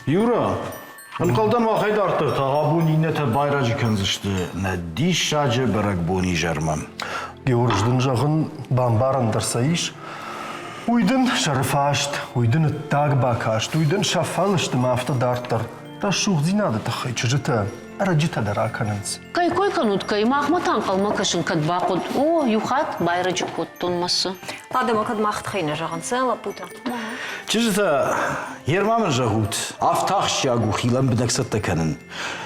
Юра, ӕнхъӕлдӕн махӕй дарддӕр та абон иннӕтӕ байрӕджы кӕндзысты нӕ диссаджы бӕрӕгбон изӕрмӕ. Георг дын зӕгъын, бамбарӕн дӕр сӕ ис. Уый дын сӕрыфаст, уый дын ӕддаг бакаст, уый дын сӕ фӕлысты ӕмӕ афтӕ дарддӕр. Рӕсугъддзинады тыххӕй чызджытӕ ӕрӕджытӕ дӕр акӕнынц. Кӕй кой кӕнут, кӕй, махмӕ та ӕнхъӕлмӕ кӕсын кӕд бахъуыд. О, иу хатт байрӕджы кодтон мӕ цы. Адӕмы кӕд мах тыххӕй нӕ зӕгъынц, лӕппутӕ? Чызджытӕ, ерма мын зӕгъут, афтӕ ахсджиаг у хи лӕмбынӕг цӕттӕ кӕнын.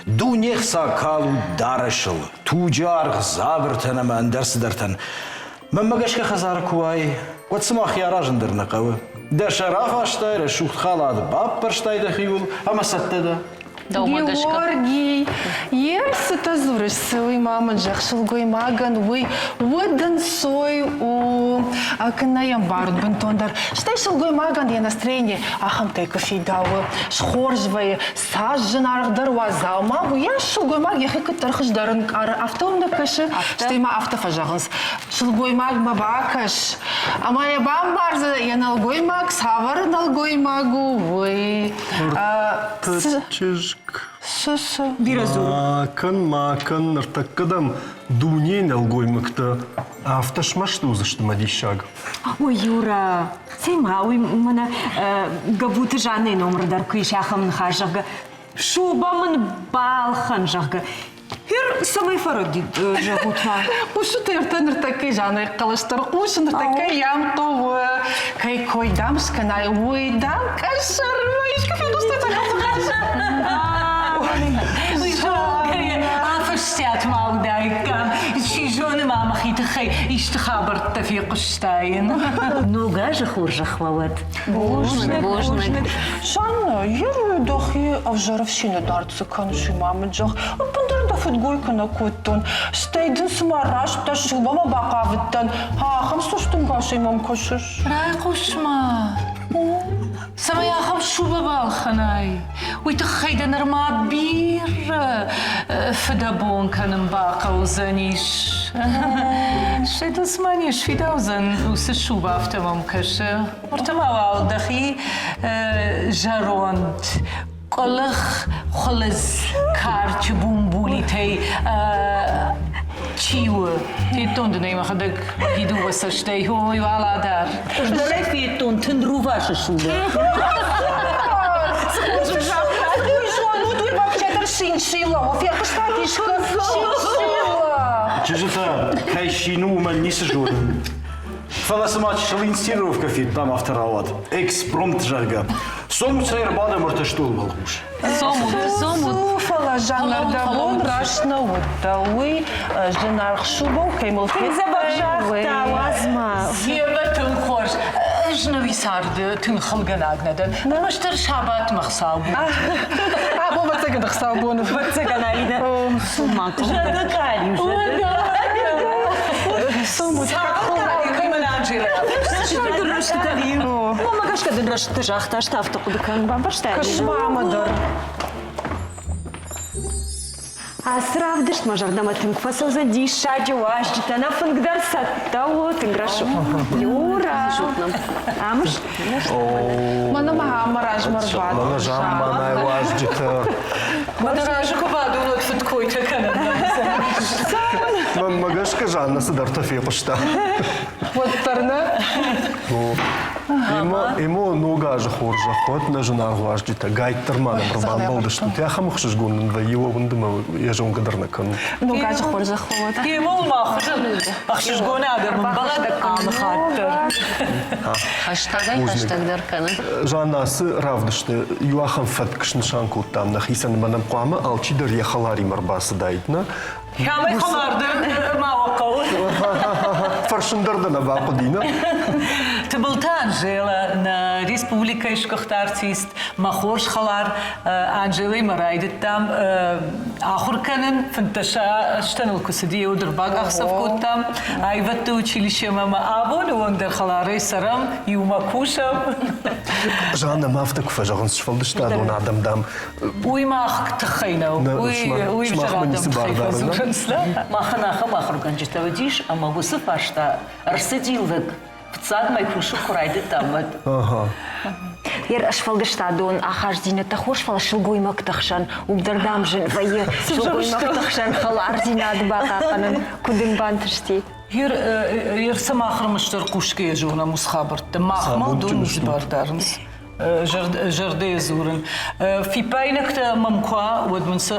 Дуне хца калут дарӕсыл, туджы аргъ дзабыртӕн ӕмӕ ӕндӕр цыдӕртӕн. Мӕнмӕ гӕсгӕ хӕдзары куы уай, уӕд цыма хи аразын дӕр нӕ хъӕуы. Дӕ сӕр афастай, рӕсугъд халат баппӕрстай дӕхиуыл ӕмӕ цӕттӕ дӕ. Дӕумӕ гӕсгӕ. Георгий, йе цытӕ дзурыс, цы уый ма мын зӕгъ сылгоймагӕн, уый удӕнцой у, куы нӕ йӕм барут бынтондӕр. Стӕй сылгоймагӕн йӕ настроение ахӕмтӕй куы фидауы, схорз вӕййы, цас зынаргъдӕр уа дзаума, уыйас сылгоймаг йӕхи куыддӕр хуыздӕр ӕнкъары, афтӕ уым нӕ кӕсы. Стӕй ма афтӕ фӕзӕгъынц, сылгоймагмӕ бакӕс, ӕмӕ йӕ бамбардзӕн, йӕ нӕлгоймаг цавӕр нӕлгоймаг у, уый. Чызг. Цы, цы? Бирӕ дзуры. Ма кӕн, ма кӕн, ныртӕккӕ дӕм дунейы нӕлгоймӕгтӕ афтӕ смӕсты уыдзысты мӕ диссаг. Ой, Юра, цӕй ма, уый мӕнӕ Габуты Жаннӕйы номыр дӕр куы ис ахӕм ныхас, зӕгъгӕ, шуба мын балхӕн, зӕгъгӕ. Хер цӕмӕй фӕрӕдид, зӕгъут ма? Хъусут ӕртӕ ныртӕккӕ Жаннӕйы хъӕлӕс дӕр хъусы, ныртӕккӕ йӕм хъӕуы. Кӕй кой дам скӕнай, уый дам къӕсӕрмӕ искуы фехъуыстай Афӕстиат ма уыдаиккам. Чи зоны ма мӕхи тыххӕй исты хабӕрттӕ фехъуыстаин. Ног азы хорзӕх уӕ уӕд. Бузныг, бузныг. Жанна, ер дӕхи ӕвзӕр ӕфсины дард цы кӕныс, уый ма мын зӕгъ. Ӕппындӕр дӕ фыдгой куы нӕ кодтон. Стӕй дын цыма раст дӕ сылбамӕ бахъавыдтӕн. Ахӕм цӕстӕнгасӕй мӕм кӕсыс. Райхъус-ма. Цӕмӕй ахӕм шубӕ балхӕнай, уый тыххӕй дӕ нырма бирӕ фыдӕбон кӕнын бахъӕудзӕнис. Стӕй дыл цыма не сфидаудзӕн уыцы шубӕ, афтӕ мӕм кӕсы. Уӕртӕ ма уал дӕхи зӕронд къуылых хуылыдз карчы бумбулитӕй чи у? Федтон дын ӕй мӕхӕдӕг мӕхи дыууӕ цӕстӕй, ой, уӕлӕ дӕр. Ӕз ӕй федтон тынд рувасы шубӕ. Зонут, уый вообще-то шиншилла у. Фехъуыстат искуы шиншилла? Чызджытӕ, кӕй син у, уымӕн ницы зонын. Фӕлӕ цыма чысыл инсценировкӕ федтам, афтӕ рауад. Экспромт, зӕгъгӕ. Цомут сӕ ӕрбадӕм ӕртӕ стъолы уӕлхъус. Цомут, цомут. Фӕлӕ Жаннардӕбон раст нӕ уыдтӕ. Уый зынаргъ шубӕ кӕй мыл Дзӕбӕх загъта, уадз-ма. Семӕ тынг хорз. Ӕз нӕуи царды тынг хылгӕнаг нӕ дӕн. Ӕрмӕстдӕр сабатмӕ хцаубон. Абон ӕвӕццӕгӕн хцаубоны. Ӕвӕццӕгӕн, Алинӕ. Зӕрдӕ къалиу, зӕрдӕ. Цомут. Мамӕ гӕсгӕ дын рӕстытӕ загъта, ӕз та афтӕ хъуыды кӕнын, бамбӕрстай? Кӕс-ма дӕр. Ацы равдыст мӕ зӕрдӕмӕ тынг фӕцӕудзӕн диссаджы уазджытӕ. Нӕ фынг дӕр цӕттӕ у, тынг рӕсугъд. Юра! Амыс? Мӕнӕ ма амы размӕ рбадт. Мӕнӕ замманай уазджытӕ. Мӕнӕ разы куы бадон, уӕд фыдкойтӕ кӕнын. Мӕнмӕ гӕсгӕ Жанна цыдӕртӕ фехъуыста. Уӕддӕр нӕ. Емо ног азы хорзӕх уӕд нӕ зынаргъ уазджытӕ гайддӕр ма нӕм ӕрбамбӕлдыстут. Ахӕм ӕхсызгон нын вӕййы уӕ уындмӕ йӕ зонгӕ дӕр нӕ кӕнут. Ног азы хорзӕх уӕд. Емо ма хуызӕн ӕхсызгон адӕм ӕмбӕлӕд алы хатт дӕр. Хӕстӕгӕй хӕстӕгдӕр кӕны. Жанна, ацы равдысты иу ахӕм фӕтк снысан кодтам нӕхицӕн ӕмӕ нӕм хъуамӕ алчидӕр йӕ хӕларимӕ ӕрбацыдаид, нӕ? Кӕмӕй хӕлардӕр ма уӕ хъӕуы? Фӕрсын дӕр дӕ нӕ бахъуыди, нӕ? Тыбылты Анжелӕ, нӕ республикӕйы сгуыхт артист, мӕ хорз хӕлар Анжелӕимӕ райдыдтам ахуыр кӕнын. 15 азтӕн ыл куы цыди, уӕд ӕрбакъахдзӕф кодтам аивӕдты училищемӕ ӕмӕ абоны онг дӕр хӕларӕй цӕрӕм, иумӕ кусӕм. Жанна, ма афтӕ куы фӕзӕгъынц, сфӕлдыстадон адӕм, дам, Уый мах тыххӕй нӕу. Уый сымахмӕ ницы бар дары, нӕ? Махӕн ахӕм ахуыргӕнджытӕ уыдис, ӕмӕ уыцы фарста ӕрцыди лыг. Фыццаг мӕ кусын куы райдыдтам, уӕд. Йе сфӕлдыстадон ахастдзинӕдтӕ хорз, фӕлӕ сылгоймӕгты хсӕн, уым дӕр, дам, зын вӕййы сылгоймӕгты хсӕн хӕлардзинад бахъахъхъӕнын. Куыд ын бантысти? Ер сымах ӕрмӕстдӕр хъусгӕйӕ зонӕм уыцы хабӕрттӕ. Махмӕ уыдон ницы бар дарынц. Зӕрдӕйӕ дзурын. Фиппаинӕгтӕ мӕм куы уа, уӕд мын сӕ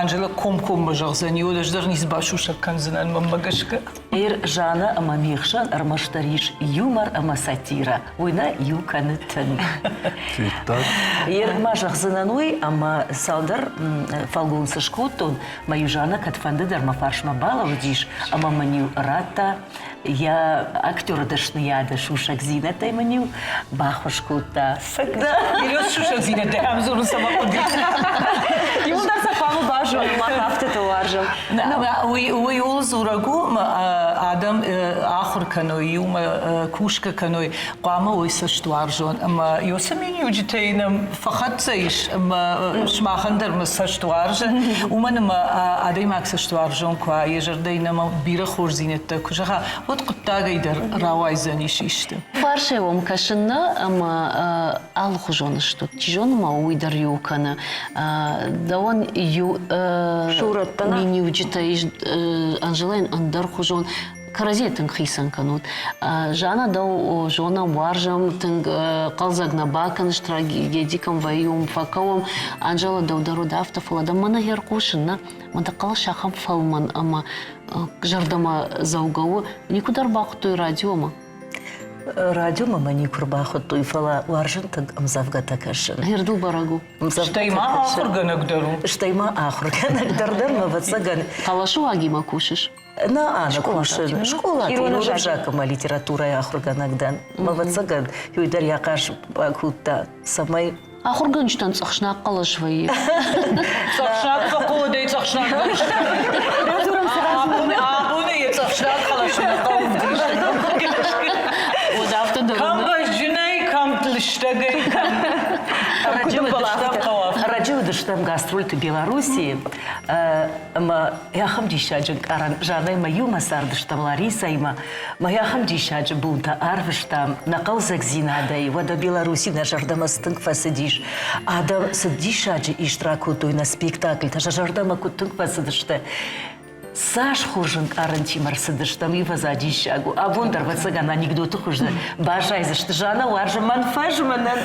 Анжела комкоммӕ зӕгъдзӕни, уӕд ӕз дӕр ницы басусӕг кӕндзынӕн мӕнмӕ гӕсгӕ. Ир Жанна ӕмӕ ме хсӕн ӕрмӕстдӕр ис юмор ӕмӕ сатирӕ. Уый нӕ иу кӕны тынг. Федтат? Ер ма зӕгъдзынӕн уый, ӕмӕ цалдӕр фӕлгонцы скодтон, мӕ-иу Жанна кӕдфӕнды дӕр мӕ фарсмӕ балӕууыдис ӕмӕ мын-иу радта йӕ актеры дӕсныйады сусӕгдзинӕдтӕй мын-иу баххуыс кодта. Ирон сусӕгдзинӕдтӕ ӕм дзурын цӕмӕ хъуыди. Иуылдӕр сӕ хъуамӕ базоной, мах афтӕтӕ уарзӕм. Уый ууыл дзурӕг у, адӕм ахуыр кӕной, иумӕ кусгӕ кӕной, хъуамӕ уой цӕстуарзон. Ӕмӕ уыцы миниуджытӕй нӕм фӕхӕццӕ ис, ӕмӕ сымахӕн дӕр мӕ цӕст уарзы, уымӕн ӕмӕ адӕймаг цӕстуарзон куы уа, йӕ зӕрдӕйы нӕм бирӕ хорздзинӕдтӕ куы зӕгъа, уӕд хъуыддагӕй дӕр рауайдзӕнис исты. Фарсӕй уӕм кӕсын нӕ ӕмӕ алыхуызон стут. Чи зоны ма уый дӕр иу кӕны. Дӕуӕн иу миниуджытӕ ис Анжелӕйӕн ӕндӕрхуызон. Кӕрӕдзийӕ тынг хицӕн кӕнут. Жанна дӕу зонӕм, уарзӕм, тынг хъӕлдзӕг нӕ бакӕныс, трагеди кӕм вӕййы, уым фӕкӕуӕм. Анжела дӕу дӕр уыд афтӕ, фӕлӕ дӕм мӕнӕ ӕрхъусын, нӕ? Мӕ дӕ хъӕлӕс ахӕм фӕлмӕн ӕмӕ зӕрдӕмӕ дзӕугӕ у. Никуыдӕр бахуыдтой радиомӕ? Радиомӕ мӕ никуы рбахуыдтой, фӕлӕ уарзын тынг ӕмдзӕвгӕтӕ кӕсын. Гъердыл бӕрӕг у. Стӕй ма ахуыргӕнӕг дӕр у. Стӕй ма ахуыргӕнӕг дӕр дӕр, ӕвӕццӕгӕн. Хъӕлӕсы уагимӕ кусыс? Нӕ, ӕнӕ кусын. Скъолаты ирон ӕвзаг ӕмӕ литературӕйы ахуыргӕнӕг дӕн. Ӕвӕццӕгӕн, уый дӕр йӕ хъаз бакодта, цӕмӕй Ахуыргӕнджытӕн цъӕхснаг хъӕлӕс вӕййы. Цъӕхснаг фӕхъуыдӕй цъӕхснаг Абоны йӕ цъӕхснаг хъӕлӕс нӕ хъӕуы Уӕд афтӕ дӕр Кӕм бӕзджынӕй, кӕм лыстӕгӕй, кӕм Ӕрӕджы уыдыстӕм гастрольты Белоруссийы ӕмӕ ахӕм диссаджы ӕнкъарӕн Жаннӕимӕ иумӕ цардыстӕм Ларисӕимӕ Мӕ ахӕм диссаджы бонтӕ арвыстам нӕ хъӕлдзӕгдзинадӕй, уӕдӕ Беларуси нӕ зӕрдӕмӕ цы тынг фӕцыдис. Адӕм цы диссаджы ист ракодтой нӕ спектакльтӕ, сӕ зӕрдӕмӕ куыд тынг фӕцыдысты. Цас хорз ӕнкъарӕнтимӕ рцыдыстӕм, ивӕдза диссаг у. Абон дӕр, ӕвӕццӕгӕн, анекдоты хуызы баззайдзысты. Жанна уарзы мӕн фӕзмынын.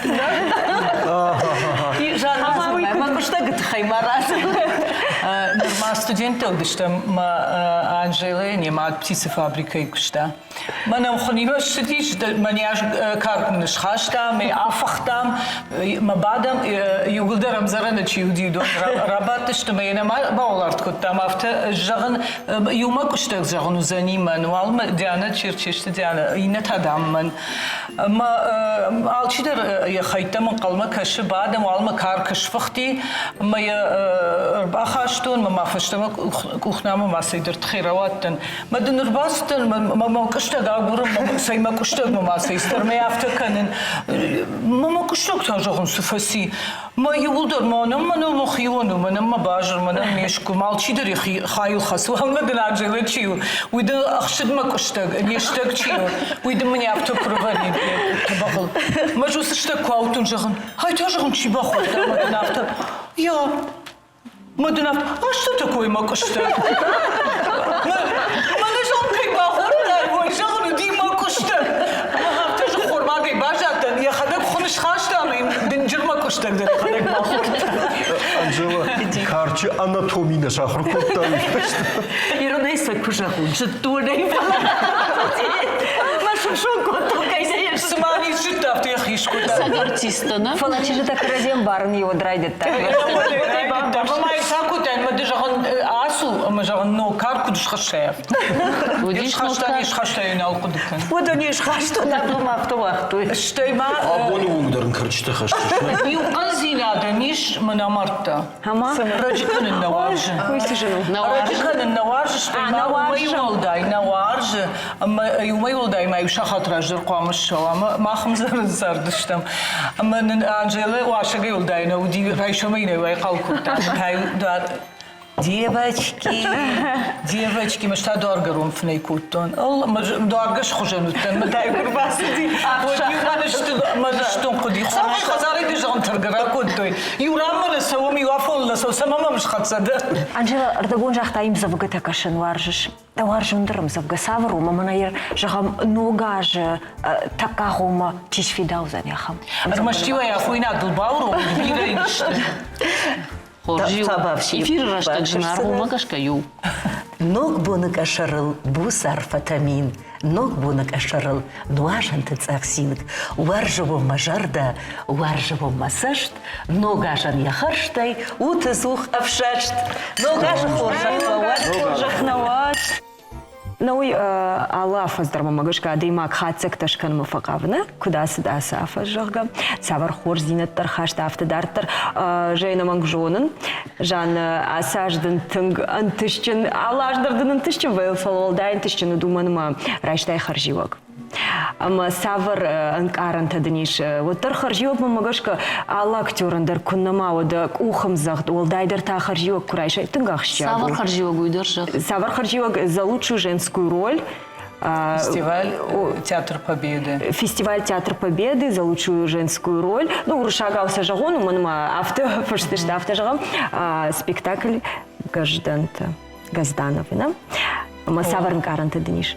Жанна, мӕ куыстӕгы тыххӕй ма радзур. Нырма студенттӕ уыдыстӕм мӕ Анжелӕйы не мад птицефабрикӕйы куыста. Мӕнӕн хуынимӕ ссыдис, мӕн ӕз карк мын схаста, мӕ афыхтам, мӕ бадӕм, иууылдӕр ӕмдзӕрӕны чи уыди, уыдон рабадтысты, мӕ йӕ нӕма бауӕларт кодтам, афтӕ зӕгъын, иумӕ куыстӕг зӕгъын уыдзӕни мӕн, уал Диана Черчесты Диана, иннӕтӕ дам мӕн. Ӕмӕ алчидӕр йӕ хӕйттӕм ӕнхъӕлмӕ кӕсы, бадӕм, уалмӕ карк сфыхти, ӕмӕ йӕ ӕрбахастон, мӕ ма фӕстӕмӕ къухнамӕ ма цӕйдӕр тыххӕй рауадтӕн. Мӕ дын ӕрбацыдтӕн, мӕ мӕ къуыстӕг агурын, цӕй мӕ къуыстӕгмӕ ма цӕй стӕр, мӕ афтӕ кӕнын. Мӕ мӕ къуыстӕг та зӕгъын цы фӕци. Мӕ иууылдӕр мӕнӕн мӕнӕн мӕхион у, мӕнӕн мӕ базыр, мӕнӕн ме сгуы, алчидӕр йӕхи хайыл хӕцы. Уалынмӕ дын Анжелӕ чи у, уый дын ӕхсыдмӕ къуыстӕг, не стӕг чи у, уый дын мын афтӕ куы рывӕрид тӕбӕгъыл. Мӕ уыцы стӕг куы ауыдтон, зӕгъын, ай та зӕгъын, чи бахордта, ӕмӕ дын афтӕ, я, мӕ дын афтӕ, а что такое мӕ къуыстӕг? Мӕнӕ зон кӕй бахордтай, уый зӕгъын уыди мӕ къуыстӕг. Афтӕ хормагӕй баззадтӕн, йӕхӕдӕг хуын схаста ӕмӕ йын дынджыр мӕ къуыстӕг дӕр йӕхӕдӕг бахордта. Анжела, карчы анатоми нӕ сахуыр кодта уый фӕстӕ. Иронӕй сӕ куы зӕгъон, зыдтон ӕй, мӕ сымсон кодтон, кӕй нӕ йӕ Цыма не зыдта, афтӕ йӕхи скодта. Цӕг артисттӕ, нӕ? Фӕлӕ чызджытӕ кӕрӕдзи ӕмбарын иуӕд райдыдта. Ӕмӕ ма йын сакодтай, ӕмӕ ды зӕгъын, ацу, ӕмӕ зӕгъын, ног карк куыд схӕссай афтӕ. Уыдис ног Схаста, не схаста, йын нал хъуыды кӕн. Уыдон не схастой, абон афтӕ уагътой. Стӕй ма Абоны онг дӕр ын кӕрчытӕ хӕсдзысты. Иу хъӕндзинадӕн ис, мӕн амардта. Раджы кӕнын нӕ уарзы. Раджы кӕнын нӕ уарзы, стӕй ма уымӕй уӕлдай нӕ уарзы, ӕмӕ уымӕй уӕлдай ма иу сахат раздӕр хъуамӕ ссӕуа. Ӕмӕ мах ӕмдзӕрын цардыстӕм. Ӕмӕ нын Анжелӕ уасӕгӕй уӕлдай нӕ уыди, райсомӕй нӕ айхъал кодта. Девочки, девочки, мӕ та дуаргӕрон фынӕй кодтон. Ол дуаргӕс хуызӕн уыдтӕн, мӕ та куы рбацыди, уӕд-иу мӕ ныстон хъуыди. Хуыцау. Иу ранмӕ нӕ цӕуӕм, иу афоныл нӕ цӕуӕм, цӕмӕ мӕм схӕццӕ дӕ? Анжела, ӕрдӕбон загъта ӕмдзӕвгӕтӕ кӕсын уарзыс. Дӕ уарзондӕр ӕмдзӕвгӕ цавӕр у? Мӕнӕ йӕ, зӕгъӕм, ног азы тӕккӕ агъоммӕ чи сфидаудзӕн ахӕм. Ӕрмӕст-иу ӕй афойнадыл бауромут, бирӕ йын сты. Хорз-иу эфиры рӕстӕг зынаргъ уымӕ гӕсгӕ-иу. Ног боны къӕсӕрыл буц арфӕтӕ мин, ног боны къӕсӕрыл нуазӕнты цъӕх цинк, уарзы уын мӕ зӕрдӕ, уарзы уын мӕ цӕст, ног азӕн йӕ хӕрзтӕй ут ӕдзух ӕфсӕст. Ног азы хорзӕх фӕуӕд! Хорзӕх нӕ уӕд! Науый алы афӕдз дӕр мӕмӕ гӕсгӕ адӕймаг хатдзӕгтӕ скӕнынмӕ фӕхъавы, нӕ? Куыд ацыд ацы афӕдз, зӕгъгӕ, цавӕр хорздзинӕдтӕ ӕрхаста, афтӕ дарддӕр. Зӕй ӕнӕмӕнг зонын, Жанна, ацы аз дын тынг ӕнтыстджын, алы аз дӕр дын ӕнтыстджын вӕййы, фӕлӕ уӕлдай ӕнтыстджын уыд уымӕн ӕмӕ райстай хӕрзиуӕг. Ӕмӕ цавӕр ӕнкъарӕнтӕ дын ис? Уӕддӕр хӕрзиуӕг мӕнмӕ гӕсгӕ алы актерӕн дӕр куыннӕ ма уӕд къухӕмдзӕгъд, уӕлдайдӕр та хӕрзиуӕг куы райсай, тынг ахсджиаг у. Цавӕр хӕрзиуӕг уый дӕр зӕгъ? Цавӕр хӕрзиуӕг за лучшую женскую роль Фестиваль Театр Победы. Фестиваль Театр Победы за лучшую женскую роль. Ну, уырыссагау сӕ зӕгъон, уымӕн ӕмӕ афтӕ фыст сты, афтӕ зӕгъӕм. Спектакль Гражданты Газдановы, нӕ? Ӕмӕ цавӕр ӕнкъарӕнтӕ дын ис?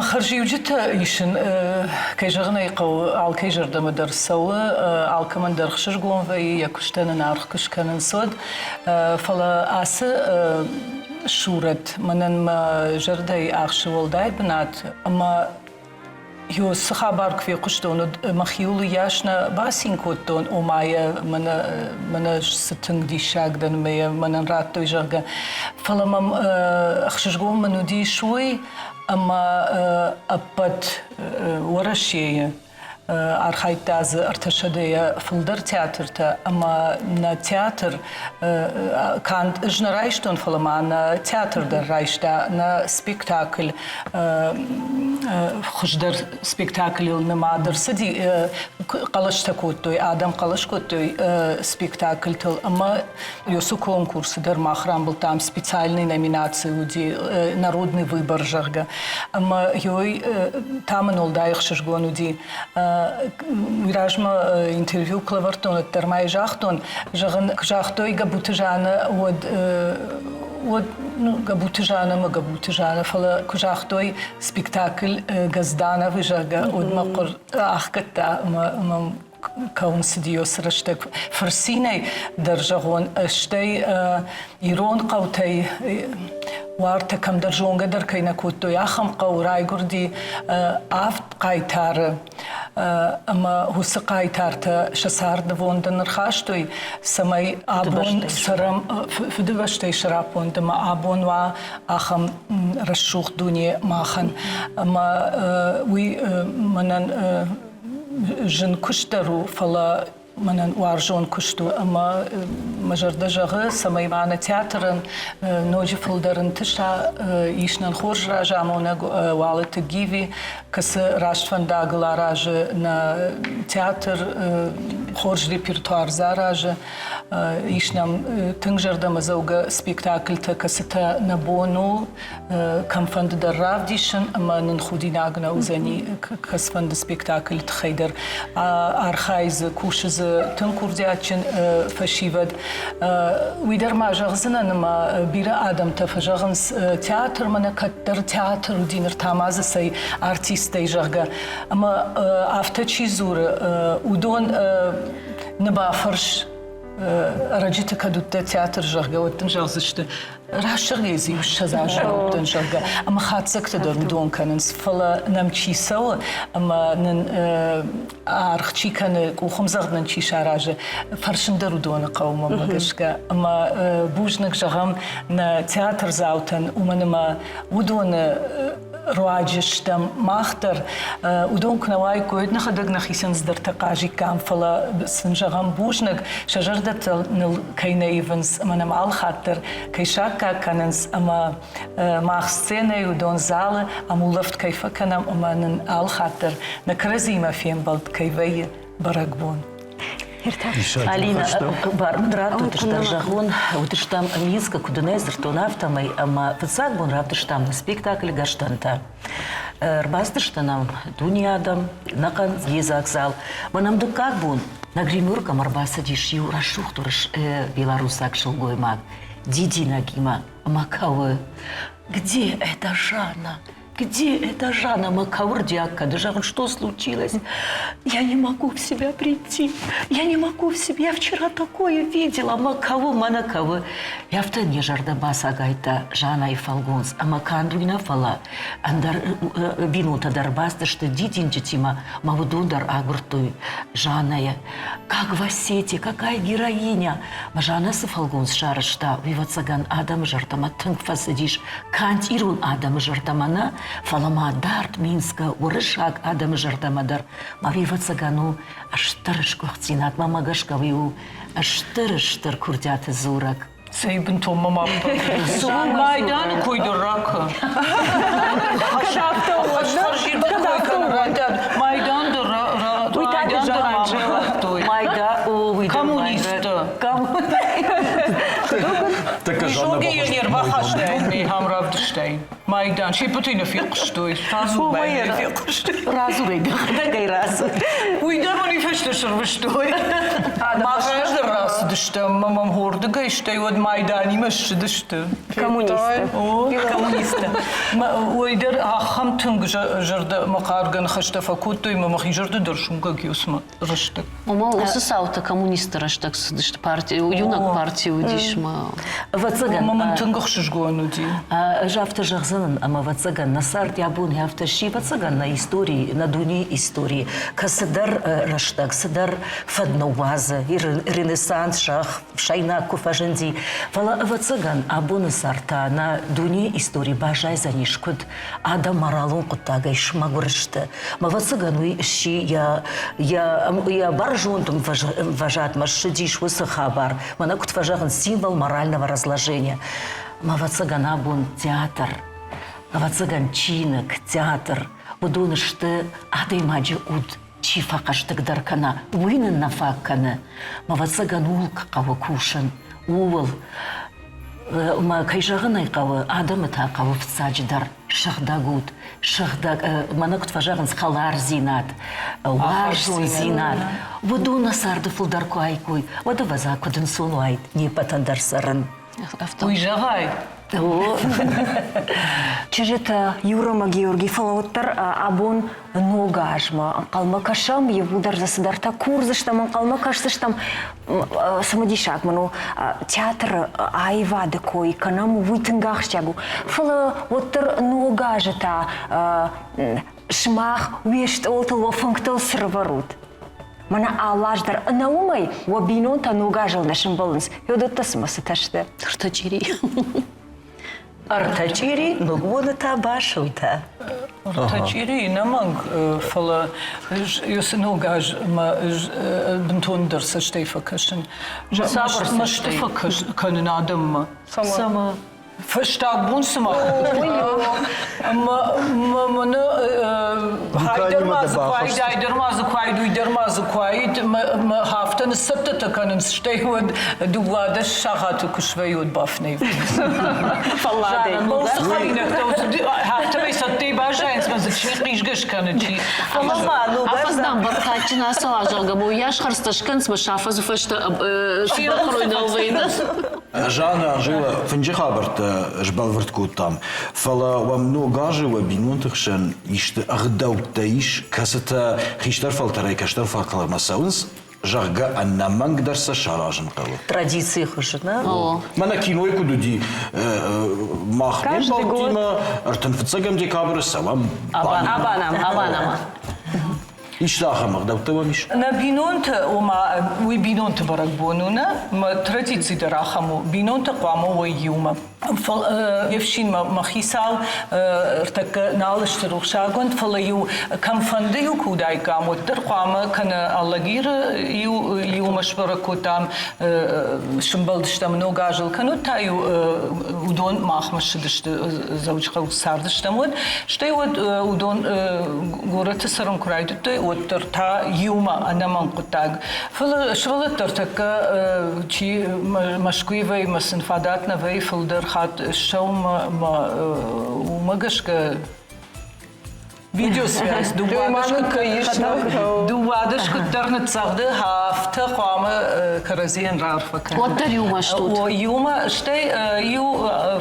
Хӕрзиуджытӕ исын, кӕй зӕгъын ӕй хъӕуы, алкӕй зӕрдӕмӕ дӕр цӕуы, алкӕмӕн дӕр ӕхсызгон вӕййы, йӕ куыстӕн ын аргъ куы скӕнынц, уӕд. Фӕлӕ ацы сурӕт мӕнӕн мӕ зӕрдӕйы ахсы уӕлдай бынат ӕмӕ Ё цы хабар куы фехъуыстон, уӕд мӕхиуыл уыйас нӕ бацин кодтон, ома йӕ мӕнӕ, мӕнӕ цы тынг диссаг дӕн ӕмӕ йӕ мӕнӕн радтой, зӕгъгӕ. Фӕлӕ мӕм ӕхсызгон мын уыдис уый, ӕмӕ ӕппӕт Уӕрӕсейы архайдта дзы ӕртӕсӕдӕйӕ фылдӕр театртӕ ӕмӕ нӕ театр канд ӕз нӕ райстон, фӕлӕ ма нӕ театр дӕр райста нӕ спектакль хуыздӕр спектаклыл нымад ӕрцыди, хъӕлӕстӕ кодтой, адӕм хъӕлӕс кодтой спектакльтыл ӕмӕ уыцы конкурсы дӕр мах рамбылдтам специальный номинаци уыди «Народный выбор», зӕгъгӕ. Ӕмӕ ёй та мын уӕлдай ӕхсызгон уыди. Уый размӕ интервью куы лӕвӕрдтон, уӕддӕр ма йӕ загътон, зӕгъын, куы загътой Гӕбуты Жаннӕ, уӕд уӕд ну, Гӕбуты Жаннӕ ӕмӕ Гӕбуты Жаннӕ, фӕлӕ куы загътой спектакль Газдановы, зӕгъгӕ, уӕд мӕ хъуыр ахгӕдта ӕмӕ мӕм кӕуын цыди уыцы рӕстӕг фырцинӕй дӕр зӕгъон, стӕй ирон хъӕутӕй уартӕ кӕмдӕр зонгӕ дӕр кӕй нӕ кодтой, ахӕм хъӕу райгуырди авд хъайтары ӕмӕ уыцы хъайтартӕ сӕ цард нывондӕн ӕрхастой, цӕмӕй абон цӕрӕм Фыдыбӕстӕйы сӕраппонд ӕмӕ абон уа ахӕм рӕсугъд дуне махӕн. Ӕмӕ уый мӕнӕн зын куыст дӕр у, фӕлӕ мӕнӕн уарзон куыст у ӕмӕ мӕ зӕрдӕ зӕгъы, цӕмӕй ма нӕ театрӕн ноджы фылдӕр ӕнтыса. Ис нын хорз разамонӕг Уалыты Гиви, кӕцы раст фӕндагыл аразы нӕ театр, хорз репертуар дзы аразы. Ис нӕм тынг зӕрдӕмӕдзӕугӕ спектакльтӕ, кӕцытӕ нӕ бон у кӕмфӕнды дӕр равдисын ӕмӕ нын худинаг нӕ уыдзӕни кӕцыфӕнды спектаклы тыххӕй дӕр. Архайы дзы, кусы дзы тынг курдиатджын фӕсивӕд. Уый дӕр ма зӕгъдзынӕн ӕмӕ бирӕ адӕмтӕ фӕзӕгъынц театр мӕнӕ кӕддӕр театр уыди, ныр та ма дзы цӕй артисттӕй, зӕгъгӕ. Ӕмӕ афтӕ чи дзуры, уыдон нӕ бафӕрс ӕрӕджыты кӕд уыдтӕ театр, зӕгъгӕ, уӕд дын зӕгъдзысты, раст зӕгъгӕ дзы иу 20 азы уыдтӕн, зӕгъгӕ, ӕмӕ хатдзӕгтӕ дӕр уыдон кӕнынц, фӕлӕ нӕм чи цӕуы ӕмӕ нын аргъ чи кӕны, къухӕмдзӕгъд нын чи саразы, фӕрсын дӕр уыдоны хъӕуы мӕнмӕ гӕсгӕ. Ӕмӕ бузныг зӕгъӕм нӕ театрдзаутӕн, уымӕн ӕмӕ уыдоны руаджы стӕм мах дӕр. Уыдон куы нӕ уаиккой, уӕд нӕхӕдӕг нӕхицӕн цыдӕртӕ хъазиккам, фӕлӕ сын зӕгъӕм бузныг, сӕ зӕрдӕтӕ ныл кӕй нӕ ивынц ӕмӕ нӕм алыхатт дӕр кӕй саккаг кӕнынц ӕмӕ мах сценӕйы, уыдон залы ӕмулӕфт кӕй фӕкӕнӕм ӕмӕ нын алыхатт дӕр нӕ кӕрӕдзиимӕ фембӕлд кӕй вӕййы бӕрӕгбон. Алина, бар мын радтут стӕм зӕгъон, уыдыстӕм Минскы, куыд ын ӕй дзырдтон, афтӕмӕй, ӕмӕ фыццаг бон равдыстам нӕ спектакль «Гӕстӕнтӕ». Ӕрбацыдысты нӕм дуне адӕм, ӕнӕхъӕн йедзаг зал. Мӕнӕм дыккаг бон нӕ гримеркӕм ӕрбацыдис иу рӕсугъд белорусаг сылгоймаг дидинӕгимӕ ӕмӕ кӕуы. Где эта Жанна? Где эта Жанна? Мӕ кӕуырдиаг кӕд зӕгъын, что случилось? Я не могу в себя прийти. Я не могу в себя. Я вчера такое видела. Мӕ кӕуы, мӕнӕ кӕуы. Афтӕ не зӕрдӕ бацагайдта Жаннайы фӕлгонц. Ӕмӕ канд уый нӕ, фӕлӕ ӕндӕр бинонтӕ дӕр бацыдысты дидинджытимӕ, мӕ уыдон дӕр агуырдтой Жаннайы. Как в Осетии, какая героиня! Мӕ Жанна цы фӕлгонц сарӕзта, уый, ӕвӕццӕгӕн, адӕмы зӕрдӕмӕ тынг фӕцыдис. Канд ирон адӕмы зӕрдӕмӕ нӕ, фӕлӕ ма дард Минскы уырыссаг адӕмы зӕрдӕмӕ дӕр. Мӕ ӕвӕццӕгӕн у стыр сгуыхтдзинад, мӕмӕ гӕсгӕ уый у стыр-стыр курдиаты дзурӕг. Цӕй бынтон мӕ ма Майданы кой дӕр ракӕ. Майдан дӕр Коммунисттӕ. Изоге не рбахастай, ахӕм равдыстай. Майдан, се ппӕтӕй нӕ фехъуыстой. Фехъуыстой. Радзурӕй дӕхӕдӕгӕй радзур. Уый дӕр мын фӕстӕ сырвыстой. Мах раздӕр рацыдыстӕм, мӕ мӕм хордыгӕй, стӕй уӕд Майданимӕ ссыдысты. Коммунисты. О, коммунисты. Уый дӕр ахӕм тынг зӕрдӕмӕхъаргӕ ныхӕстӕ фӕкодтой, мӕ мӕхи зӕрдӕ дӕр сунгӕг иусмӕ рӕстӕг. Ома уыцы цаутӕ коммунистты рӕстӕг цыдысты парти, иунӕг парти уыдис ма. Ӕвӕццӕгӕн. Ӕмӕ мын тынг ӕхсызгон уыди. Ӕз афтӕ зӕгъдзӕнӕн, ӕмӕ ӕвӕццӕгӕн нӕ цард абон афтӕ сси, ӕвӕццӕгӕн нӕ истори, нӕ дунейы истори кӕцыдӕр рӕстӕг, цыдӕр фӕд ныууадзы, ренессанс, зӕгъ, фсӕйнаг куы фӕзынди. Фӕлӕ ӕвӕццӕгӕн абоны цард та нӕ дунейы истори баззайдзӕнис куыд адӕм моралон хъуыддагӕй смӕгуыр сты. Ӕвӕццӕгӕн уый сси йӕ, йӕ, йӕ бӕрзонд ӕмвӕзадмӕ ссыдис уыцы хабар. Мӕнӕ куыд фӕзӕгъынц, символ морального разложения. Ӕвӕццӕгӕн абон театр, ӕвӕццӕгӕн чиныг, театр, уыдон сты адӕймаджы уд чи фӕхъӕздыгдӕр кӕна, уый нын нӕ фаг кӕны. Ӕвӕццӕгӕн, ууыл хъӕуы кусын, ууыл. Мӕ кӕй зӕгъын ӕй хъӕуы, адӕмы та хъӕуы фыццаджыдӕр сыгъдӕг уд, сыгъдӕг, мӕнӕ куыд фӕзӕгъынц, хӕлардзинад, уарзондзинад. Уыдон нӕ царды фылдӕр куы аиккой, уӕд ӕвӕдза куыд ӕнцон уаид не ппӕтӕн дӕр цӕрын. Уый зӕгъай? Чызджытӕ Юра ӕмӕ Георгий, фӕлӕ уӕддӕр абон ног азмӕ ӕнхъӕлмӕ кӕсӕм, иууылдӕр дзы цыдӕртӕ курдзыстӕм, ӕнхъӕлмӕ кӕсдзыстӕм. Цымыдисаг мын у, театры аивады кой кӕнӕм, уый тынг ахсджиаг у. Фӕлӕ уӕддӕр ног азы та сымах уе стъолтыл, уӕ фынгтыл цы рывӕрут? Мӕнӕ алы аз дӕр ӕнӕ уымӕй уӕ бинонтӕ ног азыл нӕ сӕмбӕлынц. Федоттӕ цымӕ цытӕ сты? Ӕртӕ чъири. Ӕртӕ чъири, ногбоны та басылтӕ. Ӕртӕ чъири ӕнӕмӕнг, фӕлӕ ӕз ног аз мӕ бынтондӕр цӕстӕй фӕкӕсын. Цавӕр Мӕсты фӕкӕнын адӕммӕ. Цӕмӕ? Фӕстаг бон цыма ӕмӕ мӕнӕ хайдӕр ма дзы куы аид, айдӕр ма дзы куы аид, уый дӕр ма дзы куы аид, мӕ афтӕ ныццӕттӕтӕ кӕнынц, стӕй уӕд 12 сахаты куы свӕййы, уӕд бафынӕй Фӕлладӕй. Уыцы хӕринӕгтӕ афтӕмӕй цӕттӕй баззайынц, мӕ дзы чи хъизгӕ скӕны, чи. Афӕдз дам бӕркадджын ацӕуа, зӕгъгӕ, уыйас хӕрдзтӕ скӕнынц, мӕ сӕ афӕдзы фӕстӕ сибахъырой нал вӕййынц. Жанна Анжела, фынджы хабӕрттӕ сбӕлвырд кодтам, фӕлӕ уӕм ног азы уӕ бинонты хсӕн исты ӕгъдӕуттӕ ис, кӕцытӕ хистӕр фӕлтӕрӕй кӕстӕр фӕлтӕрмӕ цӕуынц, зӕгъгӕ, ӕнӕмӕнгдӕр сӕ саразын хъӕуы. Традицийы хуызы, нӕ? Мӕнӕ кинойы куыд уыди, мах не мбӕлттимӕ 35 декабры цӕуӕм Абанам, абанама. Исты ахӕм ӕгъдӕуттӕ уӕм ис? Нӕ бинонты, ома уый бинонты бӕрӕгбон у, нӕ? Мӕ традици дӕр ахӕм у. Бинонтӕ хъуамӕ уой иумӕ. Йе фсин мӕ хицау ӕртӕккӕ нал сты рухсагонд, фӕлӕ-иу кӕмфӕнды-иу куы уыдаиккам, уӕддӕр хъуамӕ кӕнӕ Алагиры иу иумӕ сбӕрӕг кодтам, сымбӕлдыстӕм Ног азыл, кӕнӕ та-иу уыдон махмӕ ссыдысты Дзӕуджыхъӕуы цардыстӕм уӕд. Стӕй уӕд уыдон горӕты цӕрын куы райдыдтой, уӕддӕр та иумӕ ӕнӕмӕнг хъуыддаг. Фӕлӕ сывӕллӕттӕ ӕртӕккӕ чи Мӕскуыйы вӕййы, мӕ сын фадат нӕ вӕййы фылдӕр хатт ссӕуынмӕ, уымӕ гӕсгӕ. Видеосвязь дыууадӕс куыддӕр ныццагъды, афтӕ хъуамӕ кӕрӕдзийӕн раарфӕ кӕнӕм. Уӕддӕр иумӕ стут? Иумӕ, стӕй иу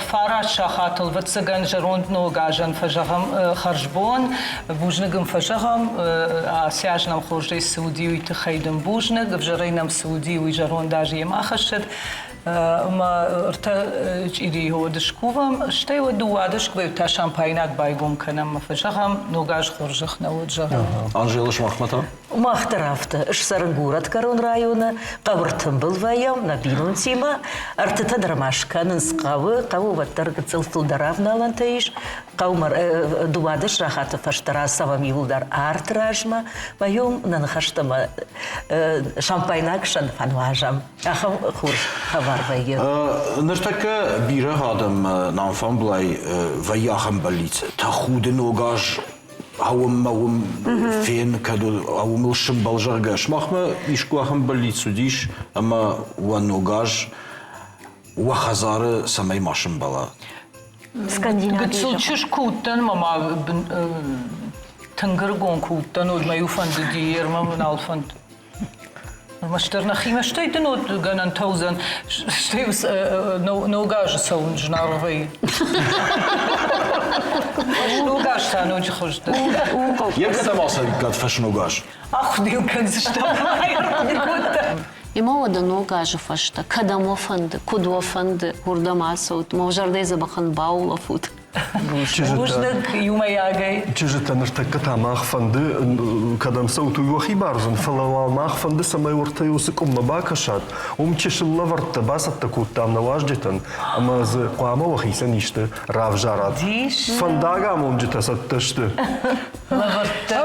фараст сахатыл, ӕвӕццӕгӕн, зӕронд ног азӕн фӕзӕгъӕм хӕрзбон, бузныг ын фӕзӕгъӕм, ацы аз нӕм хорзӕй цы уыди, уый тыххӕй дын бузныг, ӕвзӕрӕй нӕм цы уыди, уый зӕронд аз йемӕ ахӕссӕд. Ӕмӕ ӕртӕ чъирийы уӕд скувӕм, стӕй уӕд дыууадӕс та шампайнаг байгом кӕнӕм ӕмӕ фӕзӕгъӕм, ног аз хорзӕх нӕ уӕд, зӕгъӕм. Анжела, сымахмӕ та? Мах дӕр афтӕ. Ссарын горӕтгӕрон районы, хъӕуы ртымбыл вӕййӕм нӕ бинонтимӕ. Ӕртытӕ дӕр ма скӕнынц хъӕуы, хъӕуы уӕддӕр гыццыл фылдӕр авналӕнтӕ ис. Хъӕумӕ дыууадӕс сахаты фӕстӕ рацӕуӕм иууылдӕр арты размӕ, вӕййӕм нӕ ныхӕстӕ ӕмӕ шампайнаг сӕн фӕнуазӕм. Ахӕм хорз хабар вӕййы. Ныртӕккӕ бирӕ адӕм нӕм фӕмблай вӕййы ахӕм бӕллиц. Тӕхуды ног аз ауыммӕ уым фен, кӕд ауымыл сымбӕл, зӕгъгӕ. Сымахмӕ искуы ахӕм бӕллиц уыдис, ӕмӕ уӕ ног аз уӕ хӕдзары цӕмӕй ма сымбӕла? Гыццыл чызг куы уыдтӕн, мӕ ма тынг ӕрыгон куы уыдтӕн, уӕд мӕ иу фӕндыди, ӕрмӕ мӕ нал фӕнд. Ӕрмӕстдӕр нӕхимӕ, стӕй дын уӕд гӕнӕнтӕ уыдзӕн, стӕй ног азы цӕуын зынаргъ вӕййы. Ног аз та ноджы хуыздӕр. Йе кӕдӕм ацӕуиккат фӕсног аз? Ахъуыды кӕндзыстӕм. Кодта. Ӕмӕ уӕдӕ ног азы фӕстӕ, кӕдӕм уӕ фӕнды, куыд уӕ фӕнды, уырдӕм ацӕут, мӕ зӕрдӕйы дзӕбӕхӕн баулӕфут. Бузныг иумӕйагӕй. Чызджытӕ ныртӕккӕ та мах фӕнды, кӕдӕм цӕут, уый уӕхи бардзӕн, фӕлӕ уал мах фӕнды, цӕмӕй уӕртӕ уыцы къуыммӕ бакӕсат. Уым чысыл лӕвӕрттӕ бацӕттӕ кодтам нӕ уазджытӕн, ӕмӕ дзы хъуамӕ уӕхицӕн исты равзарат. Фӕндагамонджытӕ цӕттӕ сты. Лӕвӕрттӕ.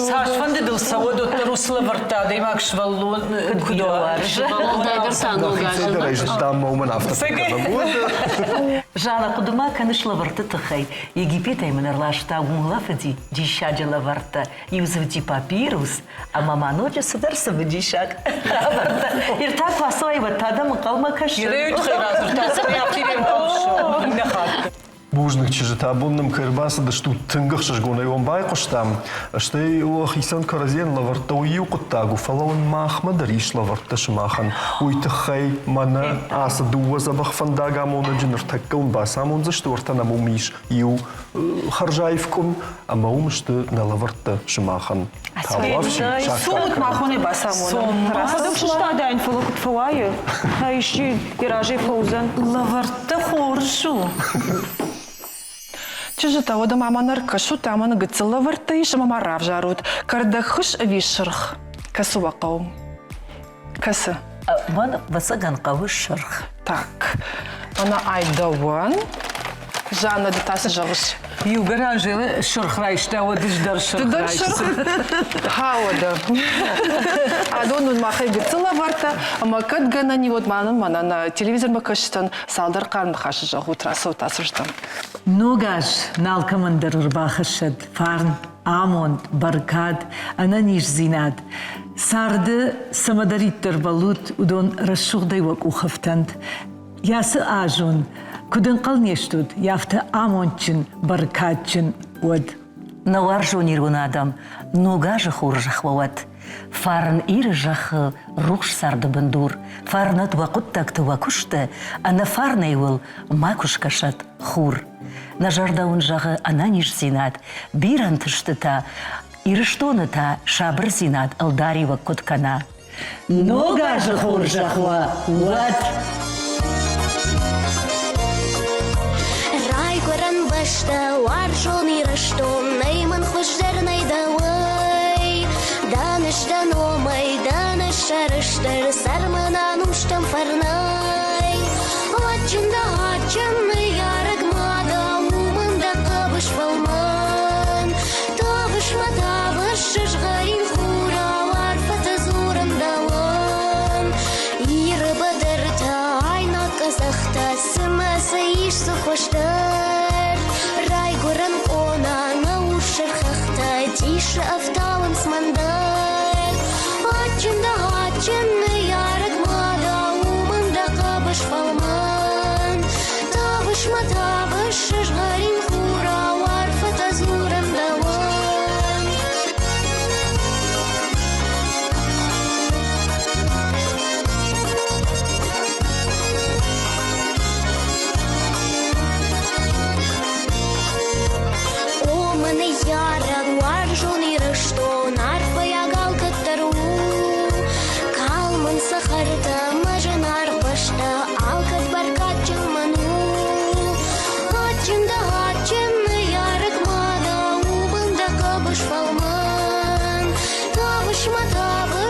Цасфӕнды дыл цӕуӕд, уӕддӕр уыцы лӕвӕрттӕ адӕймаг сывӕллон куыд уа. Уӕлдайдӕр та ног азы. Нӕхицӕй зыдтам, мӕ уымӕн афтӕ фӕкӕнӕм. Жанна, хъуыды ма кӕныс лӕвӕртты тыххӕй? Египетӕй мын ӕрласта улӕфыди диссаджы лӕвӕрттӕ. Иу дзы уыди папирус, ӕмӕ ма ноджы цыдӕр цымыдисаг хабӕрттӕ. Иртаг куы ацӕуай, уӕд та дӕм ӕнхъӕлмӕ кӕсы. Ирӕйы тыххӕй радзырдта, цӕмӕй афтидӕй иннӕ хатт. Бузныг, чызджытӕ, абон нӕм кӕй ӕрбацыдыстут, тынг ӕхсызгонӕй уӕм байхъуыстам. Стӕй уӕхицӕн кӕрӕдзийӕн лӕвӕрттӕ уый иу хъуыддаг у, фӕлӕ уын махмӕ дӕр ис лӕвӕрттӕ сымахӕн. Уый тыххӕй мӕнӕ ацы дыууӕ дзӕбӕх фӕндагамонӕджы ныртӕккӕ уын бацамондзысты, уӕртӕ нӕм уым ис иу хӕрзаив къуым, ӕмӕ уым сты нӕ лӕвӕрттӕ сымахӕн. Цомут махонӕй бацамонӕм. Фӕдыл сыстадаин, фӕлӕ куыд фӕуайы, исчи йӕ разӕй фӕуыдзӕн. Лӕвӕрттӕ хорз у. Чызджытӕ, уӕдӕ ма мӕнӕ ӕркӕсут, ӕмӕ нын гыццыл лӕвӕрттӕ ис ӕмӕ ма равзарут, кӕрдӕгхуыз ӕви сырх? Кӕцы уӕ хъӕуы? Кӕцы? Мӕн, ӕвӕццӕгӕн, хъӕуы сырх. Так, мӕнӕ ай дӕуӕн. Жанна, ды та цы зӕгъыс? Иугӕр Анжелӕ сырх райста, уӕд ӕз дӕр сырх Ды дӕр сырх? Ха, уӕдӕ. Адон уын махӕй гыццыл лӕвӕрттӕ, ӕмӕ кӕд гӕнӕн и, уӕд ма нын мӕнӕ нӕ телевизормӕ кӕсджытӕн цалдӕр хъарм ныхасы зӕгъут, рацӕут ацырдӕм. Ног аз налкӕмӕн дӕр ӕрбахӕссӕд фарн, амонд, бӕркад, ӕнӕниздзинад. Царды цӕмӕдӕриддӕр бӕллут, уыдон рӕсугъдӕй уӕ къух ӕфтӕнт. Йӕ цы азон, куыд ӕнхъӕл не стут, афтӕ амондджын, бӕркадджын уӕд. Нӕ уарзон ирон адӕм, ног азы хорзӕх уӕ уӕд! Фарн Иры зӕххы рухс царды бындур, фарнӕд уӕ хъуыддӕгты уӕ куысты, ӕнӕ фарнӕй уыл макуы скӕсӕд хур. Нӕ зӕрдӕ уын зӕгъы ӕнӕниздзинад, бирӕ ӕнтыстытӕ, Ирыстоны та сабырдзинад ӕлдариуӕг куыд кӕна. Ног азы хорзӕх уӕ уӕд! Райгуырӕн бӕстӕ, уарзон Ирыстон, нӕй мын хуыздӕр нӕй дӕуӕй. Дӕныс дӕ номӕй, дӕныс сӕрыстыр, сӕр мын ӕнустӕм фӕрнӕй. Адджын дӕ адджын ныййарӕг мадау, уымӕн дӕ хъӕбыс фӕлмӕн. Тавыс мӕ тавыс сызгъӕрин хурау, арфӕтӕ дзурын дӕуӕн. Иры быдыртӕ, айнӕг къӕдзӕхтӕ, цымӕ цы ис цы хуыздӕр? Райгуырӕн къона, нӕ урссӕр хӕхтӕ, дисы ӕфтауынц мӕн дӕр. Адджын дӕ адджын ныййарӕг мадау, уымӕн дӕ хъӕбыс фӕлмӕн. Тавыс мӕ тавыс сызгъӕрин хурау, арфӕтӕ дзурын дӕуӕн.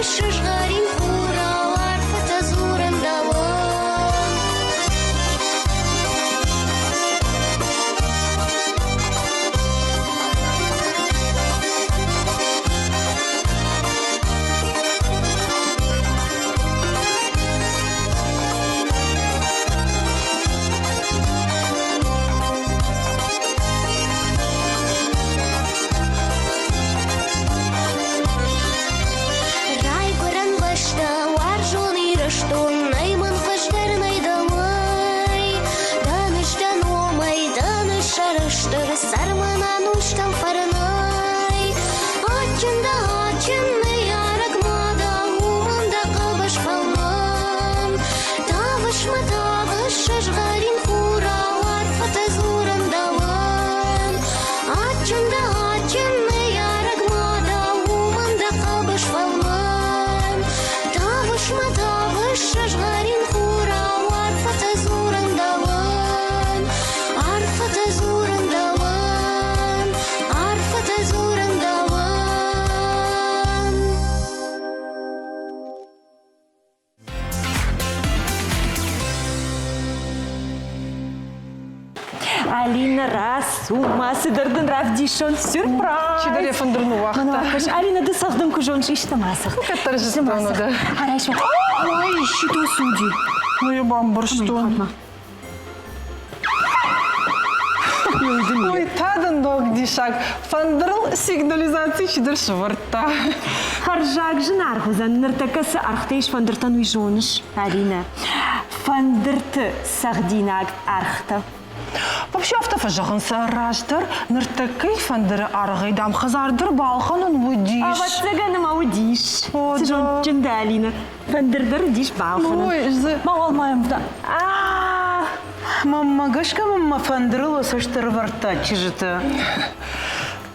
Тавыс сызгъӕрин хурау арфӕтӕ дзурын дӕуӕн. Райгуырӕн бӕстӕ, уарзон Ирыстон, нӕй мын хуыздӕр, нӕй дӕуӕй. Дӕныс дӕ номӕй, дӕныс сӕрыстыр, цӕр мын ӕнустӕм фӕрнӕй. Адджын дӕ, адджын ныййарӕг мадау, уымӕн дӕ хъӕбыс фӕлмӕн. Тавыс мӕ, тавыс, сызгъӕрин хурау, арфӕтӕ дзурын дӕуӕн. Адджын дӕ, адджын ныййарӕг мадау, уымӕн дӕ хъӕбыс фӕлмӕн. Тавыс мӕ, тавыс, сызгъӕрин хурау, арфӕтӕ дзурын дӕуӕн. Арфӕтӕ дзурын дӕуӕн, арфӕтӕ дзурын дӕуӕн. Алина, рацу, ма цыдӕр дын равдисон сюрприз. Чидӕр йӕ фӕндыр ныууагъта. Алина, ды цӕгъдын куы зоныс, исты ма цӕгъд. Кӕддӕр зыдтон уӕдӕ. Арайсма. Ой, что суди? Ну, я бамбӕрстон. Ой, та дын ног диссаг. Фӕндырыл сигнализаци чидӕр сӕвӕрдта. Хӕрзаг зынаргъ уыдзӕн, ныртӕккӕ цы ӕргътӕ ис фӕндыртӕн, уый зоныс, Алинӕ? Фӕндырты цӕгъдинаг ӕргътӕ. Вообще афтӕ фӕзӕгъынц, раздӕр ныртӕккӕйы фӕндыры аргъӕй, дам, хӕдзар дӕр балхӕнын уыдис. Ӕвӕццӕгӕн ма уыдис. Цы зондджын дӕ, Алинӕ. Фӕндыр дӕр уыдис балхӕнын. Ой, дзы... Мауал ма йӕм Маммӕ гӕсгӕ мын мӕ фӕндырыл цӕст ӕрывӕрдта чызджыты.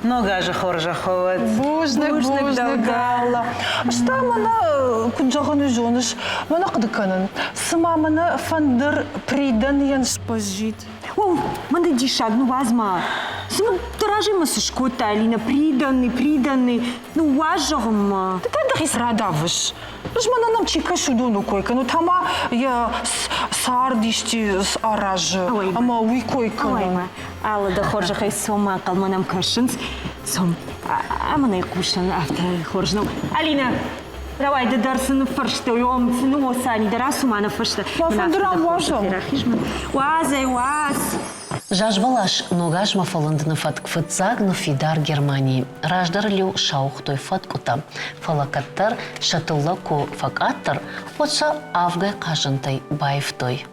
Ног азы хорзӕх уӕд. Бузныг, бузныг, Алла. Стӕй мӕнӕ, куыд зӕгъын, зоныс, мӕнӕ хъуыды кӕнын, цыма мӕнӕ фӕндыр придӕн сбӕззид. О, мӕн дын диссаг, ныууадз ма. Цымӕ дӕ разӕй мӕ цы скодта, Алина, приданный, приданный, ныууадз зӕгъынмӕ. Ды та дӕхи радавыс. Ӕз мӕнӕ нӕм чи кӕсы, уыдоны кой кӕнут, ӕмӕ йӕ цард исчи аразы, ӕмӕ уый кой кӕнын. Алла, дӕ хорзӕхӕй цом, ӕнхъӕлмӕ нӕм кӕсынц. Цом, ӕмӕ нӕ хъусын, афтӕ хорз нӕу. Алинӕ, рауай ды дӕр цы ныффӕрстой, ом, цы ныуосани дӕр ацу ма ныффӕрсты. Фӕндыр ам уазӕм. Уадз ӕй, уадз. Зазбӕлас ног азмӕ фӕлындыны фӕтк фыццаг ныффидар Германийы. Раздӕр-иу сауыгътой фӕткъуытӕ, фӕлӕ кӕддӕр сӕ тыллӕг куы фӕкъаддӕр, уӕд сӕ авгӕй хъазӕнтӕй баивтой.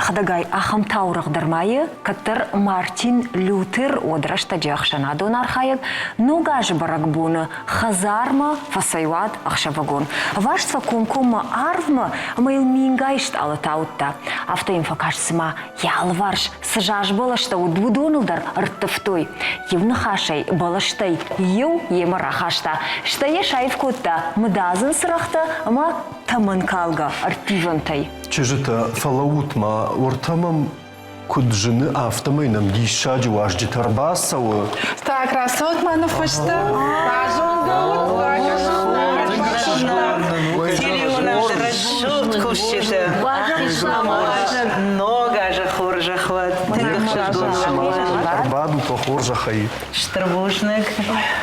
Хӕдӕгай, ахӕм таурӕгъ дӕр ма и, кӕддӕр Мартин Лютер уӕд рӕстӕджы ӕхсӕнадон архайӕг Ног азы бӕрӕгбоны хӕдзармӕ фӕцӕйуад ӕхсӕвыгон. Ӕваст фӕкомкоммӕ арвмӕ ӕмӕ йыл мингай стъалытӕ ауыдта. Афтӕ йын фӕкаст, цыма йӕ алыварс цы заз бӕлӕстӕ уыд, уыдоныл дӕр ӕрттывтой. Иу ныхасӕй бӕлӕстӕй иу йемӕ рахаста, стӕй йӕ саив кодта мыдадзын цырӕгътӕ ӕмӕ тӕмӕнкалгӕ ӕрттивӕнтӕй. Чызджытӕ, фӕлӕуут-ма, уӕртӕ мӕм куыд зыны, афтӕмӕй нӕм диссаджы уазджытӕ ӕрбацӕуы. Так, рацӕут ма ныффыста. Базонгӕ ут, Рӕсугъд кусджытӕ. Ног азы хорзӕх уӕд. Тынг ӕхсызгон. Ӕрбадут уӕ хорзӕхӕй. Стыр бузныг.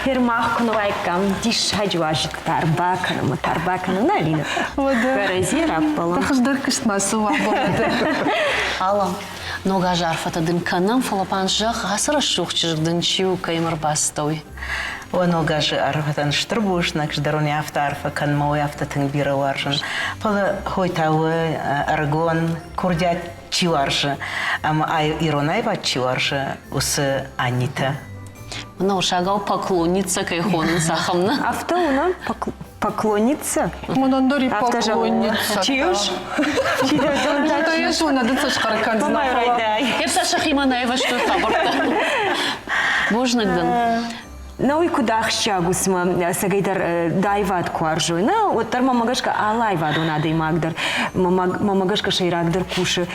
Гер мах куы нуайккам, диссаджы уазджытӕ ӕрбакӕнӕм, ӕрбакӕнӕм, нӕ, Алина? Кӕрӕдзи раппӕлӕм. Хуыздӕр куыст ма цы уа Алан, ног азы арфӕтӕ дын кӕнӕм, фӕлӕ пан зӕгъ, ацы рӕсугъд чызг дын чи у, кӕимӕ ӕрбацыдтӕ, уый? О, ног азы арфӕтӕн стыр бузныг, дӕр уын афтӕ арфӕ кӕн, мӕ уый афтӕ тынг бирӕ уарзын. Фӕлӕ хой та у ӕрыгон курдиат чи уарзы ӕмӕ ирон аивад чи уарзы, уыцы Анитӕ. Мӕнӕ уырыссагау поклонница кӕй хонынц, ахӕм нӕ? Афтӕ у, нӕ? Поклонница? Мӕнӕн дӕр и поклонница. Чи уж? Та я зона, ды цӕсхъӕр кӕндзынӕ. Йе сӕхимӕ нӕ ивӕзтой хабӕрттӕ. Бузныг дын. Науи куыд ахсджиаг у, цыма ӕцӕгӕйдӕр дӕ аивад куы уарзой, нӕ, уӕддӕр мӕмӕ гӕсгӕ алы аивадон адӕймаг дӕр, мӕмӕ гӕсгӕ сӕйрагдӕр кусы.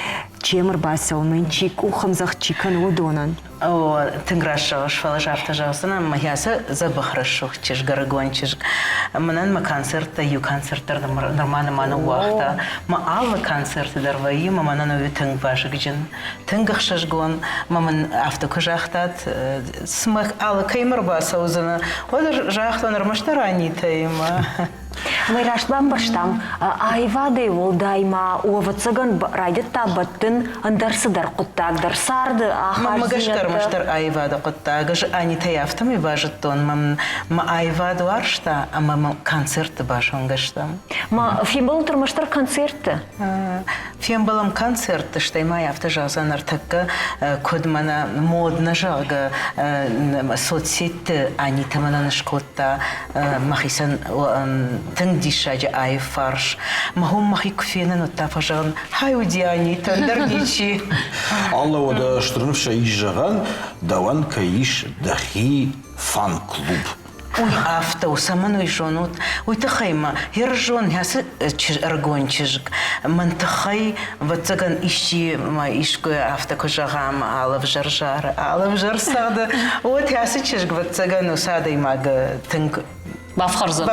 Чи йӕм ӕрбацӕуы, мӕн чи къухӕмдзӕгъд чи кӕны, уыдонӕн. О, тынг раст зӕгъыс, фӕлӕ ӕз афтӕ зӕгъдзынӕн, мӕ ацы дзӕбӕх рӕсугъд чызг, ӕрыгон чызг, мӕнӕн мӕ концерттӕ иу концерт дӕр нырма нӕма ныууагъта. Мӕ алы концерты дӕр вӕййы, мӕ мӕнӕн уый тынг вазыгджын, тынг ӕхсызгон. Мӕ мын афтӕ куы загътат, цымӕ алы кӕимӕ ӕрбацӕудзынӕ, уӕд ӕз загътон ӕрмӕстдӕр Анитӕимӕ. Мӕ раст бамбӕрстам, аивадӕй уӕлдай ма, ӕвӕццӕгӕн, райдыдта бӕттын ӕндӕр цыдӕр хъуыддаг дӕр царды Мӕнмӕ гӕсгӕ ӕрмӕстдӕр аивады хъуыддаг. Ӕз Анитӕйы афтӕмӕй базыдтон, мӕ аивад уарзта ӕмӕ мӕ концертты базонгӕ стӕм. Ма фембӕлут ӕрмӕстдӕр концертты? Фембӕлӕм концертты, стӕй ма афтӕ зӕгъдзӕн ӕртӕккӕ, куыд мӕнӕ модно, зӕгъгӕ, соцсетты Анитӕ мӕнӕн скодта мӕхицӕн тынг диссаджы аив фарс. Мӕ хом мӕхи куы фенын, уӕд та фӕзӕгъын, хай уыди Анитӕ, ӕндӕр ничи. Алла, уӕдӕ стыр ныфсӕй ис зӕгъӕн, дӕуӕн кӕй ис дӕхи фан-клуб. Уый афтӕ у, цӕмӕн уый зонут? Уый тыххӕй мӕ Ирыстон ацы ӕрыгон чызг мӕн тыххӕй, ӕвӕццӕгӕн, исчи ма искуы афтӕ куы зӕгъӕм, алы ӕвзӕр зары, алы ӕвзӕр цӕгъды, уӕд ацы чызг, ӕвӕццӕгӕн, уыцы адӕймаг тынг Бафхӕрдзӕн.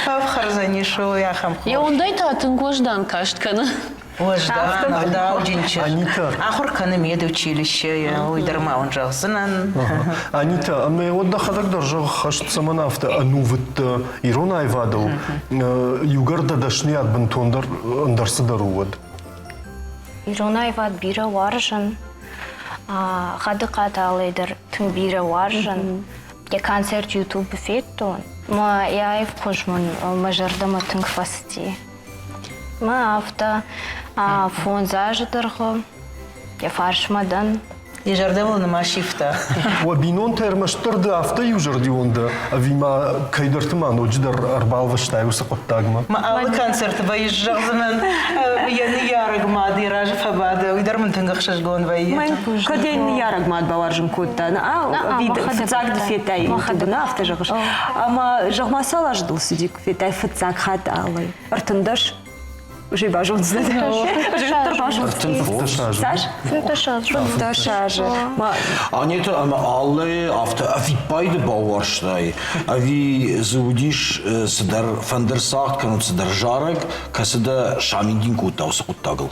Бафхӕрдзӕнис, уый ахӕм хорз. Йӕ уындӕй та тынг уӕздан каст кӕны. Уӕздан, ӕгъдауджын чызг. Ахуыр кӕны медучилищейы, уый дӕр ма уын зӕгъдзынӕн. Анита, ӕмӕ уӕд дӕхӕдӕг дӕр зӕгъ, хӕст цӕмӕн афтӕ ӕнувыд дӕ ирон аивадыл, иугӕр дӕ дӕсныйад бынтондӕр ӕндӕр цыдӕр у, уӕд? Ирон аивад бирӕ уарзын. Хъӕдыхъӕды алӕй дӕр тынг бирӕ уарзын. Йӕ концерт Ютубы федтон. Мӕ йӕ аив хуыз мын мӕ зӕрдӕмӕ тынг фӕцыди. Мӕ афтӕ фондз азы дӕргъы йӕ фарсмӕ дӕн. Йӕ зӕрдӕ мыл нымӕ сивта. Уӕ бинонтӕ ӕрмӕстдӕр ды афтӕ иузӕрдион дӕ, ӕви ма кӕйдӕрты ма ноджыдӕр ӕрбалвӕстай уыцы хъуыддагмӕ? Мӕ алы концерты вӕййы зӕгъдзынӕн, йӕ ныййарӕг мад йӕ разы фӕбады, уый дӕр мын тынг ӕхсызгон вӕййы. Кӕд йӕ ныййарӕг мад бауарзын кодта, фыццаг ды федтай ютубы, нӕ афтӕ зӕгъыс? Ӕмӕ зӕгъ-ма, цал азы дыл цыди, куы федтай фыццаг хатт алы? 13? Уже базондзынӕ. Цас? 15 азы. Анетӕ ӕмӕ Аллӕйы афтӕ ӕвиппайды бауарзтай, ӕви дзы уыдис цыдӕр фӕндыр цагъд кӕнӕ цыдӕр зарӕг, кӕцы дӕ самидин кодта уыцы хъуыддагыл?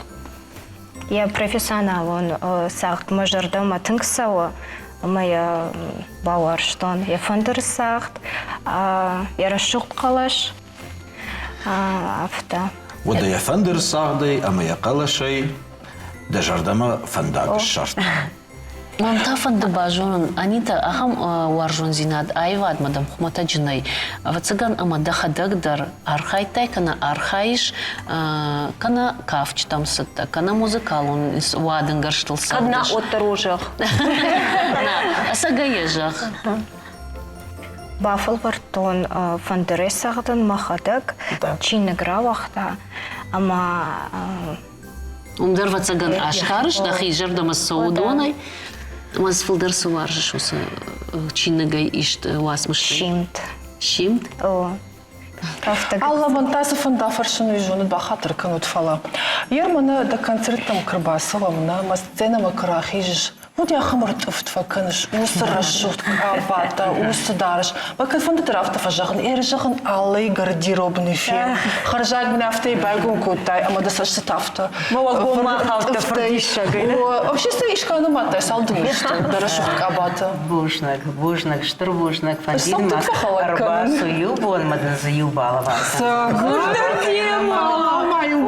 Йӕ профессионалон цагъд мӕ зӕрдӕмӕ тынг цӕуы, ӕмӕ йӕ бауарзтон. Йӕ фӕндыры цагъд, йӕ рӕсугъд хъӕлӕс, афтӕ. Уӕдӕ йӕ фӕндыры цагъдӕй ӕмӕ йӕ хъӕлӕсӕй дӕ зӕрдӕмӕ фӕндаг ссардта. Мӕн та фӕнды базонын, Анита, ахӕм уарзондзинад аивадмӕ дӕм хуымӕтӕджы нӕй. Ӕвӕццӕгӕн ӕмӕ дӕхӕдӕг дӕр архайдтай кӕнӕ архайыс, кӕнӕ кафджытӕм цыдтӕ, кӕнӕ музыкалон уадынгӕрзтыл цӕгъдыс. Кӕд нӕ, уӕддӕр у зӕгъ. Нӕ, ӕцӕгӕй йӕ зӕгъ. Бафӕлвӕрдтон фӕндырӕй цӕгъдын мӕхӕдӕг, чиныг рауагъта ӕмӕ Уым дӕр, ӕвӕццӕгӕн, асгарыс дӕхи зӕрдӕмӕ цӕуы уыдонӕй. Ӕмӕ фылдӕр цы уарзыс уыцы чиныгӕй ист уацмыстӕй? Симд. Симд? О. Алла, мӕн та цы фӕнд афӕрсын, уый зонут, бахатыр кӕнут, фӕлӕ ер мӕнӕ дӕ концерттӕм куы рбацӕуӕм, нӕ мӕ сценӕмӕ куы рахизыс, уӕд ахӕм ӕртъыфт фӕкӕныс, уыцы рӕсугъд къабатӕ, уыцы дарӕс. Мӕ кӕдфӕнды дӕр афтӕ фӕзӕгъын, ӕрзӕгъын Аллайы гардеробный фен. Хӕрзаг мын афтӕ байгом кодтай ӕмӕ дӕ цӕстытӕ афтӕ. Мӕ уӕлгоммӕ хаудта фырдиссагӕй. Вообще сӕ искӕ нымадтай, цал дын сты дӕ рӕсугъд къабатӕ? Бузныг, бузныг, стыр бузныг. Фӕндид мӕ ӕрбацу иу бонмӕ дын дзы иу балӕвар Хуыздӕр тема!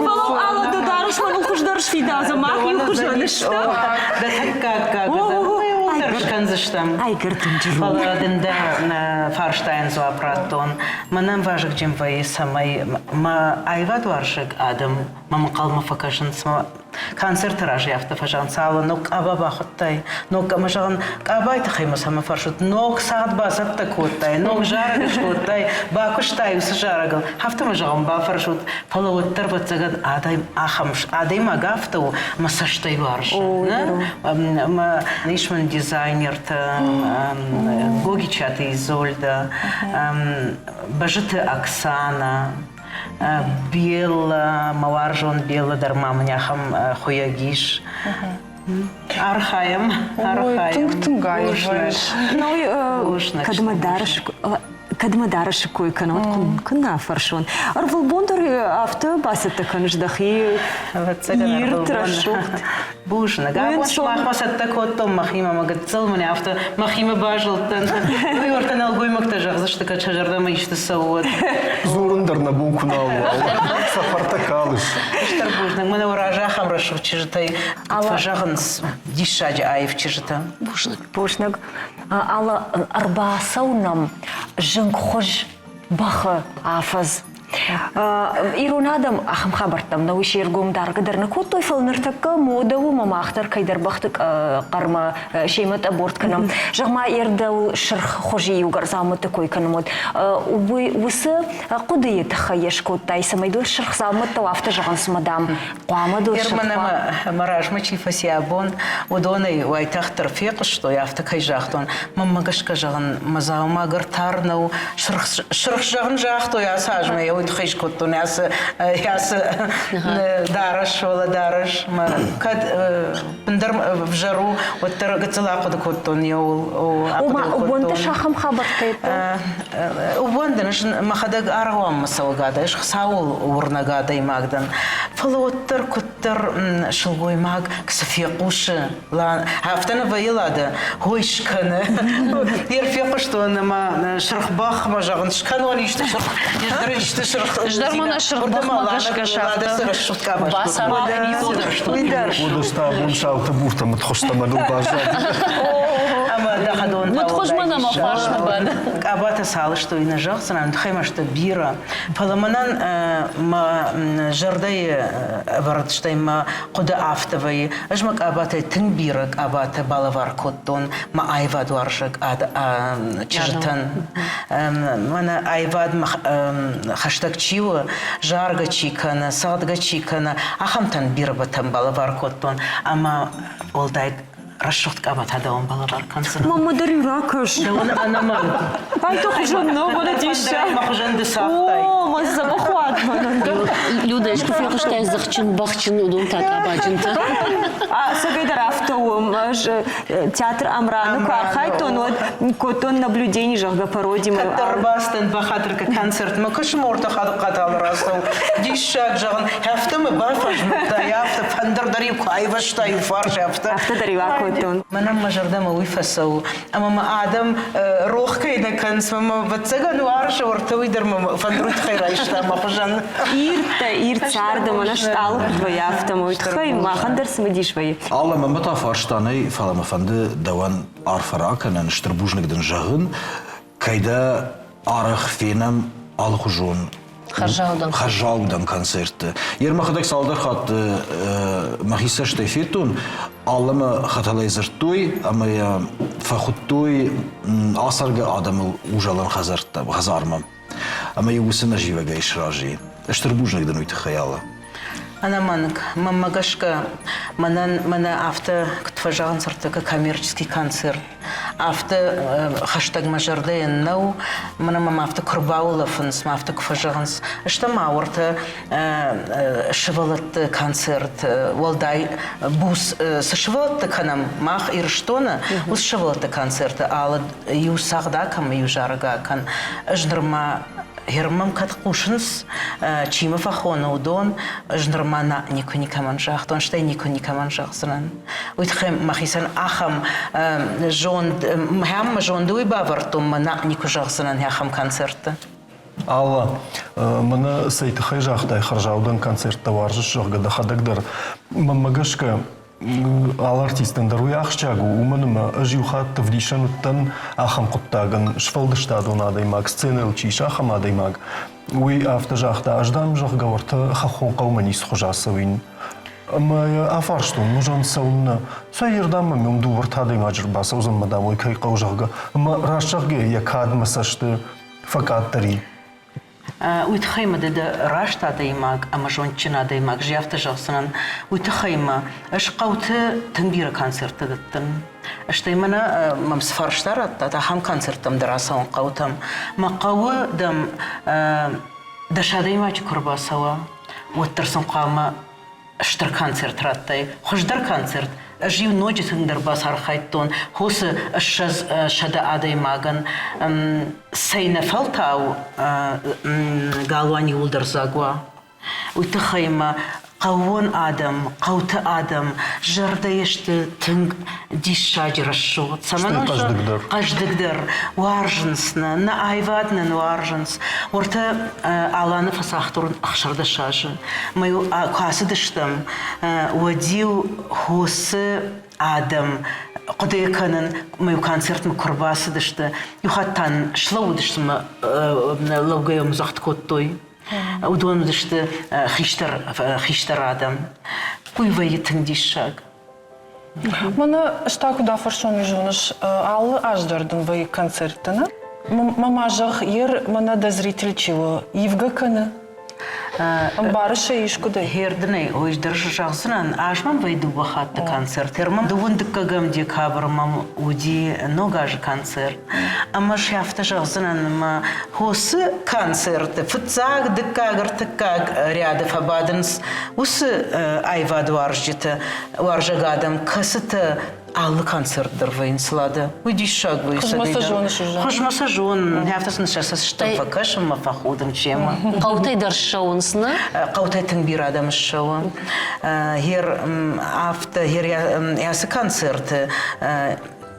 Фӕлӕ алы дӕ дарӕс мӕныл хуыздӕр сфидаудзӕн, мах иу хуызӕн стӕм. Дӕ тӕккӕ аккаг дӕр скӕндзыстӕм. Фӕлӕ дын дӕ фарстайӕн дзуапп радтон. Мӕнӕн вазыгджын вӕййы, цӕмӕй мӕ аивадуарзӕг адӕм мӕм ӕнхъӕлмӕ фӕкӕсынц, мӕ концерты разӕй афтӕ фӕзӕгъынц, алы ног къаба бахуыдтай, ног ӕмӕ зӕгъын, къабайы тыххӕй мӕ цӕмӕ фӕрсут, ног цагъд бацӕттӕ кодтай, ног зарӕг скодтай, бакуыстай уыцы зарӕгыл, афтӕ мӕ зӕгъын бафӕрсут, фӕлӕ уӕддӕр, ӕвӕццӕгӕн, адӕм ахӕм адӕймаг афтӕ у, мӕ цӕстӕй уарзы. Мӕ ис мын дизайнертӕ, Гогичаты Изольда, Бӕзыты Оксана. Белла, мӕ уарзон Белла дӕр ма мын ахӕм хуыйӕг ис. Архайӕм, архайӕм. Тынг тынг аив. Кӕд мӕ дарыс кӕд мӕ дарӕсы кой кӕнон, куыннӕ афӕрсон. Ӕрвылбон дӕр афтӕ бацӕттӕ кӕныс дӕхи ирд, рӕсугъд. Бузныг. Абон сымахмӕ цӕттӕ кодтон мӕхимӕ, мӕ гыццыл мын афтӕ мӕхимӕ базылдтӕн. Уый уӕртӕ нӕлгоймӕгтӕ зӕгъдзысты, кӕд сӕ зӕрдӕмӕ исты цӕуы, уӕд. Дзурын дӕр нӕ бон куы нал уа, цӕхӕртӕ калыс. Стыр бузныг. Мӕнӕ уӕ разы ахӕм рӕсугъд чызджытӕй фӕзӕгъынц диссаджы аив чызджытӕ. Бузныг. Бузныг. Алы ӕрбацӕуынӕм зынгхуыз бӕхы афӕдз. Ирон адӕм ахӕм хабӕрттӕм нӕ уый се ргом даргӕ дӕр нӕ кодтой, фӕлӕ ныртӕккӕ модӕ у, ӕмӕ мах дӕр кӕйдӕр бӕхты хъӕрмӕ семӕ тъӕборт кӕнӕм. Зӕгъ-ма, ердӕуыл сырх хуызы иугӕр дзаумӕтты кой кӕнӕм, уӕд уый уыцы хъуыдыйы тыххӕй йӕ скодтай, цӕмӕй дыл сырх дзаумӕттӕ афтӕ зӕгъынц, ӕмӕ, дам, хъуамӕ дыл сырх Герман ӕмӕ размӕ чи фӕци абон, уыдонӕй уайтагъддӕр фехъуыстой, афтӕ кӕй загътон. Мӕнмӕ гӕсгӕ зӕгъын, мӕ дзаума ӕгӕр тар нӕу. Сырх, сырх зӕгъын загътой ацы азмӕ, йӕ уый тыххӕй скодтон ацы, ацы дарӕс, уӕлӕдарӕс. Мӕ кӕд ӕндӕр ӕвзӕр у, уӕддӕр гыццыл ахъуыды кодтон еуыл. Ома, ӕууӕндыс ахӕм хабӕрттӕй? Ӕууӕндын, ӕз мӕхӕдӕг аргъуанмӕ цӕуӕг адӕм, ӕз Хуыцауыл уырнӕг адӕймаг дӕн. Фӕлӕ уӕддӕр куыддӕр сылгоймаг цы фехъусы, афтӕ нӕ вӕййы лады, ой скӕны. Йе фехъуыстон ӕмӕ сырх бӕхмӕ зӕгъын, скӕнон исты сырх, ӕз исты сырх. Ӕз дӕр мӕнӕ сырх бӕхмӕ гӕсгӕ сафта. Уыдысты абон сауты буртӕ мыдхуызтӕ мӕныл баззад. Ӕмӕ дӕхӕдон Мыдхуыз мӕнӕ мӕ фарсмӕ бады. Къабатӕ цал сты, уый нӕ зӕгъдзынӕн, тыххӕй ма сты бирӕ. Фӕлӕ мӕнӕн мӕ зӕрдӕйы ӕвӕрд, стӕй мӕ хъуыды афтӕ вӕййы. Ӕз мӕ къабатӕй тынг бирӕ къабатӕ балӕвар кодтон мӕ аивадуарзӕг чызджытӕн. Мӕнӕ аивадмӕ хӕстӕг чи у, заргӕ чи кӕны, цӕгъдгӕ чи кӕны, ахӕмтӕн бирӕ батӕн балӕвар кодтон. Ӕмӕ уӕлдай рӕсугъд къабатӕ дӕуӕн балӕвар кӕндзынӕн. Мамӕ дӕр-иу ракӕс. Дӕуӕн ӕнӕмӕнг. Ай то хуызӕн нӕу, мӕнӕ диссаг. Мӕ хуызӕн ды цагътай. О, мӕ дзӕбӕх уад мӕнӕн дӕр. Люда, искуы фехъуыстай дзыхджын, бӕхджын, уыдон та къабаджынтӕ? Ӕцӕгӕйдӕр афтӕ у. Ӕз театр Амраны куы архайдтон, уӕд кодтон наблюдение, зӕгъгӕ, пародимӕ. Кӕддӕр ӕрбацыдтӕн бахатыркӕ концертмӕ, куысморты хъаталы рацӕу. Диссаг, зӕгъын, афтӕ мӕ бафӕзмыдта, афтӕ фӕндыр дӕр-иу куы айвӕзта иу фарс, афтӕ. Афтӕ дӕр-иу акодтон. Мӕнӕн мӕ зӕрдӕмӕ уый фӕцӕуы, ӕмӕ мӕ адӕм рох кӕй нӕ кӕнынц, мӕ ӕвӕццӕгӕн уарзы, уӕртӕ уый дӕр мӕ фӕндыр уый тыххӕй райста мӕ хуызӕн. Ирдтӕ, ирд царды мӕнӕ стъалы куыд вӕййы, афтӕ мӕ уый тыххӕй махӕн дӕр цымыдис вӕййы. Алла, мӕнмӕ та фарста нӕй, фӕлӕ мӕ фӕнды дӕуӕн арфӕ ракӕнын, стыр бузныг дын зӕгъын, кӕй дӕ арӕх фенӕм алыхуызон хӕрзаудӕн концертты. Йе мӕхӕдӕг цалдӕр хатты мӕхи цӕстӕй федтон, аллӕмӕ хӕтӕлӕй дзырдтой ӕмӕ йӕ фӕхуыдтой ацӕргӕ адӕмыл узӕлӕн хӕдзӕрттӕ, хӕдзармӕ. Ӕмӕ-иу уыцы нӕзивӕгӕй сразы. Стыр бузныг дын уый тыххӕй, Алла. Ӕнӕмӕнг, мӕнмӕ гӕсгӕ, мӕнӕн мӕнӕ афтӕ куыд фӕзӕгъынц ӕртыккаг коммерческий концерт, афтӕ хӕстӕг мӕ зӕрдӕйӕн нӕу, мӕнӕ мӕм афтӕ куы рбаулӕфынц, мӕ афтӕ куы фӕзӕгъынц, стӕм ма уӕртӕ сывӕллӕтты концерт, уӕлдай буц цы сывӕллӕтты кӕнӕм мах Ирыстоны, уыцы сывӕллӕтты концерты алы иу цагъд акӕн ӕмӕ иу зарӕг акӕн. Ӕз нырма Герман кӕд хъусынц, чи мӕ фӕхоны, уыдон, ӕз нырма нӕ никуы никӕмӕн загътон, стӕй никуы никӕмӕн зӕгъдзынӕн. Уый тыххӕй мӕхицӕн ахӕм зонд, мӕ мӕ зонды уый бавӕрдтон, мӕ нӕ никуы зӕгъдзынӕн ахӕм концертты. Алла, мӕнӕ цӕй тыххӕй загътай хӕрзаудӕн концерттӕ уарзыс, зӕгъгӕ, дӕхӕдӕг дӕр. Мӕнмӕ гӕсгӕ, алы артистӕн дӕр уый ахсджиаг у, уымӕн ӕмӕ ӕз иу хатт ӕвдисӕн уыдтӕн ахӕм хъуыддагӕн, сфӕлдыстадон адӕймаг, сценӕйыл чи ис, ахӕм адӕймаг. Уый афтӕ загъта, ӕз дам, зӕгъгӕ, уӕртӕ хӕххон хъӕумӕ ницы хуызы ацӕуин. Ӕмӕ йӕ афарстон, музон цӕуыннӕ? Цӕй ердӕм мӕм уым дыууӕртӕ адӕймаджы ӕрбацӕудзӕн мӕ дам, уый кӕй хъӕуы, зӕгъгӕ. Ӕмӕ раст зӕгъгӕйӕ, йӕ кад мӕ цӕсты фӕкъаддӕр и. Уый тыххӕй мӕ ды дӕ раст адӕймаг ӕмӕ зондджын адӕймаг, афтӕ зӕгъдзынӕн. Уый тыххӕй мӕ ӕз хъӕуты тынг бирӕ концерттӕ дӕттын. Стӕй мӕнӕ мӕм цы фарста радтат, ахӕм концерттӕм дӕр ацӕуын хъӕутӕм. Мӕ хъӕуы, дам, Дӕс адӕймаджы куы ӕрбацӕуа, уӕддӕр сын хъуамӕ стыр концерт радтай, хуыздӕр концерт. Ӕз-иу ноджы тынгдӕр бацархайдтон хосы 20 100 адӕймагӕн цӕйнӕфӕлтау галуан иууылдӕр дзаг уа. Уый тыххӕй мӕ хъӕууон адӕм, хъӕуты адӕм зӕрдӕйы сты тынг диссаджы рӕсугъд. Цӕмӕн хъӕздыгдӕр. Хъӕздыгдӕр. Уарзынц нӕ, нӕ аивад нын уарзынц. Уӕртӕ Аланы фӕцагътон 16 азы. Мӕ-иу куы ацыдыстӕм, уӕд-иу хосы адӕм хъуыды кӕнын, мӕ-иу концертмӕ куы ӕрбацыдысты, иу хатт та слӕууыдысты мӕ лӕугӕйӕ ӕмдзӕгъд кодтой. Уыдон уыдысты хистӕр, хистӕр адӕм. Уый вӕййы тынг диссаг. Мӕнӕ ӕз та куыд афӕрсон, уый зоныс, алы аз дӕр дын вӕййы концерттӕ, нӕ? Мӕ ма зӕгъ, ер мӕнӕ дӕ зритель чи у, ивгӕ кӕны? Ӕмбарыс ӕй искуыдӕй? Хердынӕй ой дӕр зӕгъдзынӕн, аз мӕм вӕййы дыууӕ хатты концерт. Ер мӕм дыууын дыккӕгӕм декабры мӕм уыди Ног азы концерт. Ӕмӕ сӕ афтӕ зӕгъдзынӕн, ӕмӕ хосы концерты фыццаг, дыккаг, ӕртыккаг ряды фӕбадынц уыцы аивадуарзджытӕ, уарзӕг адӕм, кӕцытӕ алы концерт дӕр вӕййынц Лада. Уый диссаг вӕййы. Хуызмӕ сӕ зоныс уже? Хуызмӕ сӕ зонын. Афтӕ сын сӕ цӕстытӕм фӕкӕсын мӕ фӕхудын семӕ. Хъӕутӕй дӕр ссӕуынц, нӕ? Хъӕутӕй тынг бирӕ адӕм ссӕуы. Гер афтӕ, гер ацы концерты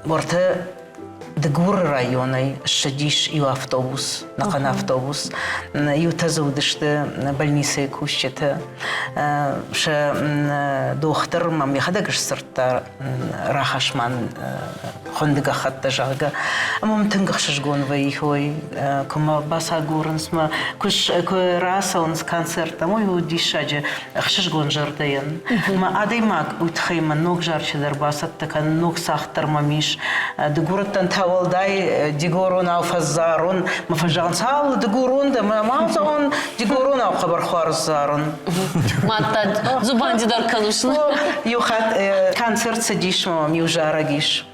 уӕртӕ Дыгуры районӕй ссыдис иу автобус, нӕхъӕн автобус. Иутӕ дзы уыдысты больницӕйы кусджытӕ. Сӕ дохтыр мӕм йӕхӕдӕг сдзырдта, рахӕсс мӕн хуынды гӕххӕттӕ, зӕгъгӕ. Ӕмӕ мын тынг ӕхсызгон вӕййы, ой, куы мӕ бацагурынц, мӕ куы рацӕуынц концерттӕм, ой, у диссаджы ӕхсызгон зӕрдӕйӕн. Мӕ адӕймаг уый тыххӕй мӕ ног зарджытӕ дӕр бацӕттӕ кӕн, ног цагъд дӕр мӕм ис. Дыгурӕттӕн та уӕлдай дигоронау фӕззарун. Мӕ фӕзӕгъынц, ау, дыгурон дӕ, мӕ ма зӕгъон, дигоронау хъӕбӕр хуарз зарун. Мадта дзубанди дӕр кӕнус? Иу хатт концерт цыдис, мӕм иу зарӕг ис.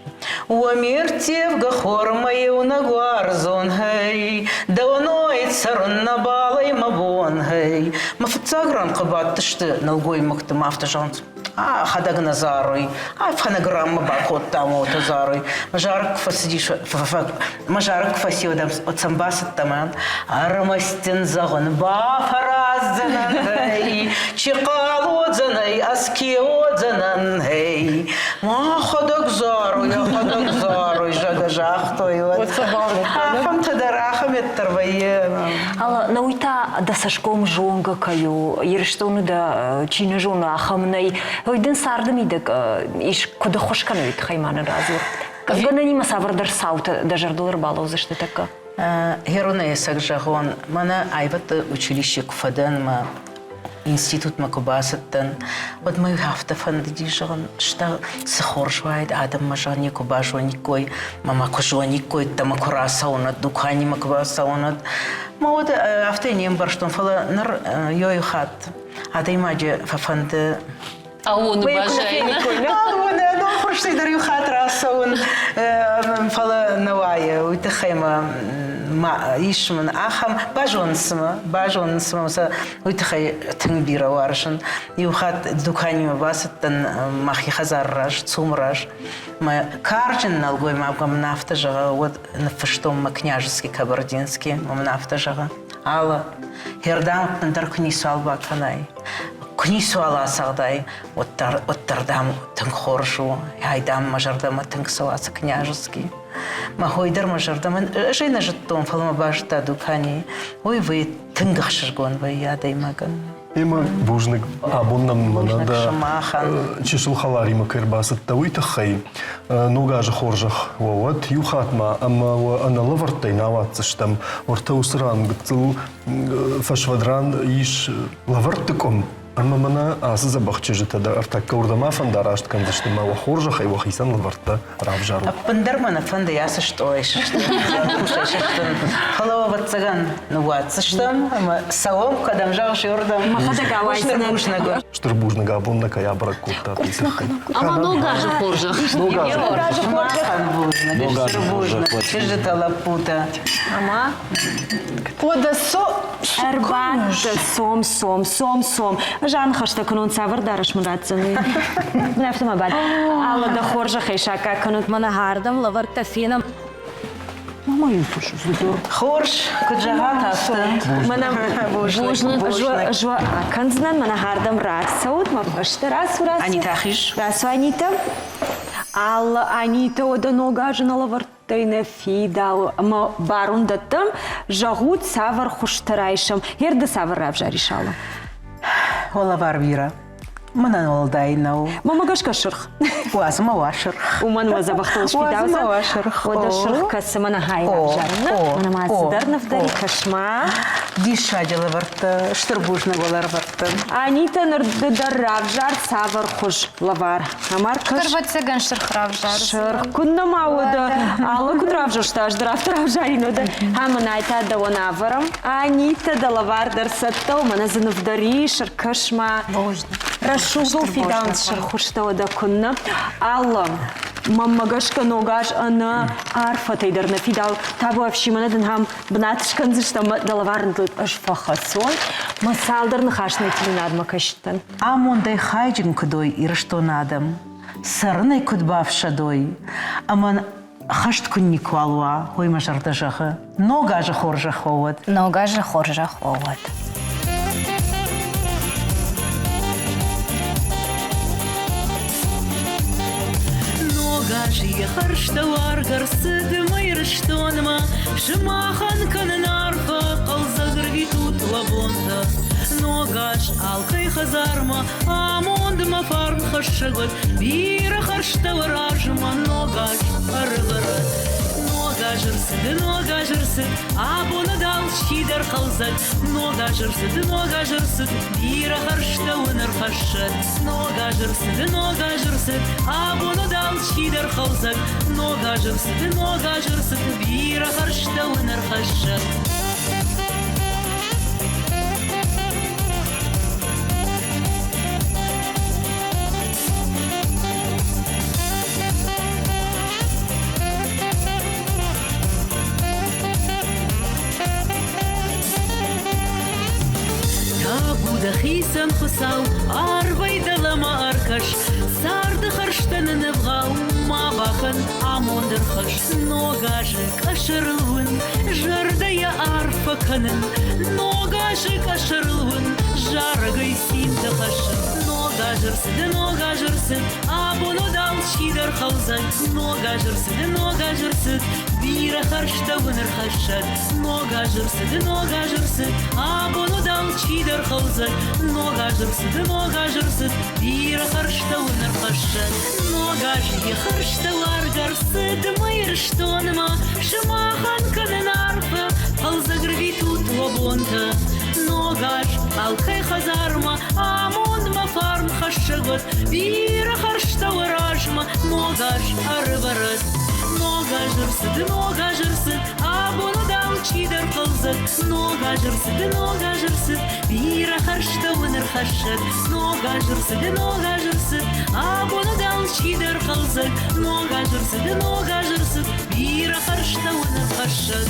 Уоми ӕрттевгӕ хормӕ еунӕг уарзон гьей, Дӕуӕной цӕрун нӕбал ӕй мӕ бон гьей. Мӕ фыццаг рӕнхъы бадтысты нӕлгоймӕгты мӕ афтӕ зӕгъынц, а хӕдӕг нӕ заруй, а фонограммӕ бакодта уотӕ заруй. Мӕ зарӕг куы фӕцыдис, мӕ зарӕг куы фӕци, уӕд сӕм бацыдтӕн ӕмӕ ӕрмӕст дын зӕгъын бафӕраздзӕнӕн, гъей, чи хъал уодзӕнӕй, ӕз ке уодзӕнӕн, гъей. Мӕхӕдӕг заруй, йӕхӕдӕг заруй, зӕгъгӕ, загътой уӕд. Ахӕмтӕ дӕр ахӕм ӕддӕр вӕййы. Ала науи та дӕ цӕсгом зонгӕ кӕй у, Ирыстоны дӕ чи нӕ зоны, ахӕм нӕй. Ой дын царды мидӕг ис куыд ӕххуыс кӕны, уый тыххӕй ма нын радзур. Гӕнӕнимӕ цавӕрдӕр цаутӕ дӕ зӕрдыл ӕрбалӕудзысты тӕккӕ? Херонӕй ӕцӕг зӕгъон, мӕнӕ аивӕдты училище куы фӕдӕн мӕ институтмӕ куы бацыдтӕн, уӕд мӕ афтӕ фӕндыди, зӕгъын, стӕ цы хорз уаид, адӕммӕ зӕгъын, никуы базониккой, мӕ мӕ куы зониккой, мӕ куы рацӕуын, дуканимӕ куы бацӕуын. Мӕ уӕд афтӕ не мбӕрстон, фӕлӕ ныр иу хатт адӕймаджы фӕфӕнды Аууоны баззайын. Аууоны, хуырстӕй дӕр иу хатт рацӕуын, фӕлӕ нӕ уайы. Уый тыххӕй мӕ ис мын ахӕм, базонынц мӕ, базонынц мӕ сӕ уый тыххӕй тынг бирӕ уарзын. Иу хатт дуканимӕ бацыдтӕн мӕхи хӕдзары раз, ЦУМ-ы раз. Мӕ карджын нӕлгоймаг мын афтӕ зӕгъы, уӕд ныффыстон мӕ княжеский кабардинский, мын афтӕ зӕгъы, Алла, хердӕм ӕппындӕр куы ницуал бакӕнай, куы ницуал ацӕгъдай, уӕддӕр, уӕддӕр, дам, тынг хорз у. Ай, дам, мӕ зӕрдӕмӕ тынг цӕуы ацы княжеский. Мӕ хой дӕр мӕ зӕрдӕмӕ, ӕз ӕй нӕ зыдтон, фӕлӕ мӕ базыдта дуканийы. Уый вӕййы тынг ӕхсызгон вӕййы адӕймагӕн. Эмӕ бузныг, абон нӕм мӕнӕ дӕ чысыл хӕларимӕ кӕй ӕрбацыдтӕ, уый тыххӕй. Ног азы хорзӕх уӕ уӕд иу хатт ма ӕмӕ уӕ ӕнӕлӕвӕрдтӕй нӕ ауадздзыстӕм. Уӕртӕ уыцы ран гыццыл фӕсвӕд ран ис лӕвӕртты къуым. Ӕмӕ мӕнӕ ацы дзӕбӕх чызджытӕ дӕр ӕртӕккӕ уырдӕм афӕндараст кӕндзысты мӕ уӕ хорзӕхӕй уӕхицӕн лӕвӕрттӕ равзарут. Ӕппындӕр мӕ нӕ фӕнды ацы стъолӕй сыстын, кусӕй сыстын. Фӕлӕ, ӕвӕццӕгӕн, ныууадздзыстӕм ӕмӕ цӕуӕм, кӕдӕм зӕгъыс, уырдӕм. Мӕхӕдӕг ауайдзынӕн. Бузныг. Стыр бузныг абон нӕ кӕй абӕрӕг кодтат, уый тыххӕй. Ӕмӕ ног азы хорзӕх. Ног азы хорзӕх. Махӕн бузныг, стыр бузныг, чызджытӕ, лӕппутӕ. Ӕмӕ Уӕдӕ со Ӕрбадт сом, сом, сом, сом. Ӕз аныхӕстӕ кӕнон, цавӕр дарӕс мын ратдзӕн, уый. Мын афтӕ ма бад. Алла дӕ хорзӕхӕй саккаг кӕнут. Мӕнӕ ардӕм лӕвӕрттӕ фенӕм. Хорз, куыд зӕгъат, афтӕ. Мӕнӕ бузныг. Ӕз уӕ акӕндзынӕн, мӕнӕ ардӕм рацӕут, мӕ фӕстӕ рацу, рацу. Анита, хиз. Рацу, Анита. Алла, Анита, уӕдӕ ног азы нӕ лӕвӕрттӕ Стӕй нӕ фидауы ӕмӕ барон дӕттӕм, зӕгъут, цавӕр хуызтӕ райсӕм, ды цавӕр равзарис алы? Лӕвар бирӕ. Мӕнӕн уӕлдай нӕу. Мӕмӕ гӕсгӕ сырх. Уадз мӕ уа сырх. Уымӕн уӕ дзӕбӕхтыл сфидаудзӕн. Уадз мӕ уа сырх. Уӕдӕ сырх кӕсы мӕнӕ хай равзарын. Мӕнӕ ма цыдӕр ныв дӕр кӕс-ма. Диссаджы лӕвӕрттӕ, стыр бузныг уӕ лӕвӕрттӕ. Анита, ныр ды дӕр равзар цавӕр хуыз лӕвар. Ӕмӕ ркӕс. Ӕвӕццӕгӕн сырх равзар. Сырх куыннӕ ма уӕдӕ алы куыд равзӕрста, ӕз дӕр афтӕ равзарин уӕдӕ. Ӕмӕ та дӕуӕн ӕвӕрӕм. Анита, дӕ лӕвар дӕр цӕттӕ у, мӕнӕ дзы ныв дӕр ис, ӕркӕс-ма. Рӕсугъдыл фидауынц сырххуызтӕ уӕдӕ куыннӕ. Алла, мӕнмӕ гӕсгӕ ног аз ӕнӕ арфӕтӕй дӕр нӕ фидауы. Табу ӕфсимӕнӕ дын ам бынат скӕндзыстӕм, дӕ лӕвар ӕз фӕхӕцон. Мӕ цалдӕр ныхас нӕ телеуынадмӕ кӕсдтӕн. Амондӕй хайджын куыд уой Ирыстоны адӕм, цӕрынӕй куыд бафсӕдой ӕмӕ хӕст куы никуал уа, уый мӕ зӕрдӕ зӕгъы. Ног азы хорзӕх уӕ уӕд! Ног азы хорзӕх уӕ уӕд! Ног азы йӕ хӕрзтӕ уаргӕ рцыд мӕ Ирыстонмӕ, Сымахӕн кӕнын арфӕ, хъӕлдзӕг рвитут уӕ бонтӕ. Ног аз алкӕй хӕдзармӕ амондмӕ фарн хӕссӕг уӕд, бирӕ хӕрзтӕ уӕ размӕ ног аз ӕрывӕрӕд. Ног аз ӕрцыд, ног аз ӕрцыд, абоны дал чидӕр хъӕлдзӕг. Ног аз ӕрцыд, ног аз ӕрцыд, бирӕ хӕрзтӕ уын ӕрхӕссӕд. Ног аз ӕрцыд, ног аз ӕрцыд, абоны дал чидӕр хъӕлдзӕг. Ног аз ӕрцыд, ног аз ӕрцыд, бирӕ хӕрзтӕ уын ӕрхӕссӕд. Табу дӕхицӕн, Хуыцау, арвӕй дӕлӕмӕ ӕркӕс, Царды хӕрзтӕ нын ӕвгъау ма бакӕн, амонд ӕрхӕсс. Ног азы къӕсӕрыл уын зӕрдӕйӕ арфӕ кӕнын, Ног азы къӕсӕрыл уын зарӕгӕй цинтӕ хӕссын. Ног аз ӕрцыд, ног аз ӕрцыд, абон уӕд алчидӕр хъӕлдзӕг. Ног аз ӕрцыд, ног аз ӕрцыд, бирӕ хӕрзтӕ уын ӕрхӕссӕд. Ног аз ӕрцыд, ног аз ӕрцыд, абон уӕд алчидӕр хъӕлдзӕг. Ног аз ӕрцыд, ног аз ӕрцыд, бирӕ хӕрзтӕ уын ӕрхӕссӕд. Ног аз йӕ хӕрзтӕ уаргӕ рцыд мӕ Ирыстонмӕ, сымахӕн кӕнын арфӕ, хъӕлдзӕг рвитут уӕ бонтӕ. Ног аз алкӕй хӕдзармӕ амондмӕ фарн хӕссӕг уӕд, бирӕ хӕрзтӕ уӕ размӕ ног аз ӕрывӕрӕд. Ног аз ӕрцыд, ног аз ӕрцыд, абон уыд алчидӕр хъӕлдзӕг. Ног аз ӕрцыд, ног аз ӕрцыд, бирӕ хӕрзтӕ уын ӕрхӕссӕд. Ног аз ӕрцыд, ног аз ӕрцыд, абон уыд алчидӕр хъӕлдзӕг. Ног аз ӕрцыд, ног аз ӕрцыд, бирӕ хӕрзтӕ уын ӕрхӕссӕд.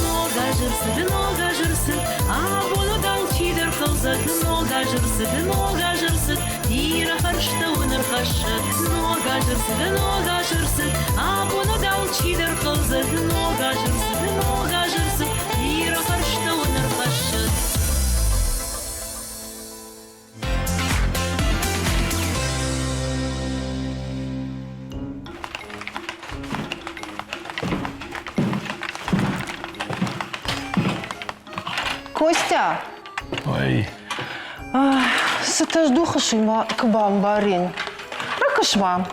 Ног аз ӕрцыд, ног аз ӕрцыд, абон уыд алчидӕр хъӕлдзӕг. Ног аз ӕрцыд, ног аз ӕрцыд, бирӕ хӕрзтӕ уын ӕрхӕссӕд. Ног аз ӕрцыд, ног аз ӕрцыд, абон уыд алчидӕр хъӕлдзӕг. Ног аз ӕрцыд, ног аз ӕрцыд, бирӕ хӕрзтӕ уын ӕрхӕссӕд. Костя! Ой. Цытӕ здухыс, уый ма куы бамбарин. Ракӕс-ма.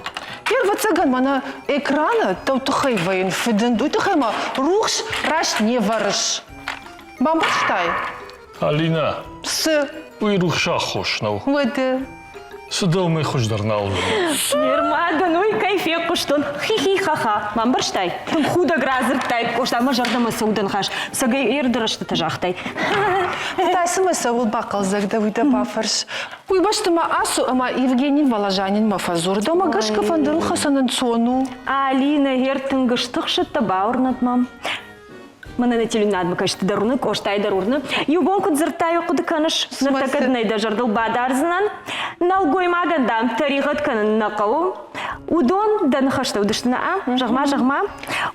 Йе рвӕццӕгӕн мӕнӕ экраны дӕу тыххӕй вӕййын фыдынд, уый тыххӕй мӕ рухс раст не вӕрыс. Бамбӕрстай? Алинӕ. Цы? Уый рухсы аххос нӕу. Уӕдӕ? Цы дӕумӕ хуыздӕр нал уыдзӕн? Нырма дын уый кӕй фехъуыстон. Хи-хи-ха-ха. Бамбӕрстай? Тынг худӕг радзырдтай, Къоста, мӕ зӕрдӕмӕ цы уды ныхас. Цӕгӕй ирд рӕстытӕ загътай. Та цымӕ цӕуыл бахъӕлдзӕг дӕ, уый дӕ бафӕрс. Уый бӕсты ма ацу ӕмӕ Евгений Воложанинмӕ фӕдзур. Дӕумӕ гӕсгӕ фӕндырыл хӕцын ӕнцон у. Алинӕ, гъер тынг стыхсыдтӕ, бауырнӕд мӕм. Мӕнӕ нӕ телеуынадмӕ кӕсты дӕр уырны, Къостайы дӕр уырны. Иу бон куыд дзырдтай, хъуыды кӕныс, ныртӕккӕ дын ӕй дӕ зӕрдыл бадардзынӕн. Нӕлгоймагӕн, дам, тӕригъӕд кӕнын нӕ хъӕуы. Уыдон дӕ ныхӕстӕ уыдысты, нӕ? Зӕгъ-ма, зӕгъ-ма.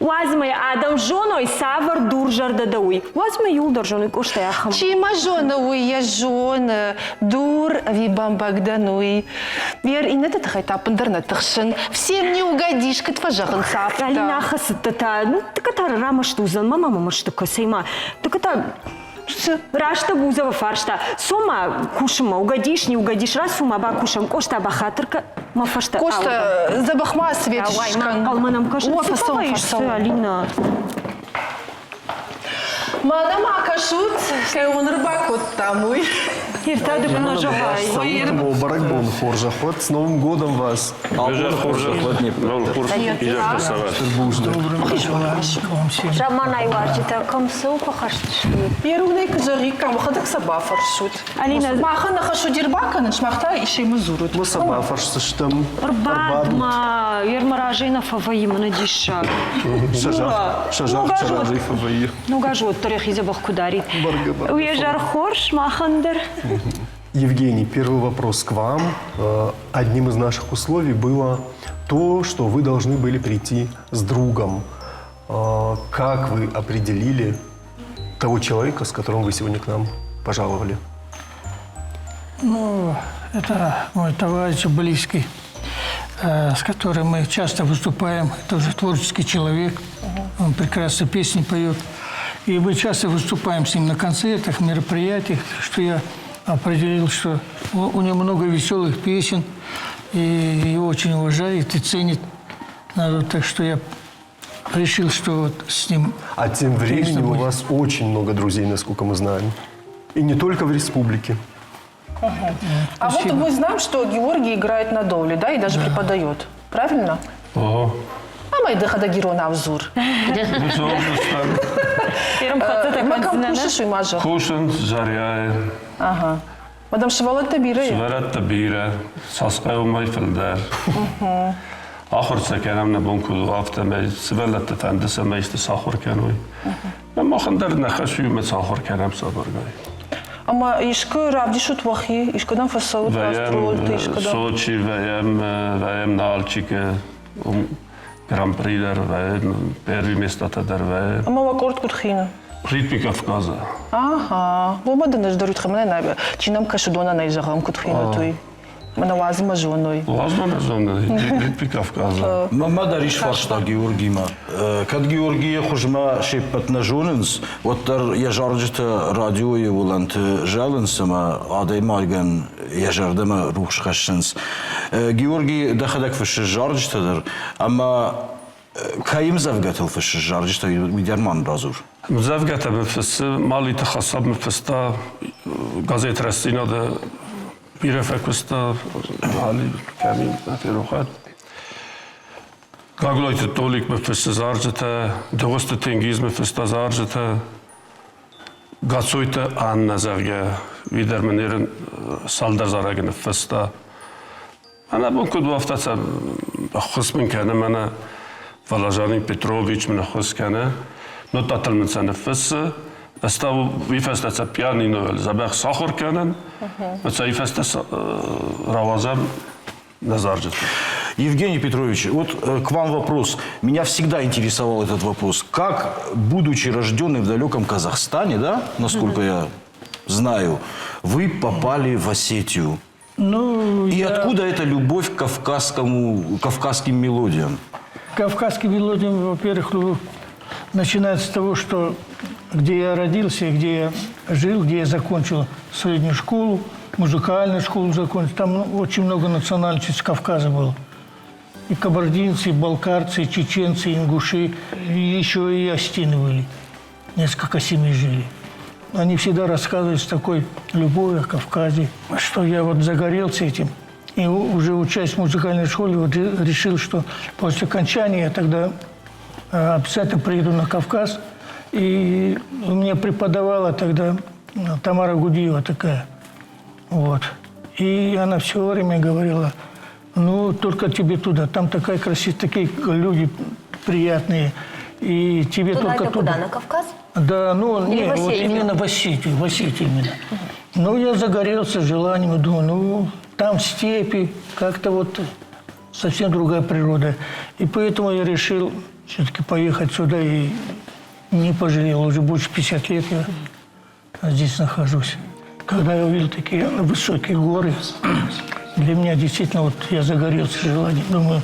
Уадз мӕ адӕм зоной, цавӕр дурзӕрдӕ дӕ уый. Уадз мӕ иуылдӕр зоной Къостайы ахӕм. Чи мӕ зоны, уый йӕ зоны. Дур ӕви бӕмбӕг дӕн уый. Йе иннӕты тыххӕй та ӕппындӕр нӕ тыхсын. Всем не угодишь, куыд фӕзӕгъынц афтӕ. Алина хӕцыдтӕ та, ну, тыкка та рамӕсты уыдзӕн, мама мӕ мӕсты кӕсай ма. Тыкка та Рӕстӕг Узова фарста, цома кусынмӕ, угодишь, не угодишь, рацу ма бакусӕм, Къоста бахатыр кӕ, мӕ фӕстӕ. Къоста, дзӕбӕх ма свет скӕн. Хъалмӕ нӕм кӕсын, О, фӕцӕуӕм, фӕцӕуӕм. Алина. Мӕнӕ ма кӕсут, кӕй уын ӕрбакодтам, уый. Иртӕ ды куы нӕ зӕгъай. Бӕрӕгбоны хорзӕх уӕд, с Новым годом вас! Заманай уазджытӕ кӕм цы фӕхӕсдзысты? Ерунӕй куы зӕгъиккам, уӕхӕдӕг сӕ бафӕрсут. Алина, махӕн нӕ хӕс уыди ӕрбакӕнын, сымах та исемӕ дзурут. Мы сӕ бафӕрсдзыстӕм. Ӕрбад ма, ермӕ разӕй нӕ фӕвӕййы, мӕнӕ диссаг. Сӕ загъд сӕ разӕй фӕвӕййы. Ног аз уӕддӕр йӕхи дзӕбӕх куы дарид. Уе зӕр хорз, махӕн дӕр. Евгений, первый вопрос к вам. Одним из наших условий было то, что вы должны были прийти с другом. Как вы определили того человека, с которым вы сегодня к нам пожаловали? Ну, это мой товарищ близкий, с которым мы часто выступаем. Это уже творческий человек. Он прекрасно песни поет. И мы часто выступаем с ним на концертах, мероприятиях, что я определил, что у него много веселых песен, и его очень уважает и ценит народ. Так что я решил, что вот с ним... А тем временем у вас очень много друзей, насколько мы знаем. И не только в республике. Угу. А вот мы знаем, что Георгий играет на доуле, да, и даже да. преподает. Правильно? Ого. Ӕмӕ дӕхӕдӕг иронау дзур. Ма кӕм кусыс, уый ма зӕгъ. Кусын Заряйы. Ага. Мадам, сывӕллӕттӕ бирӕ? Сывӕллӕттӕ бирӕ, цас хъӕуы, уымӕй фылдӕр. Ахуыр сӕ кӕнӕм нӕ бон куыд у, афтӕмӕй сывӕллӕтты фӕнды, цӕмӕй исты сахуыр кӕной. Махӕн дӕр нӕ хӕс у, иумӕ сахуыр кӕнӕм сабыргай. Ӕмӕ искуы равдисут уӕхи, искуыдӕм фӕцӕут гастролты, искуыдӕм? Сочи вӕййӕм, вӕййӕм Нальчикы, Гран-при дӕр вӕййы, первый местатӕ дӕр вӕййы. Ӕмӕ уӕ къорд куыд хины? Ритми Кавказа. Ага, уымӕ дын ӕз дӕр уый тыххӕй мӕнӕ чи нӕм кӕсы, уыдонӕн ӕй зӕгъӕм, куыд хинут, уый. Мӕнӕ уадз мӕ зоной. Уадз мӕ зоной, Ритми Кавказа. Мӕнмӕ дӕр ис фарста Георгимӕ. Кӕд Георгийы хуызмӕ се ппӕт нӕ зонынц, уӕддӕр йӕ зарджытӕ радиойы уылӕнты зӕлынц ӕмӕ адӕймагӕн йӕ зӕрдӕмӕ рухс хӕссынц. Георги, дӕхӕдӕг фыссыс зарджытӕ дӕр, ӕмӕ кӕй ӕмдзӕвгӕтыл фыссыс зарджытӕ, уый дӕр ма нын радзур. Ӕмдзӕвгӕтӕ мын фыссы Малиты Хасаб мын фыста газет Рӕстдзинад-ы бирӕ фӕкуыста, Али кӕми ферохӕт. Гаглойты Толик мын фыссы зарджытӕ, Дыгъуызты Тенгиз мын фыста зарджытӕ. Гацойты Аннӕ, зӕгъгӕ, уый дӕр мын ерын цалдӕр зарӕджы ныффыста. Ӕнӕ бон куыд у, афтӕ сӕ ӕххуыс мын кӕны мӕнӕ Воложанин Петрович мын ӕххуыс кӕны. Нотатыл мын сӕ ныффыссы. Ӕз та уый фӕстӕ сӕ пианинойыл дзӕбӕх сахуыр кӕнын. Сӕ уый фӕстӕ рауадзӕм Назарджиты. Евгений Петрович, вот к вам вопрос. Меня всегда интересовал этот вопрос. Как, будучи рожденным в далеком Казахстане, да, насколько я знаю, вы попали в Осетию? Ну, И я... откуда эта любовь к кавказскому, кавказским мелодиям? Кавказским мелодиям, во-первых, начинается с того, что где я родился, где я жил, где я закончил среднюю школу, музыкальную школу закончил. Там очень много национальностей с Кавказа было. И кабардинцы, и балкарцы, и чеченцы, и ингуши, и еще и остины были. Несколько семей жили. Они всегда рассказывали с такой любовью о Кавказе, что я вот загорелся этим. И уже учась в музыкальной школе, вот решил, что после окончания я тогда обязательно приеду на Кавказ. И у меня преподавала тогда Тамара Гудиева такая. Вот. И она все время говорила, ну, только тебе туда, там такая красивая, такие люди приятные. И тебе туда только это туда. куда, на Кавказ? Да, ну, Или не, в вот Осетию? именно в Осетию, в Осетию именно. Ну, я загорелся желанием, думаю, ну, там степи, как-то вот совсем другая природа. И поэтому я решил все-таки поехать сюда и не пожалел. Уже больше 50 лет я здесь нахожусь. Когда я увидел такие высокие горы, для меня действительно вот я загорелся желанием. Думаю,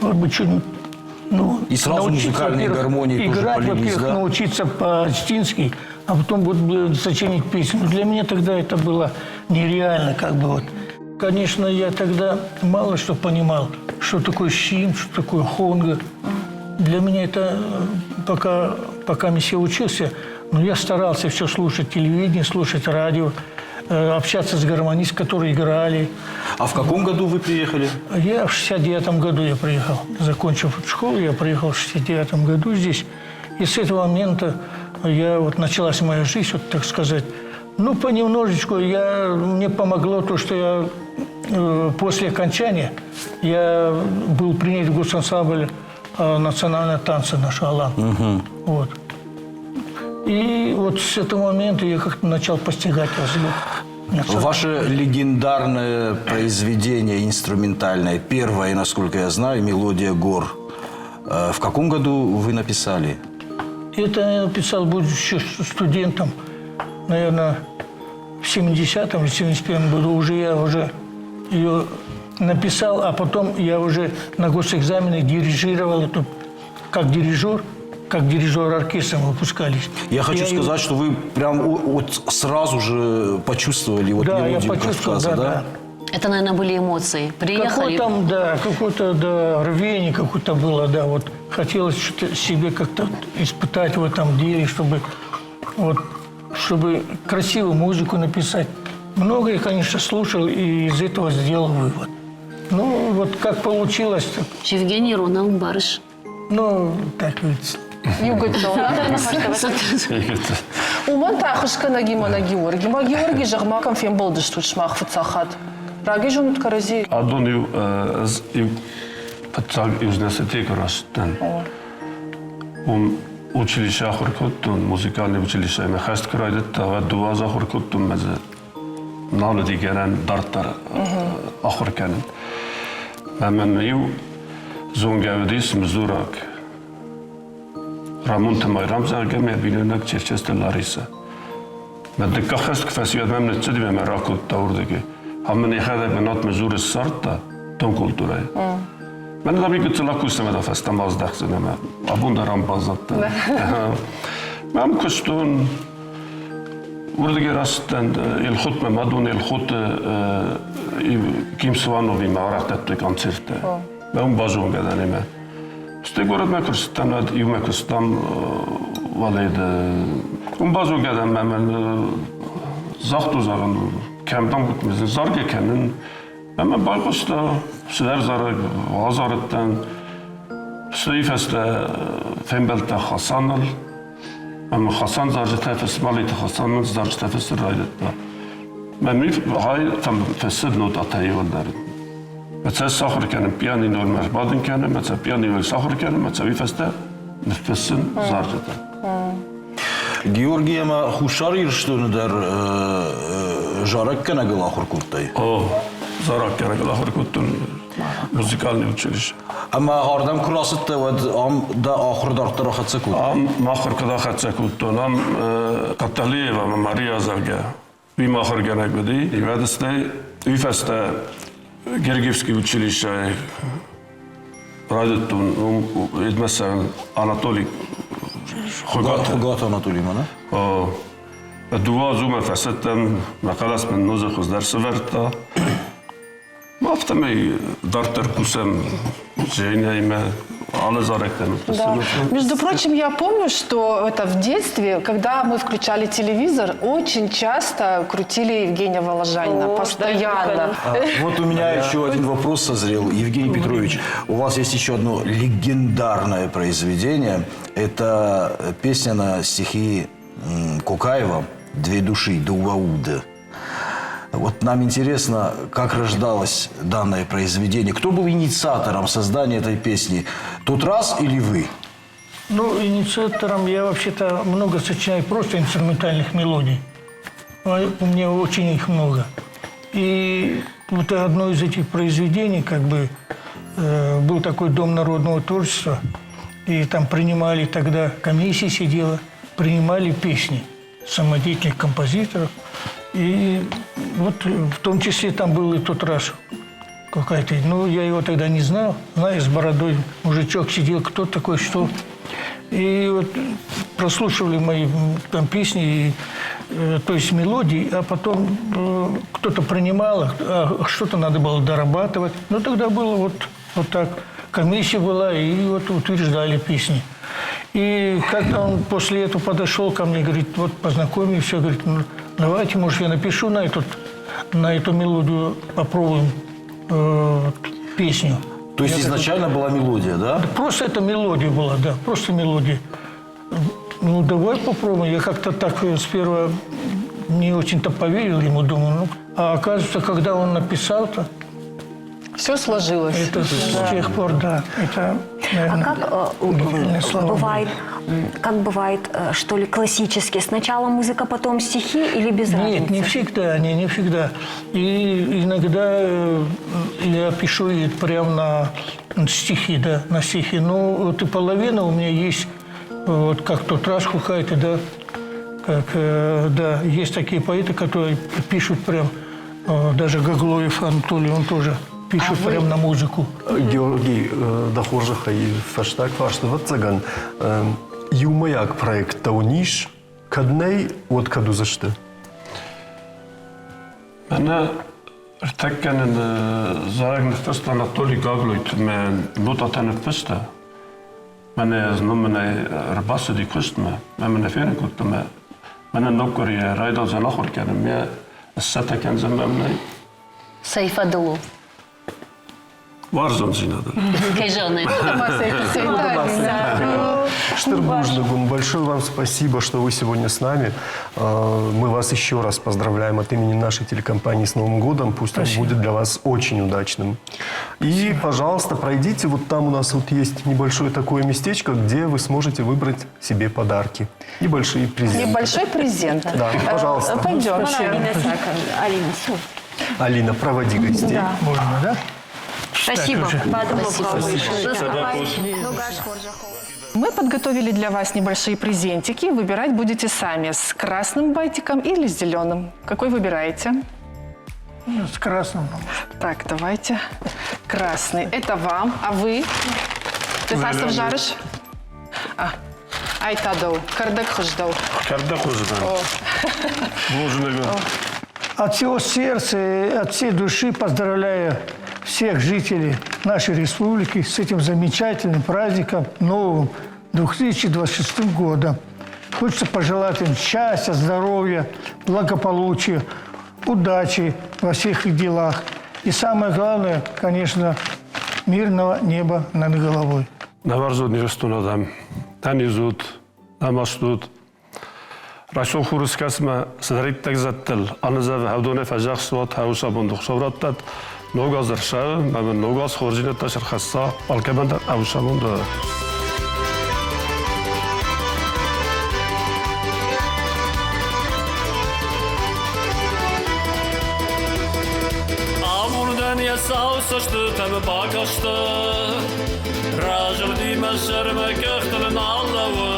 вот бы что-нибудь ну, И сразу научиться, музыкальные во-первых, гармонии тоже играть, полились, во-первых, да? научиться по-астински, а потом вот сочинить песню. Для меня тогда это было нереально, как бы вот. Конечно, я тогда мало что понимал, что такое щим, что такое хонга. Для меня это пока, пока я учился, но я старался все слушать телевидение, слушать радио, общаться с гармонистами, которые играли. А в каком году вы приехали? Я в 69 году я приехал. Закончив школу, я приехал в 69 году здесь. И с этого момента я, вот, началась моя жизнь, вот, так сказать. Ну, понемножечку я, мне помогло то, что я после окончания я был принят в госансамбль национального танца наш «Алан». Угу. Вот. И вот с этого момента я как-то начал постигать язык. Ваше легендарное произведение инструментальное, первое, насколько я знаю, «Мелодия гор». В каком году вы написали? Это я написал, будучи студентом, наверное, в 70-м или 71-м году уже я уже ее написал, а потом я уже на госэкзамене дирижировал эту, как дирижер оркестром выпускались. Я хочу сказать, что вы прям вот сразу же почувствовали вот да, мелодию я почувствовал, Кавказа, да, да? да. Это, наверное, были эмоции. Приехали. Какое там, да, какое-то да, рвение какое-то было, да, вот хотелось что-то себе как-то испытать в этом деле, чтобы, вот, чтобы красивую музыку написать. Много я, конечно, слушал и из этого сделал вывод. Ну, вот как получилось. Евгений Ронал Барыш. Ну, так ведь. Уымӕн та ӕххуысгӕнӕгимӕ нӕ Георгимӕ. Георги, зӕгъ-ма, кӕм фембӕлдыстут сымах фыццаг хатт? Рагӕй зонут кӕрӕдзи? Адон иу ӕз иу фыццаг университеты куы рацыдтӕн, уым училище ахуыр кодтон, музыкальный училище ӕмӕ хӕст куы райдыдта, уӕд дыууӕ азы ахуыр кодтон мӕ дзы нал уыди гӕнӕн дарддӕр ахуыр кӕнын. Ӕмӕ мын иу зонгӕ уыдис мызураг Рӕмонты Майрӕм, зӕгъгӕ, мӕ бинойнаг Черчесты Ларисӕ. Мӕ дыккаг хӕст куы фӕци, уӕд мӕм ныццыди ӕмӕ мӕ ракодта уырдыгӕй. Ам мын йӕхӕдӕг бынатмӕ дзуры ссардта дон культурӕйы. Мӕнӕ дам гыццыл акусӕм ӕмӕ фӕстӕмӕ аздӕхдзӕн ӕмӕ абон дӕр ам баззадтӕн. Мӕм куыстон, уырдыгӕй рацыдтӕн Елхотмӕ, мадон Елхоты Ким Свановимӕ арӕх дӕттой концерттӕ. Мӕ уым базонгӕ дӕн ӕмӕ Стӕй горӕтмӕ куы рцыдтӕн, уӕд иумӕ куыстам уӕлейды. Уым базонгӕ дӕн мӕ мӕн загътой, зӕгъын, кӕм дам заргӕ кӕнын. Ӕмӕ байхъуыста цыдӕр зарӕг, азарыдтӕн. Стӕй фӕстӕ фембӕлдтӕн Хасаныл. Ӕмӕ Хасан зарджытӕ фыссы, Малиты Хасан мын зарджытӕ фыссын райдыдта. Мӕ миф хай фӕссыд нотатӕ иуылдӕр. Мӕ сахуыр кӕнын пианинойыл мӕ сбадын кӕнын, мӕ пианинойыл сахуыр кӕнын, мӕ уый фӕстӕ ныффыссын зарджытӕ. Георгий ӕмӕ Хуссар Ирыстоны дӕр зарӕггӕнӕгыл ахуыр кодтай? О, зарӕггӕнӕгыл ахуыр кодтон музыкальный училище. Ӕмӕ ардӕм куы рацыдтӕ, уӕд ам дӕ ахуыр дарддӕр ахӕццӕ кодтай? Ам мӕ ахуыр куыд ахӕццӕ кодтон, ам Каталеева ӕмӕ Мария, зӕгъгӕ, уый мӕ ахуыргӕнӕг уыди. Уӕд стӕй уый фӕстӕ Гергиевский училищӕйы райдыдтон уым Эдмӕсӕн Анатолий Хуыгаты. Хуыгаты Анатолиймӕ, нӕ? О. Дыууӕ азумӕ фӕцыдтӕн, мӕ хъӕлӕс мын ноджы хуыздӕр сӕвӕрдта. Афтӕмӕй дарддӕр кусӕм Женяимӕ, алы зарӕгтӕ Да. Между прочим, я помню, что это в детстве, когда мы включали телевизор, очень часто крутили Евгения Воложанина. О, постоянно. А, вот у меня еще один вопрос созрел. Евгений Петрович, у вас есть еще одно легендарное произведение. Это песня на стихи Кукаева «Две души, Дуауда». Вот нам интересно, как рождалось данное произведение. Кто был инициатором создания этой песни? Тот раз или вы? Ну, инициатором я вообще-то много сочиняю просто инструментальных мелодий. У меня очень их много. И вот одно из этих произведений, как бы, был такой Дом народного творчества, и там принимали тогда, комиссия сидела, принимали песни самодеятельных композиторов. И вот в том числе там был и тот раз какая-то, ну, я его тогда не знал, знаешь, с бородой мужичок сидел, кто такой, что. И вот прослушивали мои там песни, и, то есть мелодии, а потом кто-то принимал их, а что-то надо было дорабатывать. Ну, тогда было вот, вот так. Комиссия была, и вот утверждали песни. И как-то он после этого подошел ко мне, говорит, вот познакомимся, говорит, ну, давайте, может, я напишу на, этот, на эту мелодию, попробуем песню. То есть Я изначально была мелодия, да? Просто это мелодия была, да, просто мелодия. Ну, давай попробуем. Я как-то так сперва не очень-то поверил ему, думаю, ну, а оказывается, когда он написал-то... Все сложилось. Это с тех пор, да. Это, наверное, А как бывает, как бывает, что ли, классически? Сначала музыка, потом стихи или без Нет, разницы? не всегда, не всегда. И иногда я пишу и прям на стихи, да, на стихи. Ну, вот и половина у меня есть, вот как тот раз какая-то, да, как, да, есть такие поэты, которые пишут прям, даже Гаглоев Анатолий, он тоже пишет прям на музыку. Георгий, дӕ хорзӕхӕй фӕстаг фарст ӕвӕццӕгӕн, иумӕйаг проекттӕ уын ис, кӕд нӕй, уӕд кӕд уыдзысты? Мӕнӕ ӕртӕккӕ нын зарӕг ныффыста Анатолий Гаглойты, мӕ нотатӕ ныффыста. Мӕнӕ ӕз номӕнӕй ӕрбацыди куыстмӕ, мӕ мын фенын кодта, мӕ мӕнӕ ноггуырийӕ райдайдзӕн ахуыр кӕнын, мӕ сцӕттӕ кӕндзӕн мӕнӕй. Цӕй фӕдыл у? Уарзондзинады. Кӕй зӕгъын Стыр бузныг уын, большое вам спасибо, что вы сегодня с нами. Мы вас еще раз поздравляем от имени нашей телекомпании с Новым годом. Пусть он будет для вас очень удачным. И, пожалуйста, пройдите. Вот там у нас вот есть небольшое такое местечко, где вы сможете выбрать себе подарки. Небольшие презенты. Небольшой презент. Да, пожалуйста. Пойдемте. Алина, Алина, проводи гостей. Да. Можно, да? Спасибо. Мы подготовили для вас небольшие презентики. Выбирать будете сами, с красным байтиком или с зеленым. Какой выбираете? Ну, с красным. Так, давайте. Красный. Это вам. А вы? Ты сасов жаришь? А. Айтадоу. Кардак хуждау. Кардак хуждау. От всего сердца, от всей души поздравляю всех жителей нашей республики с этим замечательным праздником, новым 2026 годом. Хочется пожелать им счастья, здоровья, благополучия, удачи во всех их делах. И самое главное, конечно, мирного неба над головой. Нӕ уарзон Ирыстоны адӕм, ӕнӕниз ут, ӕнӕмаст ут. Райсом хурыскастмӕ цыдӕриддӕр зӕдтыл аныдзӕвы хӕдонӕй фӕдзӕхст уӕд, хӕуысабон рухсау раттӕд, ног аз ӕрсӕвы, ӕмӕ мын ног аз хорздзинӕдтӕ сӕрхӕсса алкӕмӕн дӕр ӕвысабон дӕр. Амондӕн йӕ сау цӕстытӕм бакастӕ, Разылди мӕ сӕрмӕ къӕхтыл нал лӕууы.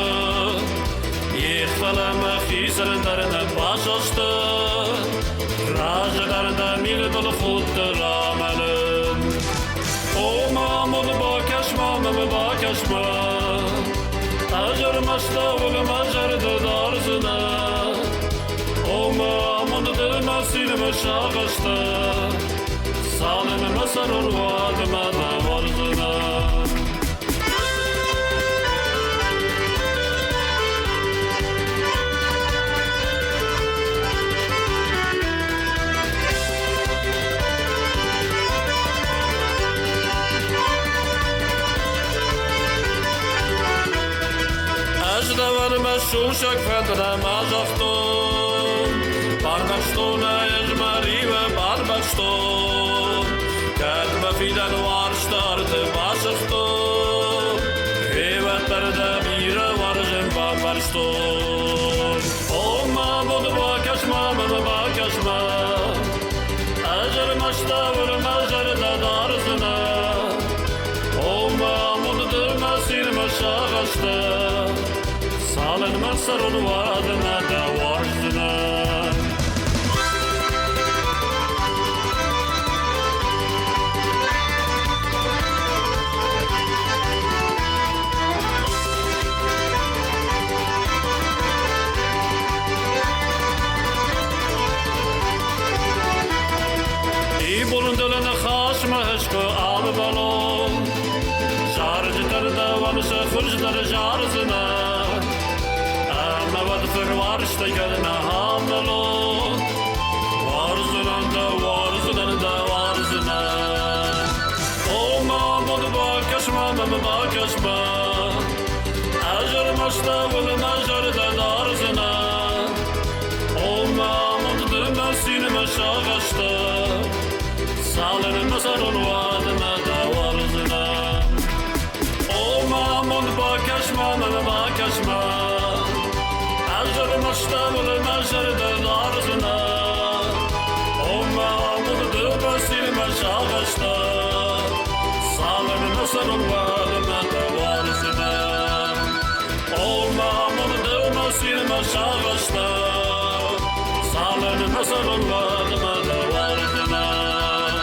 Их фӕлӕ мӕхицӕн дӕр нӕ басасты, Раздӕр дӕ мидбыл худты рамӕлын. О, мамон, бакӕс-ма мӕм, бакӕс-ма, Ӕз ӕрмӕст дӕуыл мӕ зӕрдӕ дардзынӕн. сагъӕстӕ, Цалынмӕ цӕрон, уӕдмӕ дӕ уарздзынӕн. Ӕз дӕуӕн мӕ сусӕг фӕнд нӕма загътон, Барбахстон ӕй ӕз мӕ риуы барбахстон. Кӕд мӕ фидӕн уарзт арты басыгътон, Гъеуӕддӕр дӕ бирӕ уарзын бамбӕрстон. О, мӕ буд, бакӕс-ма мӕм, бакӕс-ма, Ӕз ӕрмӕст дӕуыл мӕ зӕрдӕ дардзынӕн. О, мӕ амонд ды мӕ цин, мӕ сагъӕстӕ, Цалынмӕ цӕрон, уӕдмӕ дӕ уарздзынӕн. Ибондыл ныхасмӕ искуы ӕмбӕлон, Зарджытӕ дӕуӕн сӕ хуыздӕр зардзынӕ, Ӕмӕ уӕд фыруарзтӕй кӕнӕ амӕлон. Уарздзынӕн дӕ, уарздзынӕн дӕ, уарздзынӕн. О, мӕ амонд, бакӕс-ма мӕм, бакӕс-ма, Ӕз ӕрмӕст дӕуыл мӕ зӕрдӕ дардзынӕн. О, мӕ амонд, ды мӕ цин, мӕ сагъӕстӕ, Цалынмӕ цӕрон, уӕдмӕ дӕ уарздзынӕн. О, мӕ амонд, бакӕс-ма мӕм, бакӕс-ма, Ӕз ӕрмӕст дӕуыл мӕ зӕрдӕ дардзынӕн. О, мӕ амонд, ды мӕ цин, мӕ сагъӕстӕ, Цалынмӕ цӕрон, уӕдмӕ дӕ уарздзынӕн. О, мӕ амонд, ды мӕ цин, мӕ сагъӕстӕ, Цалынмӕ цӕрон, уӕдмӕ дӕ уарздзынӕн.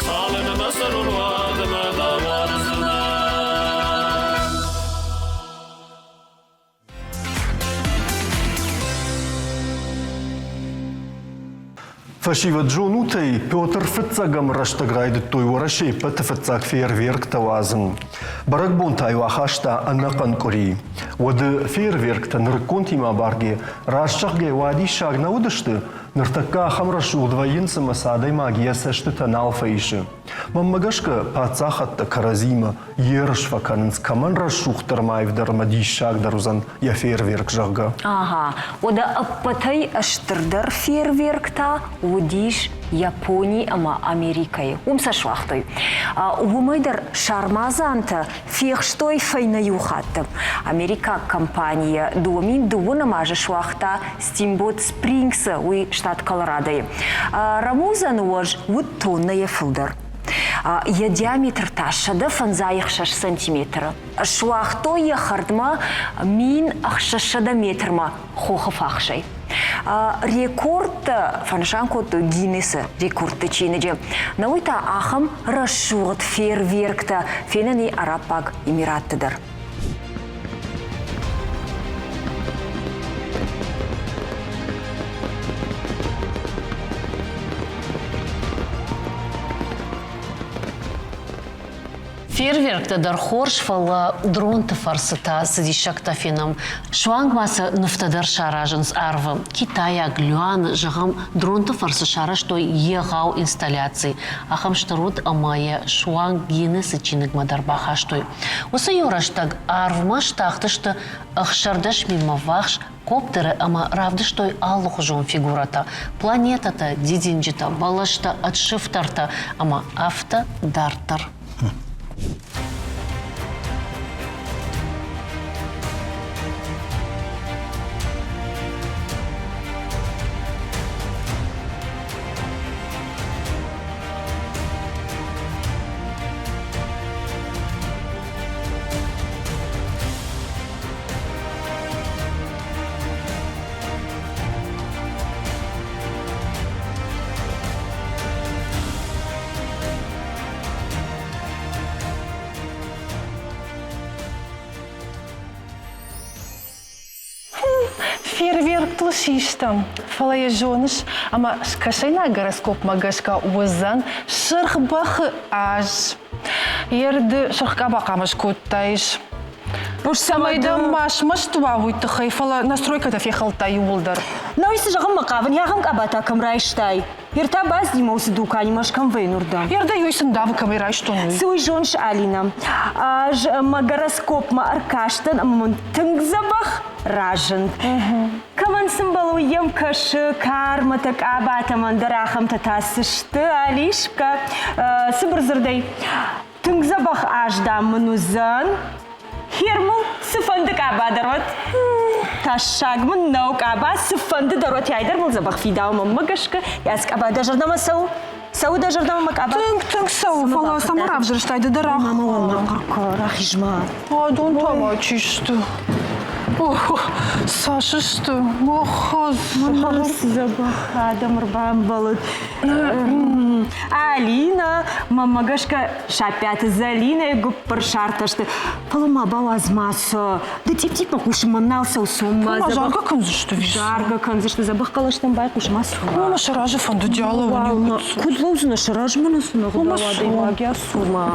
Цалынмӕ цӕрон, уӕдмӕ дӕ уарздзынӕн. Фӕсивӕд зонут ӕй, Петр фыццӕгӕм рӕстӕг райдыдтой Уӕрӕсейы ӕппӕты фыццаг фейерверктӕ уадзын. Бӕрӕгбон та-иу ахаста ӕнӕхъӕн къуыри. Уӕды фейерверктӕ нырыкконтимӕ абаргӕ, раст зӕгъгӕ, уадиссаг нӕ уыдысты, ныртӕккӕ ахӕм рӕсугъд вӕййынц ӕмӕ сӕ адӕймаг йӕ цӕстытӕ нал фӕисы. Мӕнмӕ гӕсгӕ, паддзахӕдтӕ кӕрӕдзимӕ ерыс фӕкӕнынц, кӕмӕн рӕсугъддӕр ӕмӕ аивдӕр ӕмӕ диссагдӕр уыдзӕн йӕ фейерверк, зӕгъгӕ. Ага, уӕдӕ ӕппӕтӕй стырдӕр фейерверк та уыдис Япони ӕмӕ Америкӕйы. Уым сӕ суагътой. Уымӕй дӕр сармадзантӕ фехстой фӕйнӕ иу хатты. Америкаг компанийӕ 2002 азы суагъта Steamboat Springs-ы, уый штат Колорадойы. Рӕмудзӕны уӕз уыд тоннӕйӕ фылдӕр. Йӕ диаметр та 156 сантиметры. Суагътой йӕ хӕрдмӕ 1600 метрмӕ хохы фахсӕй. Рекордтӕ фӕнысан кодтой Гиннесы рекордты чиныджы. Науӕй та ахӕм рӕсугъд фейерверктӕ фенӕн и Араббаг Эмиратты дӕр. Фейерверктӕ дӕр хорз, фӕлӕ дронты фӕрцы та цы диссӕгтӕ фенӕм. Суанг ма сӕ нывтӕ дӕр саразынц арвы. Китайаг Люан, зӕгъӕм, дронты фӕрцы сарӕзтой егъау инсталляци. Ахӕм стыр уыд ӕмӕ йӕ суанг Гиннесы чиныгмӕ дӕр бахастой. Уыцы иу рӕстӕг арвмӕ стахтысты 16 минмӕ ввахс коптеры ӕмӕ равдыстой алыхуызон фигурӕтӕ, планетӕтӕ, дидинджытӕ, бӕлӕстӕ ӕд сыфтӕртӕ ӕмӕ афтӕ дарддӕр. систӕм, фӕлӕ йӕ зоныс, ӕмӕ скӕсӕйнаг гороскопмӕ гӕсгӕ уыдзӕн сырх бӕхы аз. Ерды сырх къаба хъамӕ скодтаис. Цӕмӕй дӕм ма смӕсты уа уый тыххӕй, фӕлӕ настройкӕтӕ фехӕлдта иууылдӕр. Науи цы зӕгъынмӕ хъавын, ахӕм къабатӕ кӕм райстай? Ер та баздимӕ уыцы дуканимӕ скӕм вӕйнуырдӕм. Ердӕ ёй сын давы кӕмӕй райстон уый. Цы уый зоныс, Алина? Ӕз мӕ гороскопмӕ ӕркастӕн ӕмӕ мын тынг дзӕбӕх разынд. Кӕмӕн цы мбӕлы, уый йӕм кӕсы, кармӕтӕ, къабатӕ мӕн дӕр ахӕмтӕ та цы сты, Алишкӕ. Цыбыр дзырдӕй, тынг дзӕбӕх аз, дам, мын уыдзӕн. Хермыл цыфӕнды къаба дӕр уӕд. Тӕссаг мын нӕу къаба, цыфӕнды дӕр уӕд, дӕр мыл дзӕбӕх фидауы мӕнмӕ гӕсгӕ. Йӕ къаба дӕ зӕрдӕмӕ цӕуы? Цӕуы дӕ зӕрдӕмӕ мӕ къаба? Тынг, тынг цӕуы, фӕлӕ цӕмӕ равзӕрстай ды дӕр Мама, мама, хъӕр рахиз-ма. Адон та ма чи сты? Ох, цас сты? Ох, дзӕбӕх адӕм ӕрбамбӕлыд. Алина, мӕнмӕ гӕсгӕ Саппиаты Зӕлинӕйы гуыппырсартӕ сты. Фӕлӕ ма бауадз ма сӕ. Ды тъипп-тъиппмӕ хъусынмӕ нал цӕуы цом-ма. Ма заргӕ кӕндзысты вис? Заргӕ кӕндзысты, дзӕбӕх хъӕлӕстӕм байхъус ма цу. Мама сӕ разы фӕнды диалог. Куыд лӕудзынӕ сӕ размӕ нӕ цы нӕгъдау адӕймаг йӕ цурмӕ?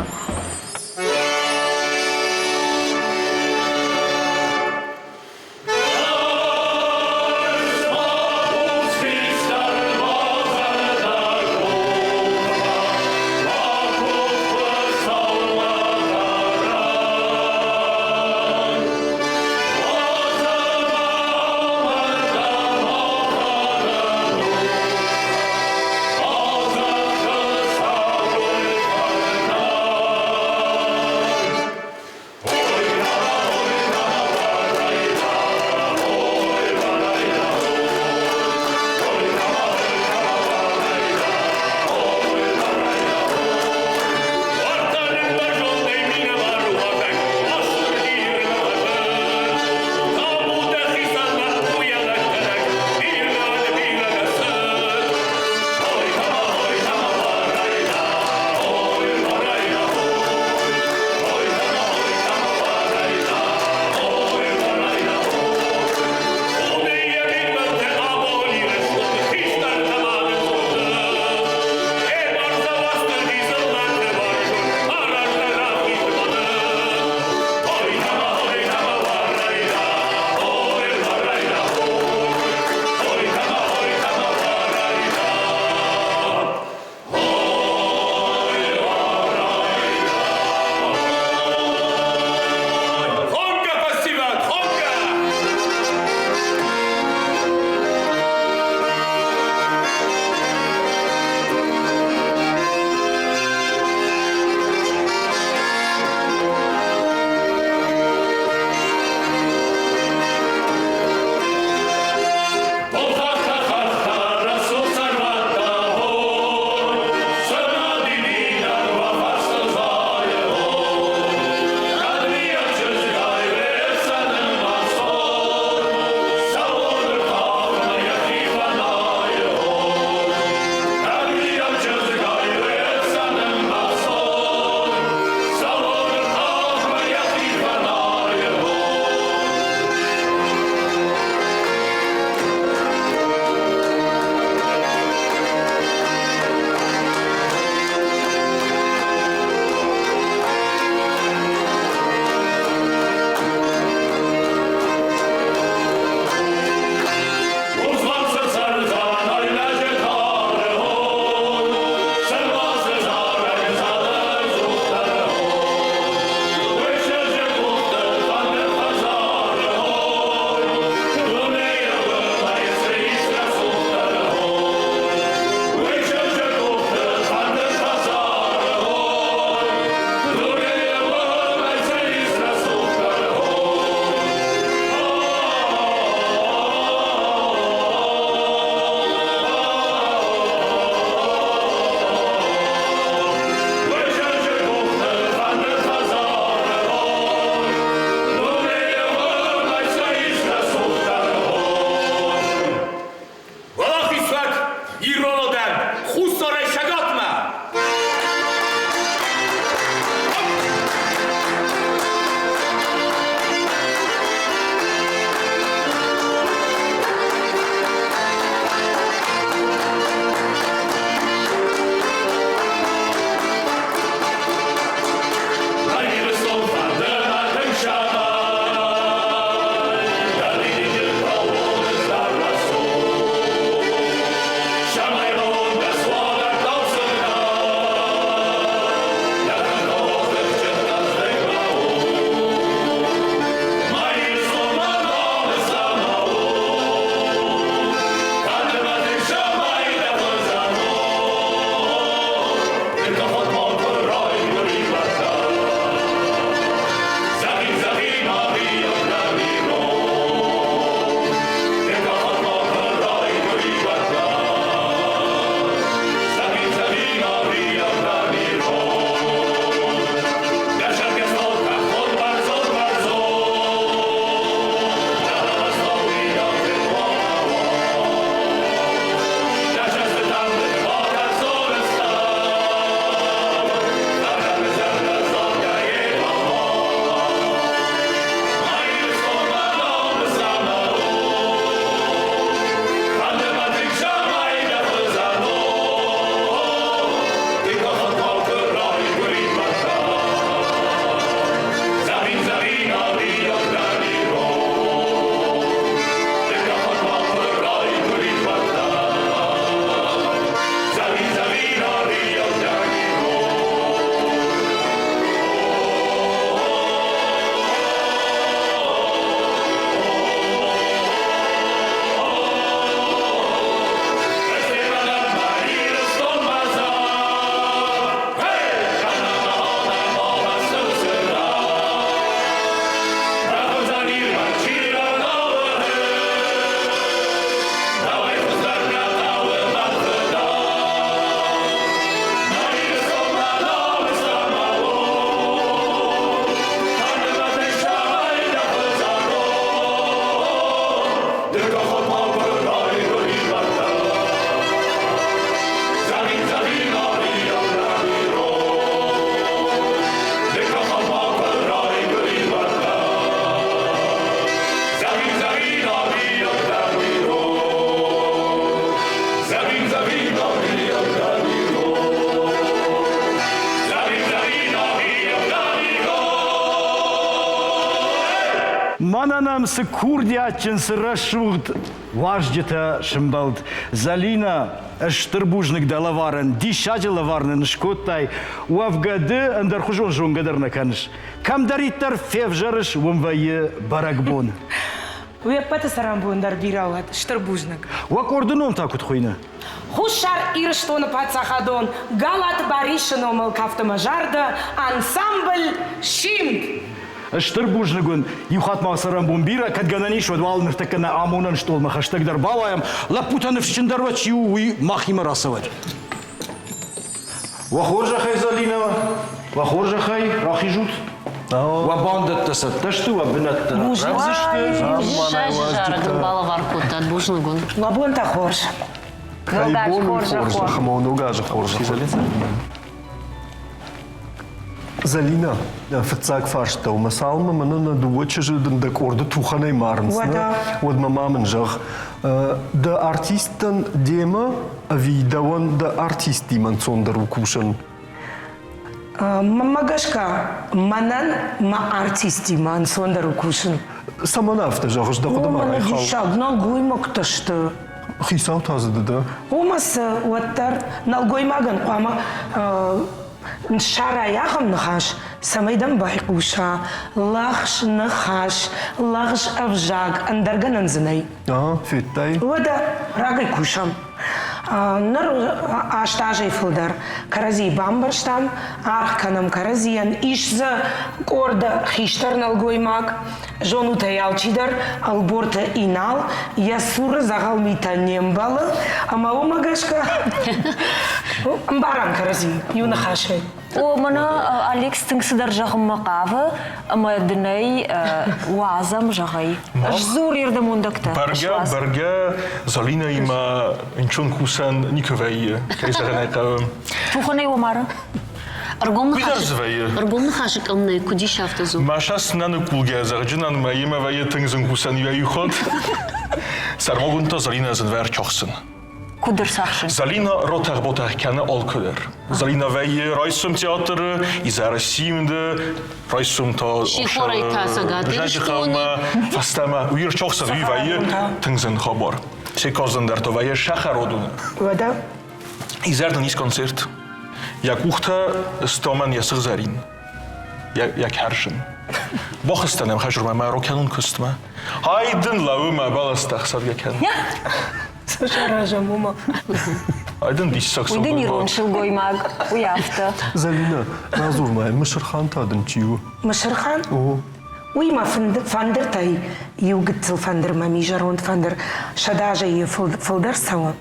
Мӕнӕ нӕм цы курдиатджын, цы рӕсугъд уазджытӕ сымбӕлд. Зӕлинӕ, стыр бузныг дӕ лӕварӕн, диссаджы лӕвар нын скодтай. Уӕвгӕ ды ӕндӕрхуызон зонгӕ дӕр нӕ кӕныс. Кӕмдӕриддӕр февзӕрыс, уым вӕййы бӕрӕгбон. Уе ппӕты цӕрӕнбон дӕр бирӕ уӕд. Стыр бузныг. Уӕ къорды ном та куыд хуыйны? Хуссар Ирыстоны паддзахадон Галаты Барисы номыл кафтымӕ зарды ансамбль «Симд». Стыр бузныг уын. Иу хатт ма цӕрӕнбон бирӕ, кӕд гӕнӕн ис, уӕд уал ныртӕккӕ нӕ амонӕн стъолмӕ хӕстӕгдӕр бауайӕм. Лӕппутӕ ныфсджындӕр уӕ чи у, уый махимӕ рацӕуӕд. Уӕ хорзӕхӕй, Зӕлинӕ, уӕ хорзӕхӕй, рахизут. Уӕ бандӕттӕ цӕттӕ сты, уӕ бынӕттӕ рӕвдз сты. Диссаджы зарӕг ын балӕвар кодтат, бузныг уын. Уӕ бонтӕ хорз. Кӕй бон у хорзӕх ӕмӕ ног азы хорзӕх. Зӕлинӕ, фыццаг фарст дӕумӕ. Цалынмӕ мӕнӕ нӕ дыууӕ чызджы дын дӕ къорды тухӕнӕй марынц, нӕ? Уӕдмӕ ма мын зӕгъ, дӕ артисттӕн демӕ ӕви дӕуӕн дӕ артисттимӕ ӕнцондӕр у кусын? Мӕнмӕ гӕсгӕ, мӕнӕн мӕ артистимӕ ӕнцондӕр у кусын. Цӕмӕн афтӕ зӕгъыс, дӕ хъуыдымӕ райхал? Диссаг, нӕлгоймӕгтӕ сты. Хицау та дзы ды дӕ? Уымӕ цы, уӕддӕр нӕлгоймагӕн хъуамӕ ссарай ахӕм ныхас, цӕмӕй дӕм байхъуса лӕгъз ныхас, лӕгъз ӕвзаг, ӕндӕр гӕнӕн дзы нӕй. Ага, федтай? Уӕдӕ рагӕй кусӕм. Ныр аст азӕй фылдӕр кӕрӕдзийы бамбӕрстам, аргъ кӕнӕм кӕрӕдзийӕн. Ис дзы къорд хистӕр нӕлгоймаг, зонут ӕй алчидӕр, Ӕлборты Инал, йӕ цуры дзӕгъӕл митӕ не мбӕлы, ӕмӕ уымӕ гӕсгӕ ӕмбарӕм кӕрӕдзи иу ныхасӕй. О, мӕнӕ Алекс тынг цыдӕр зӕгъынмӕ хъавы, ӕмӕ дын ӕй уадзӕм, зӕгъай. Сдзур ирдӕмондӕгтӕ. Бӕргӕ, бӕргӕ, Залинӕимӕ ӕнцон кусӕн никуы вӕййы, кӕй зӕгъын ӕй хъӕуы. Тухӕнӕй уӕ мары? Ӕргом Ӕргом ныхасы къӕм нӕй, куыд ис афтӕ дзур? Маша нӕныкъулгӕ зӕгъджынӕн мӕ йемӕ вӕййы тынг зын кусӕн йӕ иход. Сӕрмагонд та Залинӕ зынвӕр чохсын. Куыд ӕрцахсын? Залина ротӕх-ботӕх кӕны алкуыдӕр. Залина вӕййы райсом театры, изӕры симды, райсом та Сихорӕй та Цӕгат Ирыстоны. Фӕстӕмӕ уый ӕрчохсын, уый вӕййы тынг зын хабар. Се каздзӕн дӕр та вӕййы сӕхӕродоны. Уӕдӕ? Изӕр дын ис концерт. Йӕ къухтӕ стомӕн йӕ сыгъзӕрин, йӕ кӕрзын. Бахызтӕн ӕм хӕзырмӕ мӕ рокӕнон куыстмӕ. Ай дын лӕууы мӕ бӕлӕстӕ хсӕдгӕ кӕн. Цы саразӕм уымӕ? Ай дын диссаг Уый дын ирон сылгоймаг, уый афтӕ. Зӕлинӕ, радзур-ма, Мысырхан та дын чи у? Мысырхан? О. Уый мӕ фӕндыртӕй иу гыццыл фӕндыр мӕм и зӕронд фӕндыр сӕдӕазӕй фылдӕр цӕуы.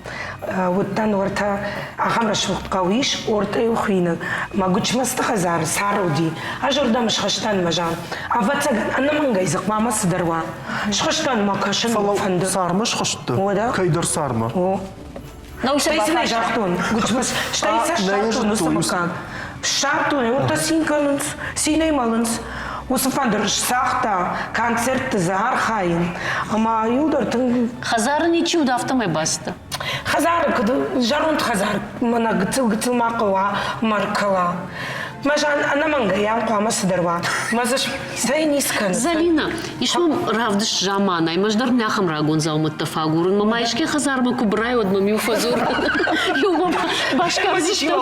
Уыдтӕн уӕртӕ ахӕм рӕсугъд хъӕу ис, Ортъеу хуины. Мӕ Гуычмӕзты хӕдзары цар уыди. Ӕз уырдӕм схызтӕн мӕ зан. Ӕвӕццӕгӕн, ӕнӕмӕнгӕй дзы хъуамӕ цыдӕр уа. Схызтӕн мӕ кӕсын Фӕлӕ фӕнды. цармӕ схызтты? Уӕдӕ? Кӕйдӕр цармӕ? О. Стӕй сын ӕй загътон, Гуычмӕз, стӕй сӕ ссардтон уыцы мыггаг. Ссардтой, уӕдта цин кӕнынц, цинӕй мӕлынц. Уыцы фӕндыр сцагъта, концертты дзы архайын. Ӕмӕ иу дӕр тынг... Хӕдзары ничи уыд, афтӕмӕй бацыдтӕ? Хӕдзары куыд зӕронд хӕдзар, мӕнӕ гыццыл-гыццыл ма хъӕуа, мӕркӕла. Мӕ зан ӕнӕмӕнгӕй ам хъуамӕ цыдӕр уа. Мӕ дзы цӕй ницы кӕны. Зӕлинӕ, ис мӕм равдыст заманай, мӕ дӕр нӕхӕм рагон дзаумӕттӕ фӕагурын. Мӕ ма искӕй хӕдзармӕ куы бырай, уӕд мӕм иу фӕдзур. Иу мӕм басгардзыстӕм.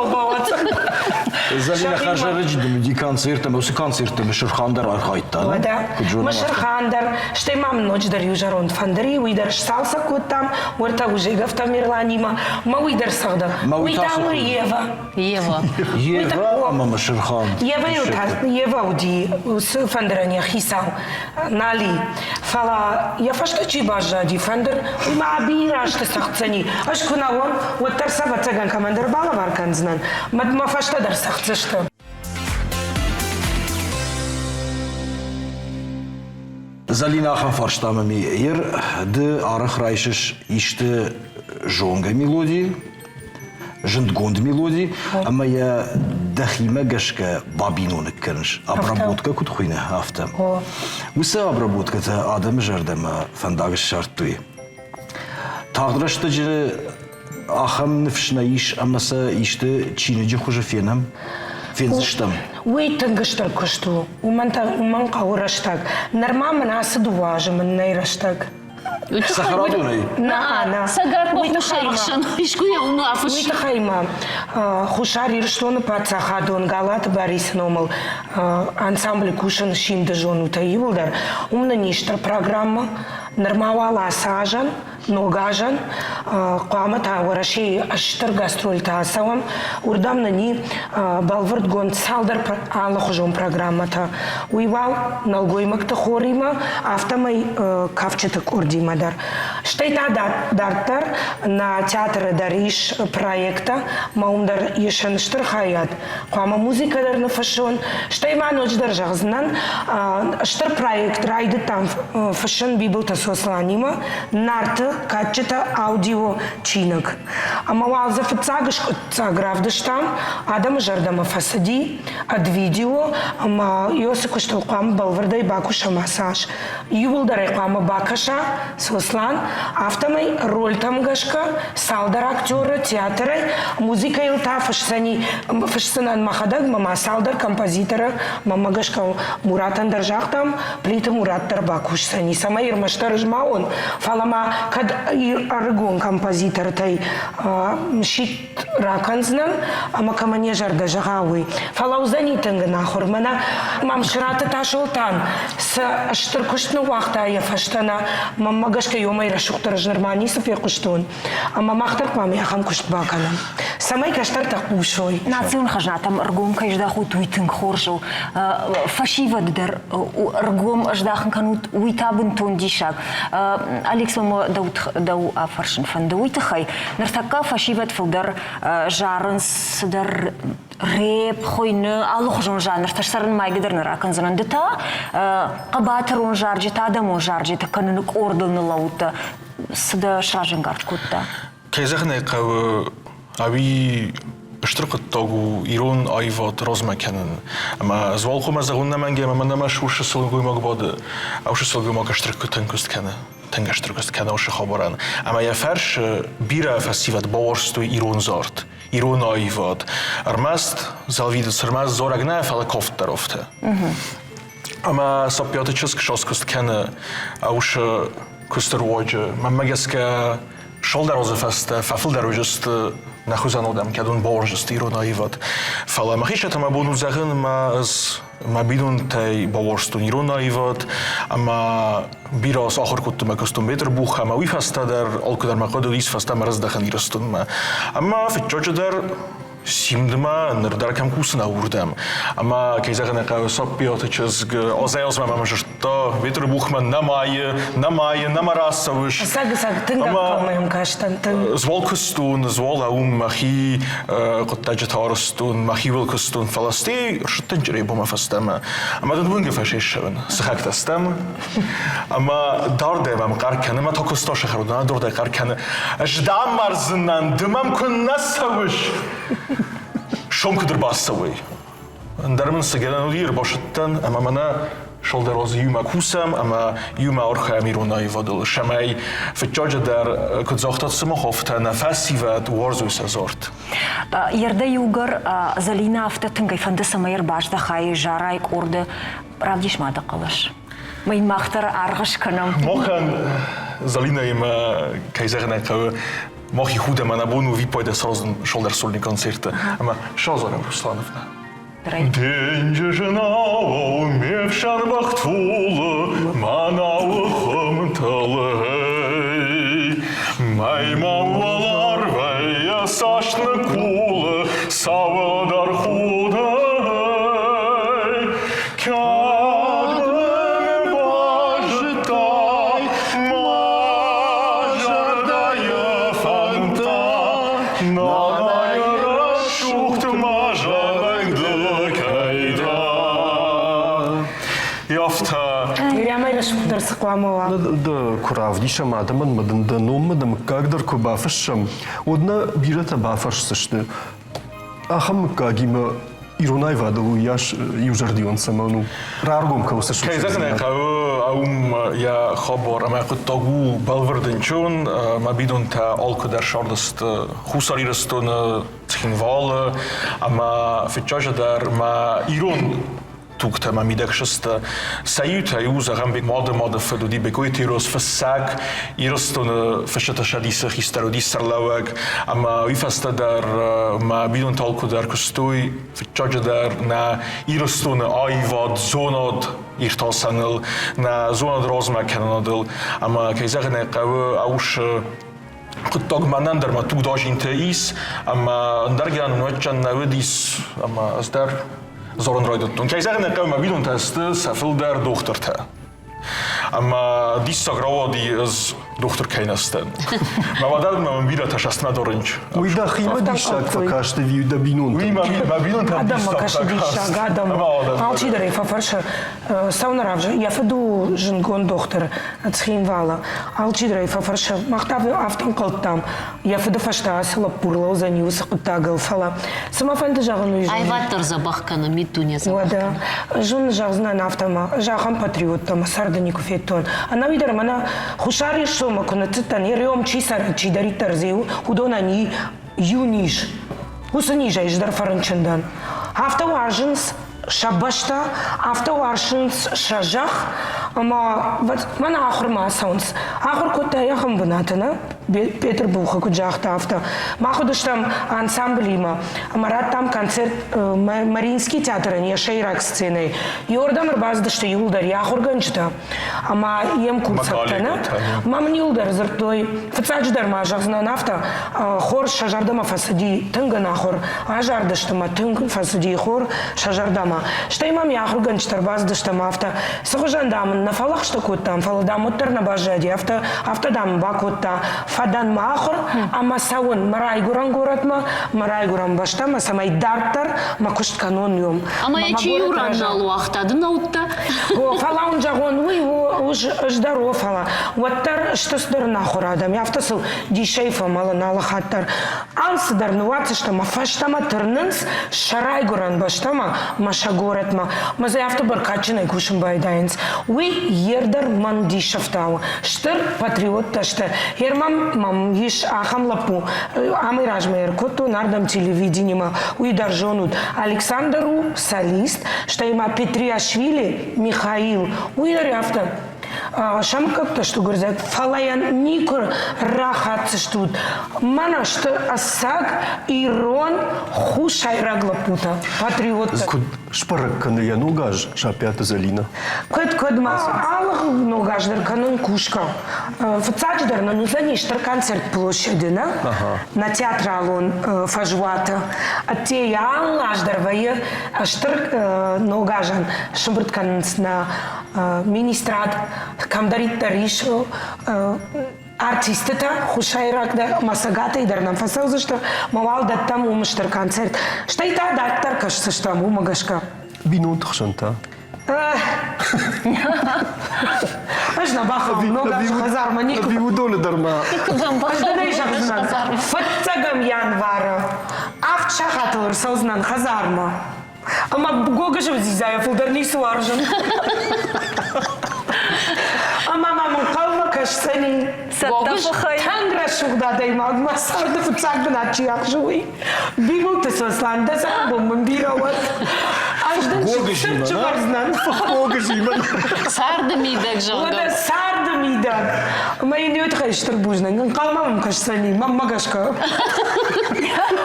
Зӕлинӕ хӕрзӕрӕджы дын уыди концерт ӕмӕ уыцы концертты Мысырхан дӕр архайдта. Уӕдӕ, Мысырхан дӕр, стӕй ма мын ноджыдӕр иу зӕронд фӕндыр и, уый дӕр сцалцӕг кодтам, уӕртӕ Узегов Тамерланимӕ, мӕ уый дӕр цӕгъды. Уый та у Ева. Ева. Ева ӕмӕ Мысырхан. Евӕйыл та Ева уыди уыцы фӕндырӕн йӕ хицау Нали. Фӕлӕ йӕ фӕстӕ чи баззади фӕндыр, уый ма бирӕ азты цӕгъддзӕни. Ӕз куы нӕ уон, уӕддӕр сӕ ӕвӕццӕгӕн кӕмӕндӕр балӕвар кӕндзынӕн. Мӕ фӕстӕ дӕр цӕгъддзысты. Зӕлинӕ, ахӕм фарста мӕм и. Ер ды арӕх райсыс исты зонгӕ мелоди, зындгонд мелоди, ӕмӕ йӕ дӕхимӕ гӕсгӕ бабиноныг кӕныс. Обработка куыд хуыйны, афтӕ. Уыцы обработкӕтӕ адӕмы зӕрдӕмӕ фӕндаг ссардтой. Тагъд рӕстӕджы ахӕм ныфс нӕ ис, ӕмӕ сӕ исты чиныджы хуызы фенӕм, фендзыстӕм. Уый тынг стыр куыст у. Уымӕн та уымӕн хъӕуы рӕстӕг. Нырма мын ацы дыууӕ азы мын нӕй рӕстӕг. Цӕхӕрадонӕй? Нӕ, нӕ. Цӕгатмӕ Хуссар искуы йӕ уымы афысс. Уый тыххӕй ма Хуссар Ирыстоны паддзахадон Галаты Барисы номыл ансамблы кусын симды зонутӕ иууылдӕр. Уым нын ис стыр программӕ. Нырма уал ацы азӕн Ног азӕн хъуамӕ та Уӕрӕсейы стыр гастрольтӕ ацӕуӕм. Уырдӕм нын и бӕлвырдгонд цалдӕр алыхуызон программӕтӕ. Уый уал нӕлгоймӕгты хоримӕ, афтӕмӕй кафджыты къордимӕ дӕр. Стӕй та дарддӕр нӕ театры дӕр ис проекттӕ, мӕ уым дӕр исын стыр хайад. Хъуамӕ музыкӕ дӕр ныффыссон. Стӕй ма ноджыдӕр зӕгъдзынӕн, стыр проект райдыдтам фыссын Бибылты Сосланимӕ Нарты кадджытӕ аудио чиныг. Ӕмӕ уал дзы фыццаг скъуыддзаг равдыстам, адӕмы зӕрдӕмӕ фӕцыди ӕд видео ӕмӕ Иосы куыстыл хъуамӕ бӕлвырдӕй бакусӕм ацы аз. Иууылдӕр ӕй хъуамӕ бакӕса Сослан, афтӕмӕй рольтӕм гӕсгӕ цалдӕр актеры театрӕй, музыкӕйыл та фысдзӕни, фысдзынӕн мӕхӕдӕг мӕ ма цалдӕр композиторы, мӕнмӕ гӕсгӕ Муратӕн дӕр загътам, Плиты Мурат дӕр бакусдзӕни, цӕмӕй ӕрмӕстдӕр ӕз ма уон, фӕлӕ ма кӕд ӕрыгон композитортӕй сидт ракӕндзынӕн ӕмӕ кӕмӕн йӕ зӕрдӕ зӕгъа, уый. Фӕлӕ уыдзӕни тынг ӕнахуыр. Мӕнӕ Мамсыраты Тасолтан цы стыр куыст ныууагъта йӕ фӕстӕ нӕ, мӕнмӕ гӕсгӕ уымӕй рӕсугъддӕр ӕз нырма ницы фехъуыстон. Ӕмӕ мах дӕр хъуамӕ ахӕм куыст бакӕнӕм, цӕмӕй кӕстӕртӕ хъусой. Национ хӕзнатӕм ӕргом кӕй здахут, уый тынг хорз у. Фӕсивӕд дӕр ӕргом ӕздахын кӕнут, уый та бынтон диссаг. Алекс, мӕ дӕу афӕрсын фӕнды уый тыххӕй. Ныртӕккӕ фӕсивӕд фылдӕр зарынц цыдӕр рэп, хуыйны, алыхуызон жанртӕ сӕрнымайгӕ дӕр нӕ ракӕндзынӕн. Ды та хъӕбатырон зарджытӕ, адӕмон зарджытӕ кӕныны къордыл ныллӕууыдтӕ. Цы дӕ сразӕнгард кодта? Кӕй зӕгъын ӕй хъӕуы, ӕви стыр хъуыддаг у ирон аивад размӕ кӕнын. Ӕмӕ Звалхъомӕ зӕгъун нӕмӕнгӕ ӕмӕ мӕнӕ мӕ усы сылгоймаг бады, усы сылгоймаг стыр тынг куыст кӕны. Тынг стыр куыст кӕны усы хабарӕн. Ӕмӕ йӕ фӕрсы бирӕ фӕсивӕд бауарзтой ирон зард, ирон аивад. Ӕрмӕст зӕлвиды ӕрмӕст зарӕг нӕ, фӕлӕ кафт дӕр афтӕ. Ӕмӕ Саппиаты чызг саскуыст кӕны усы куысты руаджы. Мӕнмӕ гӕсгӕ цалдӕр азы фӕстӕ фӕфылдӕр уыдзысты нӕ хуызӕн адӕм, кӕд уын бауарздзысты ирон аивад. Фӕлӕ мӕхи мӕ бон у зӕгъын, мӕ ӕз мӕ бинонтӕй бауарзтон ирон аивад ӕмӕ бирӕ сахуыр кодтон мӕ куыстон Бетъырбух ӕмӕ уый фӕстӕ дӕр алкуыдӕр мӕ хъуыды уыдис фӕстӕмӕ раздӕхын Ирыстонмӕ. Ӕмӕ фыццаджыдӕр Симдмӕ ныр дӕр кӕм кусын уырдӕм. Ӕмӕ, кӕй зӕгъын ӕй хъӕуы, Саппиаты чызг азӕй-азмӕ мӕм зыдта, Бетъырбухмӕ нӕмайы, нӕмайы, нӕма рацӕуыс. Ӕцӕг, ӕцӕг, тынг ӕнхъӕлмӕ йӕм кастӕн, тынг. Звал куыстон, звал ӕуым мӕхи хъуыддаджы тарстон, мӕхиуыл куыстон, фӕлӕ стӕй рсыдтӕн Чъребомӕ фӕстӕмӕ. Ӕмӕ дын уынгӕ фӕсессӕуын, сыхӕгтӕ стӕм. Ӕмӕ дардӕй мӕм хъӕр кӕны, мӕ та куыста сыхӕрдон, дардӕй хъӕр кӕны. Ӕз дӕм мардзынӕн, ды мӕм куы нӕ цӕуыс. Сом куыд ӕрбацӕуай. Ӕндӕр мын цы гӕнӕн уыди, ӕрбасыдтӕн ӕмӕ мӕнӕ Шалдӕроз иумӕ кусӕм ӕмӕ иумӕ архайӕм ирон аивадыл. Цӕмӕй фыццаджы дӕр, куыд загътат Сымаховтӕ, нӕ фӕсивӕд уарзой сӕ зард. Ердӕ иугӕр Зӕлинӕ афтӕ тынгӕй фӕнды, цӕмӕй ӕрбаздӕхай зарай къорды, равдис ма дӕ хъӕлӕс. Мӕ мах дӕр аргъ скӕнӕм. Махӕн Зӕлинӕимӕ, кӕй зӕгъын ӕй хъӕуы, махи худӕм нӕ бон у виппайды саразын шалдӕр сольный концерты. Ӕмӕ сазарӕм Руслановна. Денджызы науыл ме фсӕн бӕх тулы, мӕнӕуы хуымтыл, эй. Мӕймӕ уӕларвӕй йӕ цӕст ныкъулы, цӕуылдӕр худы, эй. Кӕд мын базыдтай мӕ зӕрдӕйы фӕндтӕ, Нанайы рӕсугъд ма зӕнӕг ды кӕй дӕ. Афтӕ. Ириамӕй рӕсугъддӕр цы хъуамӕ уа? Ды куы равдисӕм адӕмӕн ӕмӕ дын дӕ номмӕ дӕ мыггаг дӕр куы бафыссӕм, уӕд нӕ бирӕтӕ бафӕрсдзысты, ахӕм мыггагимӕ ирон аивадыл уыйас иузӕрдион цӕмӕн у? Раргом кӕуы цы Кӕй зӕгъын ӕй хъӕуы, уым йӕ хабар ӕмӕ хъуыддаг у бӕлвырд ӕнчон. Мӕ бинонтӕ алкуыдӕр сардысты Хуссар Ирыстоны, Цхинвалы ӕмӕ фыццаджы дӕр мӕ ирон тугтӕ мӕ мидӕг сысты. Сӕ иутӕ иу, зӕгъӕм, мады мады фыд уыди Бекъойты Ирос фыссӕг, Ирыстоны фысджыты цӕдисы хистӕр уыди сӕрлӕууӕг ӕмӕ уый фӕстӕ дӕр мӕ бинонтӕ алкуыдӕр куыстой, фыццаджы дӕр нӕ Ирыстоны аивад, зонад иртасӕныл, нӕ зонад размӕ кӕнынадыл ӕмӕ, кӕй зӕгъын ӕй хъӕуы, аусы хъуыддаг мӕнӕн дӕр мӕ тугдазинтӕ ис ӕмӕ ӕндӕр гӕнӕн уӕдчӕн нӕ уыдис ӕмӕ ӕз дӕр дзурын райдыдтон. Кӕй зӕгъын ӕй хъӕуы, мӕ бинонтӕ сты сӕ фылдӕр дохтыртӕ. Ӕмӕ диссаг рауади, ӕз дохтыр кӕй нӕ сдӕн. Мӕ уӕдӕ мӕм бирӕтӕ састмӕ дорынч. Уый дӕхимӕ диссаг фӕкаст ӕви дӕ бинонтӕм? Уый мӕ бинонтӕм Адӕммӕ кӕсы диссаг, адӕм. Алчидӕр ӕй фӕфӕрсы, цӕуылнӕ равзар. Йӕ фыд у зындгонд дохтыр Цхинвалы. Алчидӕр ӕй фӕфӕрсы. Мах та афтӕ ӕнхъӕлдтам, йӕ фыды фӕстӕ ацы лӕппу рлӕудзӕни уыцы хъуыддагыл, фӕлӕ цы мӕ фӕнды зӕгъын, уый зонын. Аивад дӕр дзӕбӕх кӕны, миддуне дзӕбӕх Уӕдӕ, кӕны. зон зӕгъдзынӕн афтӕ ма, ӕз ахӕм патриоттӕ мӕ царды никуы федтон. Ӕнӕуи дӕр мӕнӕ Хуссар Ирыстонмӕ куы ныццыдтӕн, йе рйом чи цӕры, чидӕриддӕр дзы у, уыдонӕн и иу низ. Уыцы низӕй ӕз дӕр фӕрынчын дӕн. Афтӕ уарзынц сӕ бӕстӕ, афтӕ уарзынц сӕ зӕхх, ӕмӕ мӕнӕ ахуырмӕ ацӕуынц. Ахуыр кодта ахӕм бынаты, нӕ? Петербургы куыд загъта, афтӕ. Мах уыдыстӕм ансамблимӕ ӕмӕ радтам концерт Мариинский театрӕн йӕ сӕйраг сценӕйы. Иордӕм ӕрбацыдысты иуылдӕр йӕ ахуыргӕнджытӕ ӕмӕ йе мкурсӕгтӕ, нӕ? Мӕ мын иуылдӕр дзырдтой, фыццаджыдӕр ма зӕгъдзынӕн афтӕ, хорз сӕ зӕрдӕмӕ фӕцыди, тынг ӕнахуыр азардысты мӕ тынг фӕцыди хор сӕ зӕрдӕмӕ. Стӕй мӕм йӕ ахуыргӕнджытӕ ӕрбацыдысты ӕмӕ афтӕ, цы хуызӕн, дам, ын нӕ фӕлӕгъстӕ кодтам, фӕлӕ, дам, уӕддӕр нӕ баззади, афтӕ, афтӕ, дам, бакодта, фӕдӕн мӕ ахуыр ӕмӕ цӕуын мӕ райгуырӕн горӕтмӕ, мӕ райгуырӕн бӕстӕмӕ, цӕмӕй дарддӕр мӕ куыст кӕнон уым. Ӕмӕ йӕ чи иу ран нал уагъта, ды нӕ уыдтӕ? О, фӕлӕ уын зӕгъон, уый у, ӕз дӕр о, фӕлӕ уӕддӕр сты цыдӕр ӕнахуыр адӕм, афтӕ сыл дисӕй фӕмӕлын алы хатт дӕр. Алцыдӕр ныууадздзысты ӕмӕ фӕстӕмӕ тырнынц сӕ райгуырӕн бӕстӕмӕ мӕ сӕ горӕтмӕ. Мӕ дзы афтӕ бӕркадджынӕй кусын байдайынц. Уый ер дӕр мӕн дисы фтауы. Стыр патриоттӕ сты. Ер мӕм мӕм ис ахӕм лӕппу, амӕй размӕ ӕркодтон ардӕм телевидениемӕ, уый дӕр зонут. Александр у солист, стӕй ма Петриашвили Михаил, уый дӕр афтӕ сӕмгӕгтӕ сты гуырдзиаг, фӕлӕ йӕ никуы рахатдзыстут. Мӕнӕ сты ӕцӕг ирон хуссайраг лӕппутӕ, патриоттӕ. Куыд сбӕрӕг кӕны йӕ ног аз Саппиаты Зӕлинӕ? Куыд, куыд ма алы ног аз дӕр кӕнын кусгӕ. Фыццаджыдӕр нын уыдзӕни стыр концерт площади, нӕ? Нӕ театралон фӕзуаты. Ӕдде алы аз дӕр вӕййы стыр ног азӕн сымбырд кӕнынц нӕ министрад, кӕмдӕриддӕр ис артистытӕ, хуссайраг дӕр ӕмӕ цӕгатӕй дӕр нӕм фӕцӕудзысты, мӕ уал дӕттӕм уым стыр концерт. Стӕй та дарддӕр кӕсдзыстӕм уымӕ гӕсгӕ. Бинонты хсӕн та? Ӕз нӕ бахауын ног азы хӕдзармӕ никуы. Уыдоны дӕр ма. Ӕз дын ӕй зӕгъдзынӕн, фыццӕгӕм январы авд сахатыл ӕрцӕудзынӕн хӕдзармӕ. Ӕмӕ гогызы дзидзайӕ фылдӕр ницы уарзын. Ӕмӕ мӕм ӕнхъӕлмӕ кӕсдзӕни. Цӕттӕ фыхӕй. Тынг рӕсугъд адӕймаг, мӕ царды фыццаг бынат чи ахсы, уый. Бибылты Сослан, дӕ цӕрӕнбон мын бирӕ уӕд. Ӕз дын сывӕрдзынӕн. Гогызимӕ. Царды мидӕг, зӕгъгӕ. Уӕдӕ царды мидӕг. Ӕмӕ йын уый тыххӕй стыр бузныг. Ӕнхъӕлмӕ мӕм кӕсдзӕни, мӕнмӕ гӕсгӕ.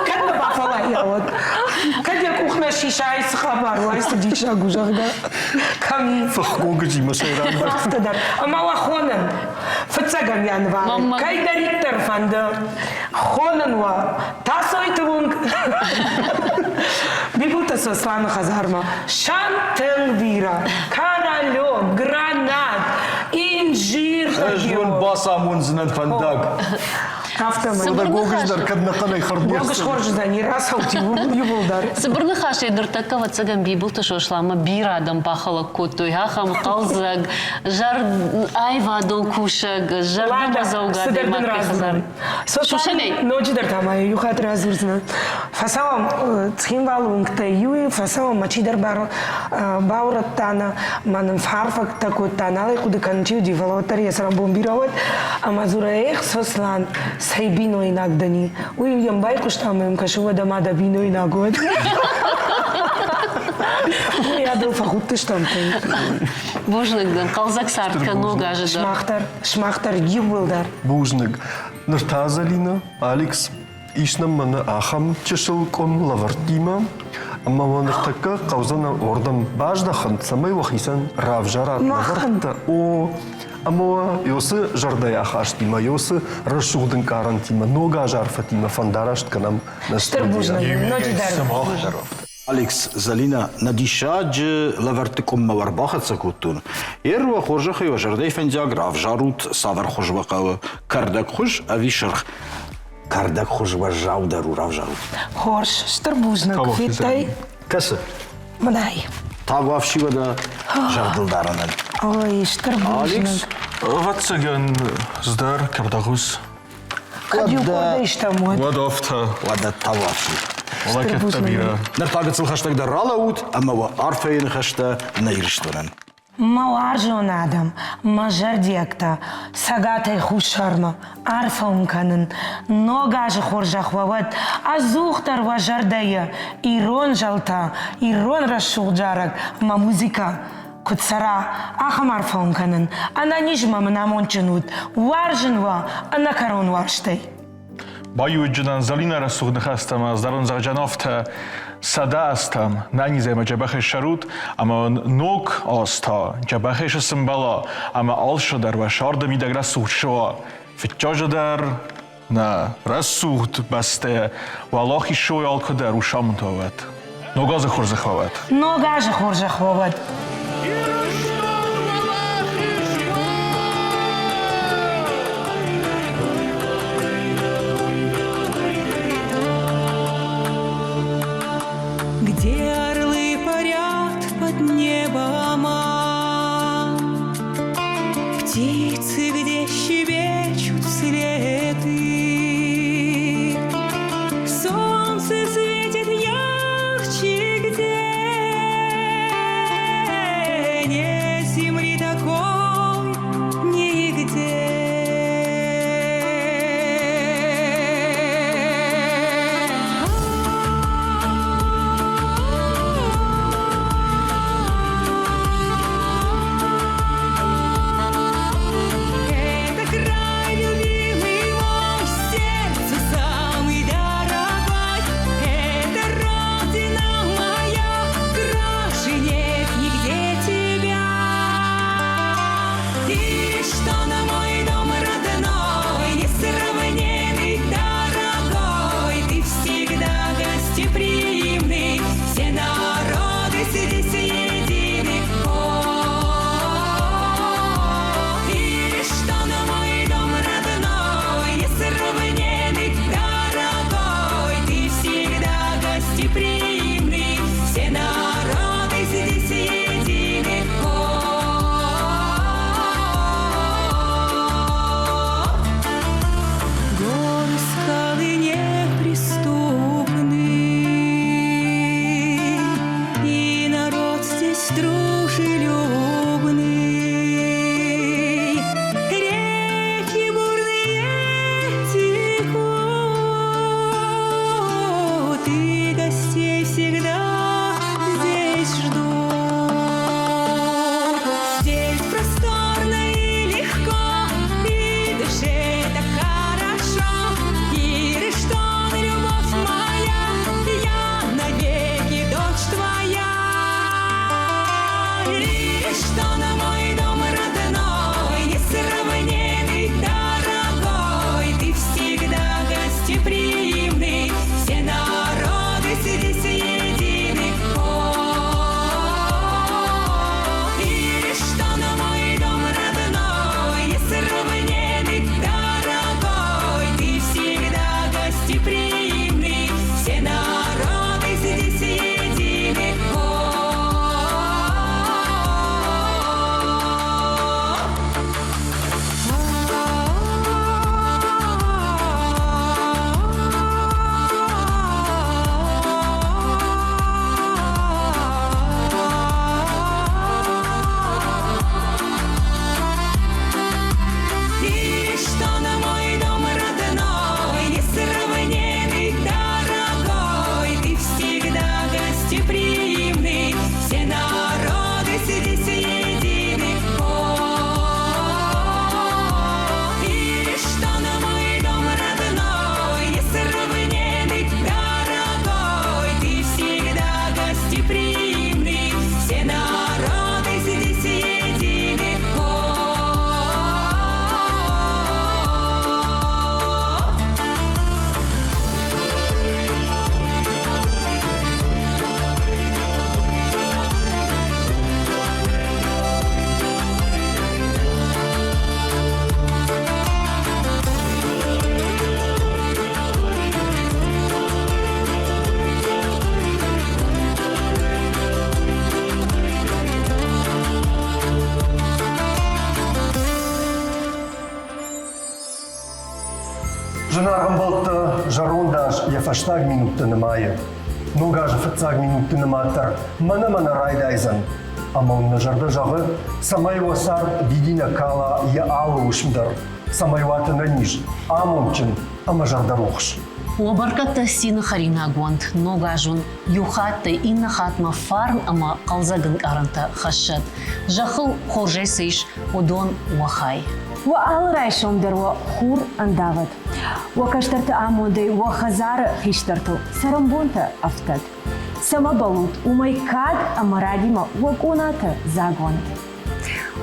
Кӕд мӕ бафӕллайа, уӕд. Кӕд йӕ къух нӕ сиса, ай цы хабар у, ай цы диссаг у, зӕгъгӕ. Кӕм и? Фых гогызимӕ сӕйрагдӕр. Афтӕ дӕр. Ӕмӕ уӕ хонын. Фыццӕгӕм январы. Кӕйдӕриддӕр фӕнды, хонын уӕ Тасойты уынг Бибылты Сосланы хӕдзармӕ. Сӕн тынг бирӕ. Королек, гранат, инжир. Ӕз уын бацамондзынӕн фӕндаг. Афтӕмӕй. Цыбыр Гогыз ныхас дӕр кӕд нӕхъӕнӕй хӕрд не Гогыз хорз уыдзӕни, рацӕут иууылдӕр. Цыбыр ныхасӕй ныртӕккӕ, ӕвӕццӕгӕн, Бибылты Сосланмӕ бирӕ адӕм бахӕлӕг кодтой. Ахӕм хъӕлдзӕг, аивадон кусӕг, зӕрдӕмӕдзӕугӕ Цыдӕр дын адӕймаг кӕй хӕдзар. радзурон. Сусӕгӕй? Ноджыдӕр та ма иу хатт радзурдзынӕн. Фӕцӕуӕм Цхинвалы уынгтӕй иуы, фӕцӕуӕм мӕ чидӕр баурӕдта нӕ, мӕ нын фӕарфӕгтӕ кодта, нал ӕй хъуыды кӕнын, чи уыди, фӕлӕ уӕддӕр йӕ цӕрӕнбон бирӕ уӕд. Ӕмӕ дзуры, эх, Сослан, цӕй бинойнаг дӕн и. Уый йӕм байхъуыста ӕмӕ йӕм кӕсы, уӕдӕ ма дӕ бинойнаг уӕд. Уый адыл фӕхудтыстӕм тынг. Бузныг дын, хъӕлдзӕг цард кӕн ног азы дӕр. Сымах дӕр, сымах дӕр иууылдӕр. Бузныг. Ныр та, Зӕлинӕ, Алекс, ис нӕм мӕнӕ ахӕм чысыл къуым лӕвӕрттимӕ, ӕмӕ уӕ ныртӕккӕ хъӕудзӕн уырдӕм баздӕхын, цӕмӕй уӕхицӕн равзарат лӕвӕрттӕ. О, ӕмӕ уӕ Иосы зӕрдӕйы ахастимӕ, Иосы рӕсугъд ӕнкъарӕнтимӕ, ног азы арфӕтимӕ фӕндараст кӕнӕм нӕ Стыр бузныг, ноджыдӕр. Алекс, Зӕлинӕ, нӕ диссаджы лӕвӕртты къуыммӕ уӕ ӕрбахӕццӕ кодтон. Ӕруӕ хорзӕхӕй уӕ зӕрдӕйы фӕндиаг равзарут, цавӕр хуыз уӕ хъӕуы, кӕрдӕгхуыз ӕви сырх? Кӕрдӕгхуыз уӕззаудӕр у, равзарут. Хорз, стыр бузныг, федтай? Кӕсы. Мынӕй. Табуафси уӕдӕ зӕрдылдарӕнӕн. Ой, стыр бузныг. Алекс, ӕвӕццӕгӕн, здӕр кӕрдӕгхуыз. Кӕд иу къордӕй стӕм, уӕд. Уӕд афтӕ. Уӕдӕ табуафси. Лакеттӕ бирӕ. Ныр та гыццыл хӕстӕгдӕр ралӕуут ӕмӕ уӕ арфӕйы ныхӕстӕ нӕ Ирыстонӕн. Мӕ уарзон адӕм, мӕ зӕрдиӕгтӕ, Цӕгатӕй Хуссармӕ арфӕ уын кӕнын. Ног азы хорзӕх уӕ уӕд, ӕдзухдӕр уӕ зӕрдӕйы ирон зӕлтӕ, ирон рӕсугъд зарӕг ӕмӕ музыкӕ куыд цӕра, ахӕм арфӕ уын кӕнын. Ӕнӕниз мӕ мын амондджын ут, уарзын уӕ ӕнӕкӕрон уарзтӕй. Баиуджынӕн Зӕлинӕ рӕсугъд ныхӕстӕ ӕмӕ зӕронд зӕгъджан афтӕ 100 азтӕм нӕнизӕй ӕмӕ дзӕбӕхӕй ссарут, ӕмӕ уын ног аз та дзӕбӕхӕй сымбӕла ӕмӕ алцыдӕр уӕ сӕрды мидӕг рӕсугъд суа. Фыццаджы дӕр нӕ рӕсугъд бӕстӕ уӕлахиз суой алкуыдӕр ус амонд уӕд. Ног азы хорзӕх уӕд! Ног азы хорзӕх уӕд! Где орлы парят под небом, Птицы, где щебечут вслеты, Солнце светит ярче где. Зынаргъ ӕмбӕлттӕ, зӕронд аз йӕ фӕстаг минутты нымайы. Ног азы фыццаг минутты нымад дӕр мӕнӕ-мӕнӕ райдайдзӕн. Ӕмӕ уын нӕ зӕрдӕ зӕгъы, цӕмӕй уӕ цард дидинӕг кала йӕ алы уысм дӕр, цӕмӕй уат ӕнӕниз, амондджын ӕмӕ зӕрдӕрухс. Уӕ бӕркӕдтӕ цины хӕринаг уӕнт, ног аз уын иу хаттӕй иннӕ хатмӕ фарн ӕмӕ хъӕлдзӕг ӕнкъарӕнтӕ хӕссӕд. Зӕххыл хорзӕй цы ис, уыдон уӕ хай. Уӕ алы райсом дӕр уӕ хур ӕндавӕд. Уӕ кӕстӕрты амондӕй уӕ хӕдзары хистӕртыл цӕрӕнбонтӕ ӕфтӕд. Цӕмӕ бӕллут, уымӕй кад ӕмӕ радимӕ уӕ къонатӕ дзаг уӕнт.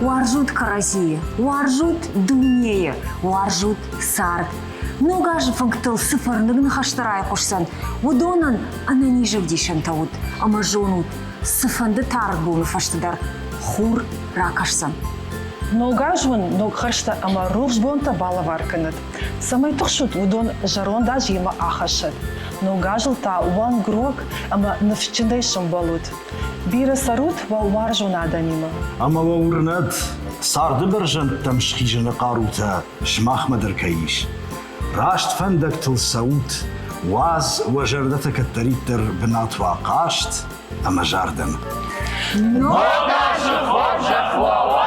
Уарзут кӕрӕдзийы, уарзут дунейы, уарзут цард. Ног азы фынгтыл цы фӕрныг ныхӕстӕ райхъуысдзӕн, уыдонӕн ӕнӕниз ӕвдисӕнтӕ ут ӕмӕ зонут, цыфӕнды тар боны фӕстӕ дӕр хур ракӕсдзӕн. Ног аз уын ног хӕрзтӕ ӕмӕ рухс бонтӕ балӕвар кӕнӕд. Цӕмӕй тыхсут, уыдон зӕронд аз йемӕ ахӕссӕд. Ног азыл та уӕнгрог ӕмӕ ныфсджынӕй сӕмбӕлут. Бирӕ цӕрут уӕ уарзон адӕмимӕ. Ӕмӕ уӕ уырнӕд, царды бӕрзӕндтӕм схизыны хъарутӕ сымахмӕ дӕр кӕй ис. Раст фӕндӕгтыл цӕут, уадз уӕ зӕрдӕтӕ кӕддӕриддӕр бынат уа хъазт ӕмӕ зардӕн. Ног азы хорзӕх уӕ уӕд!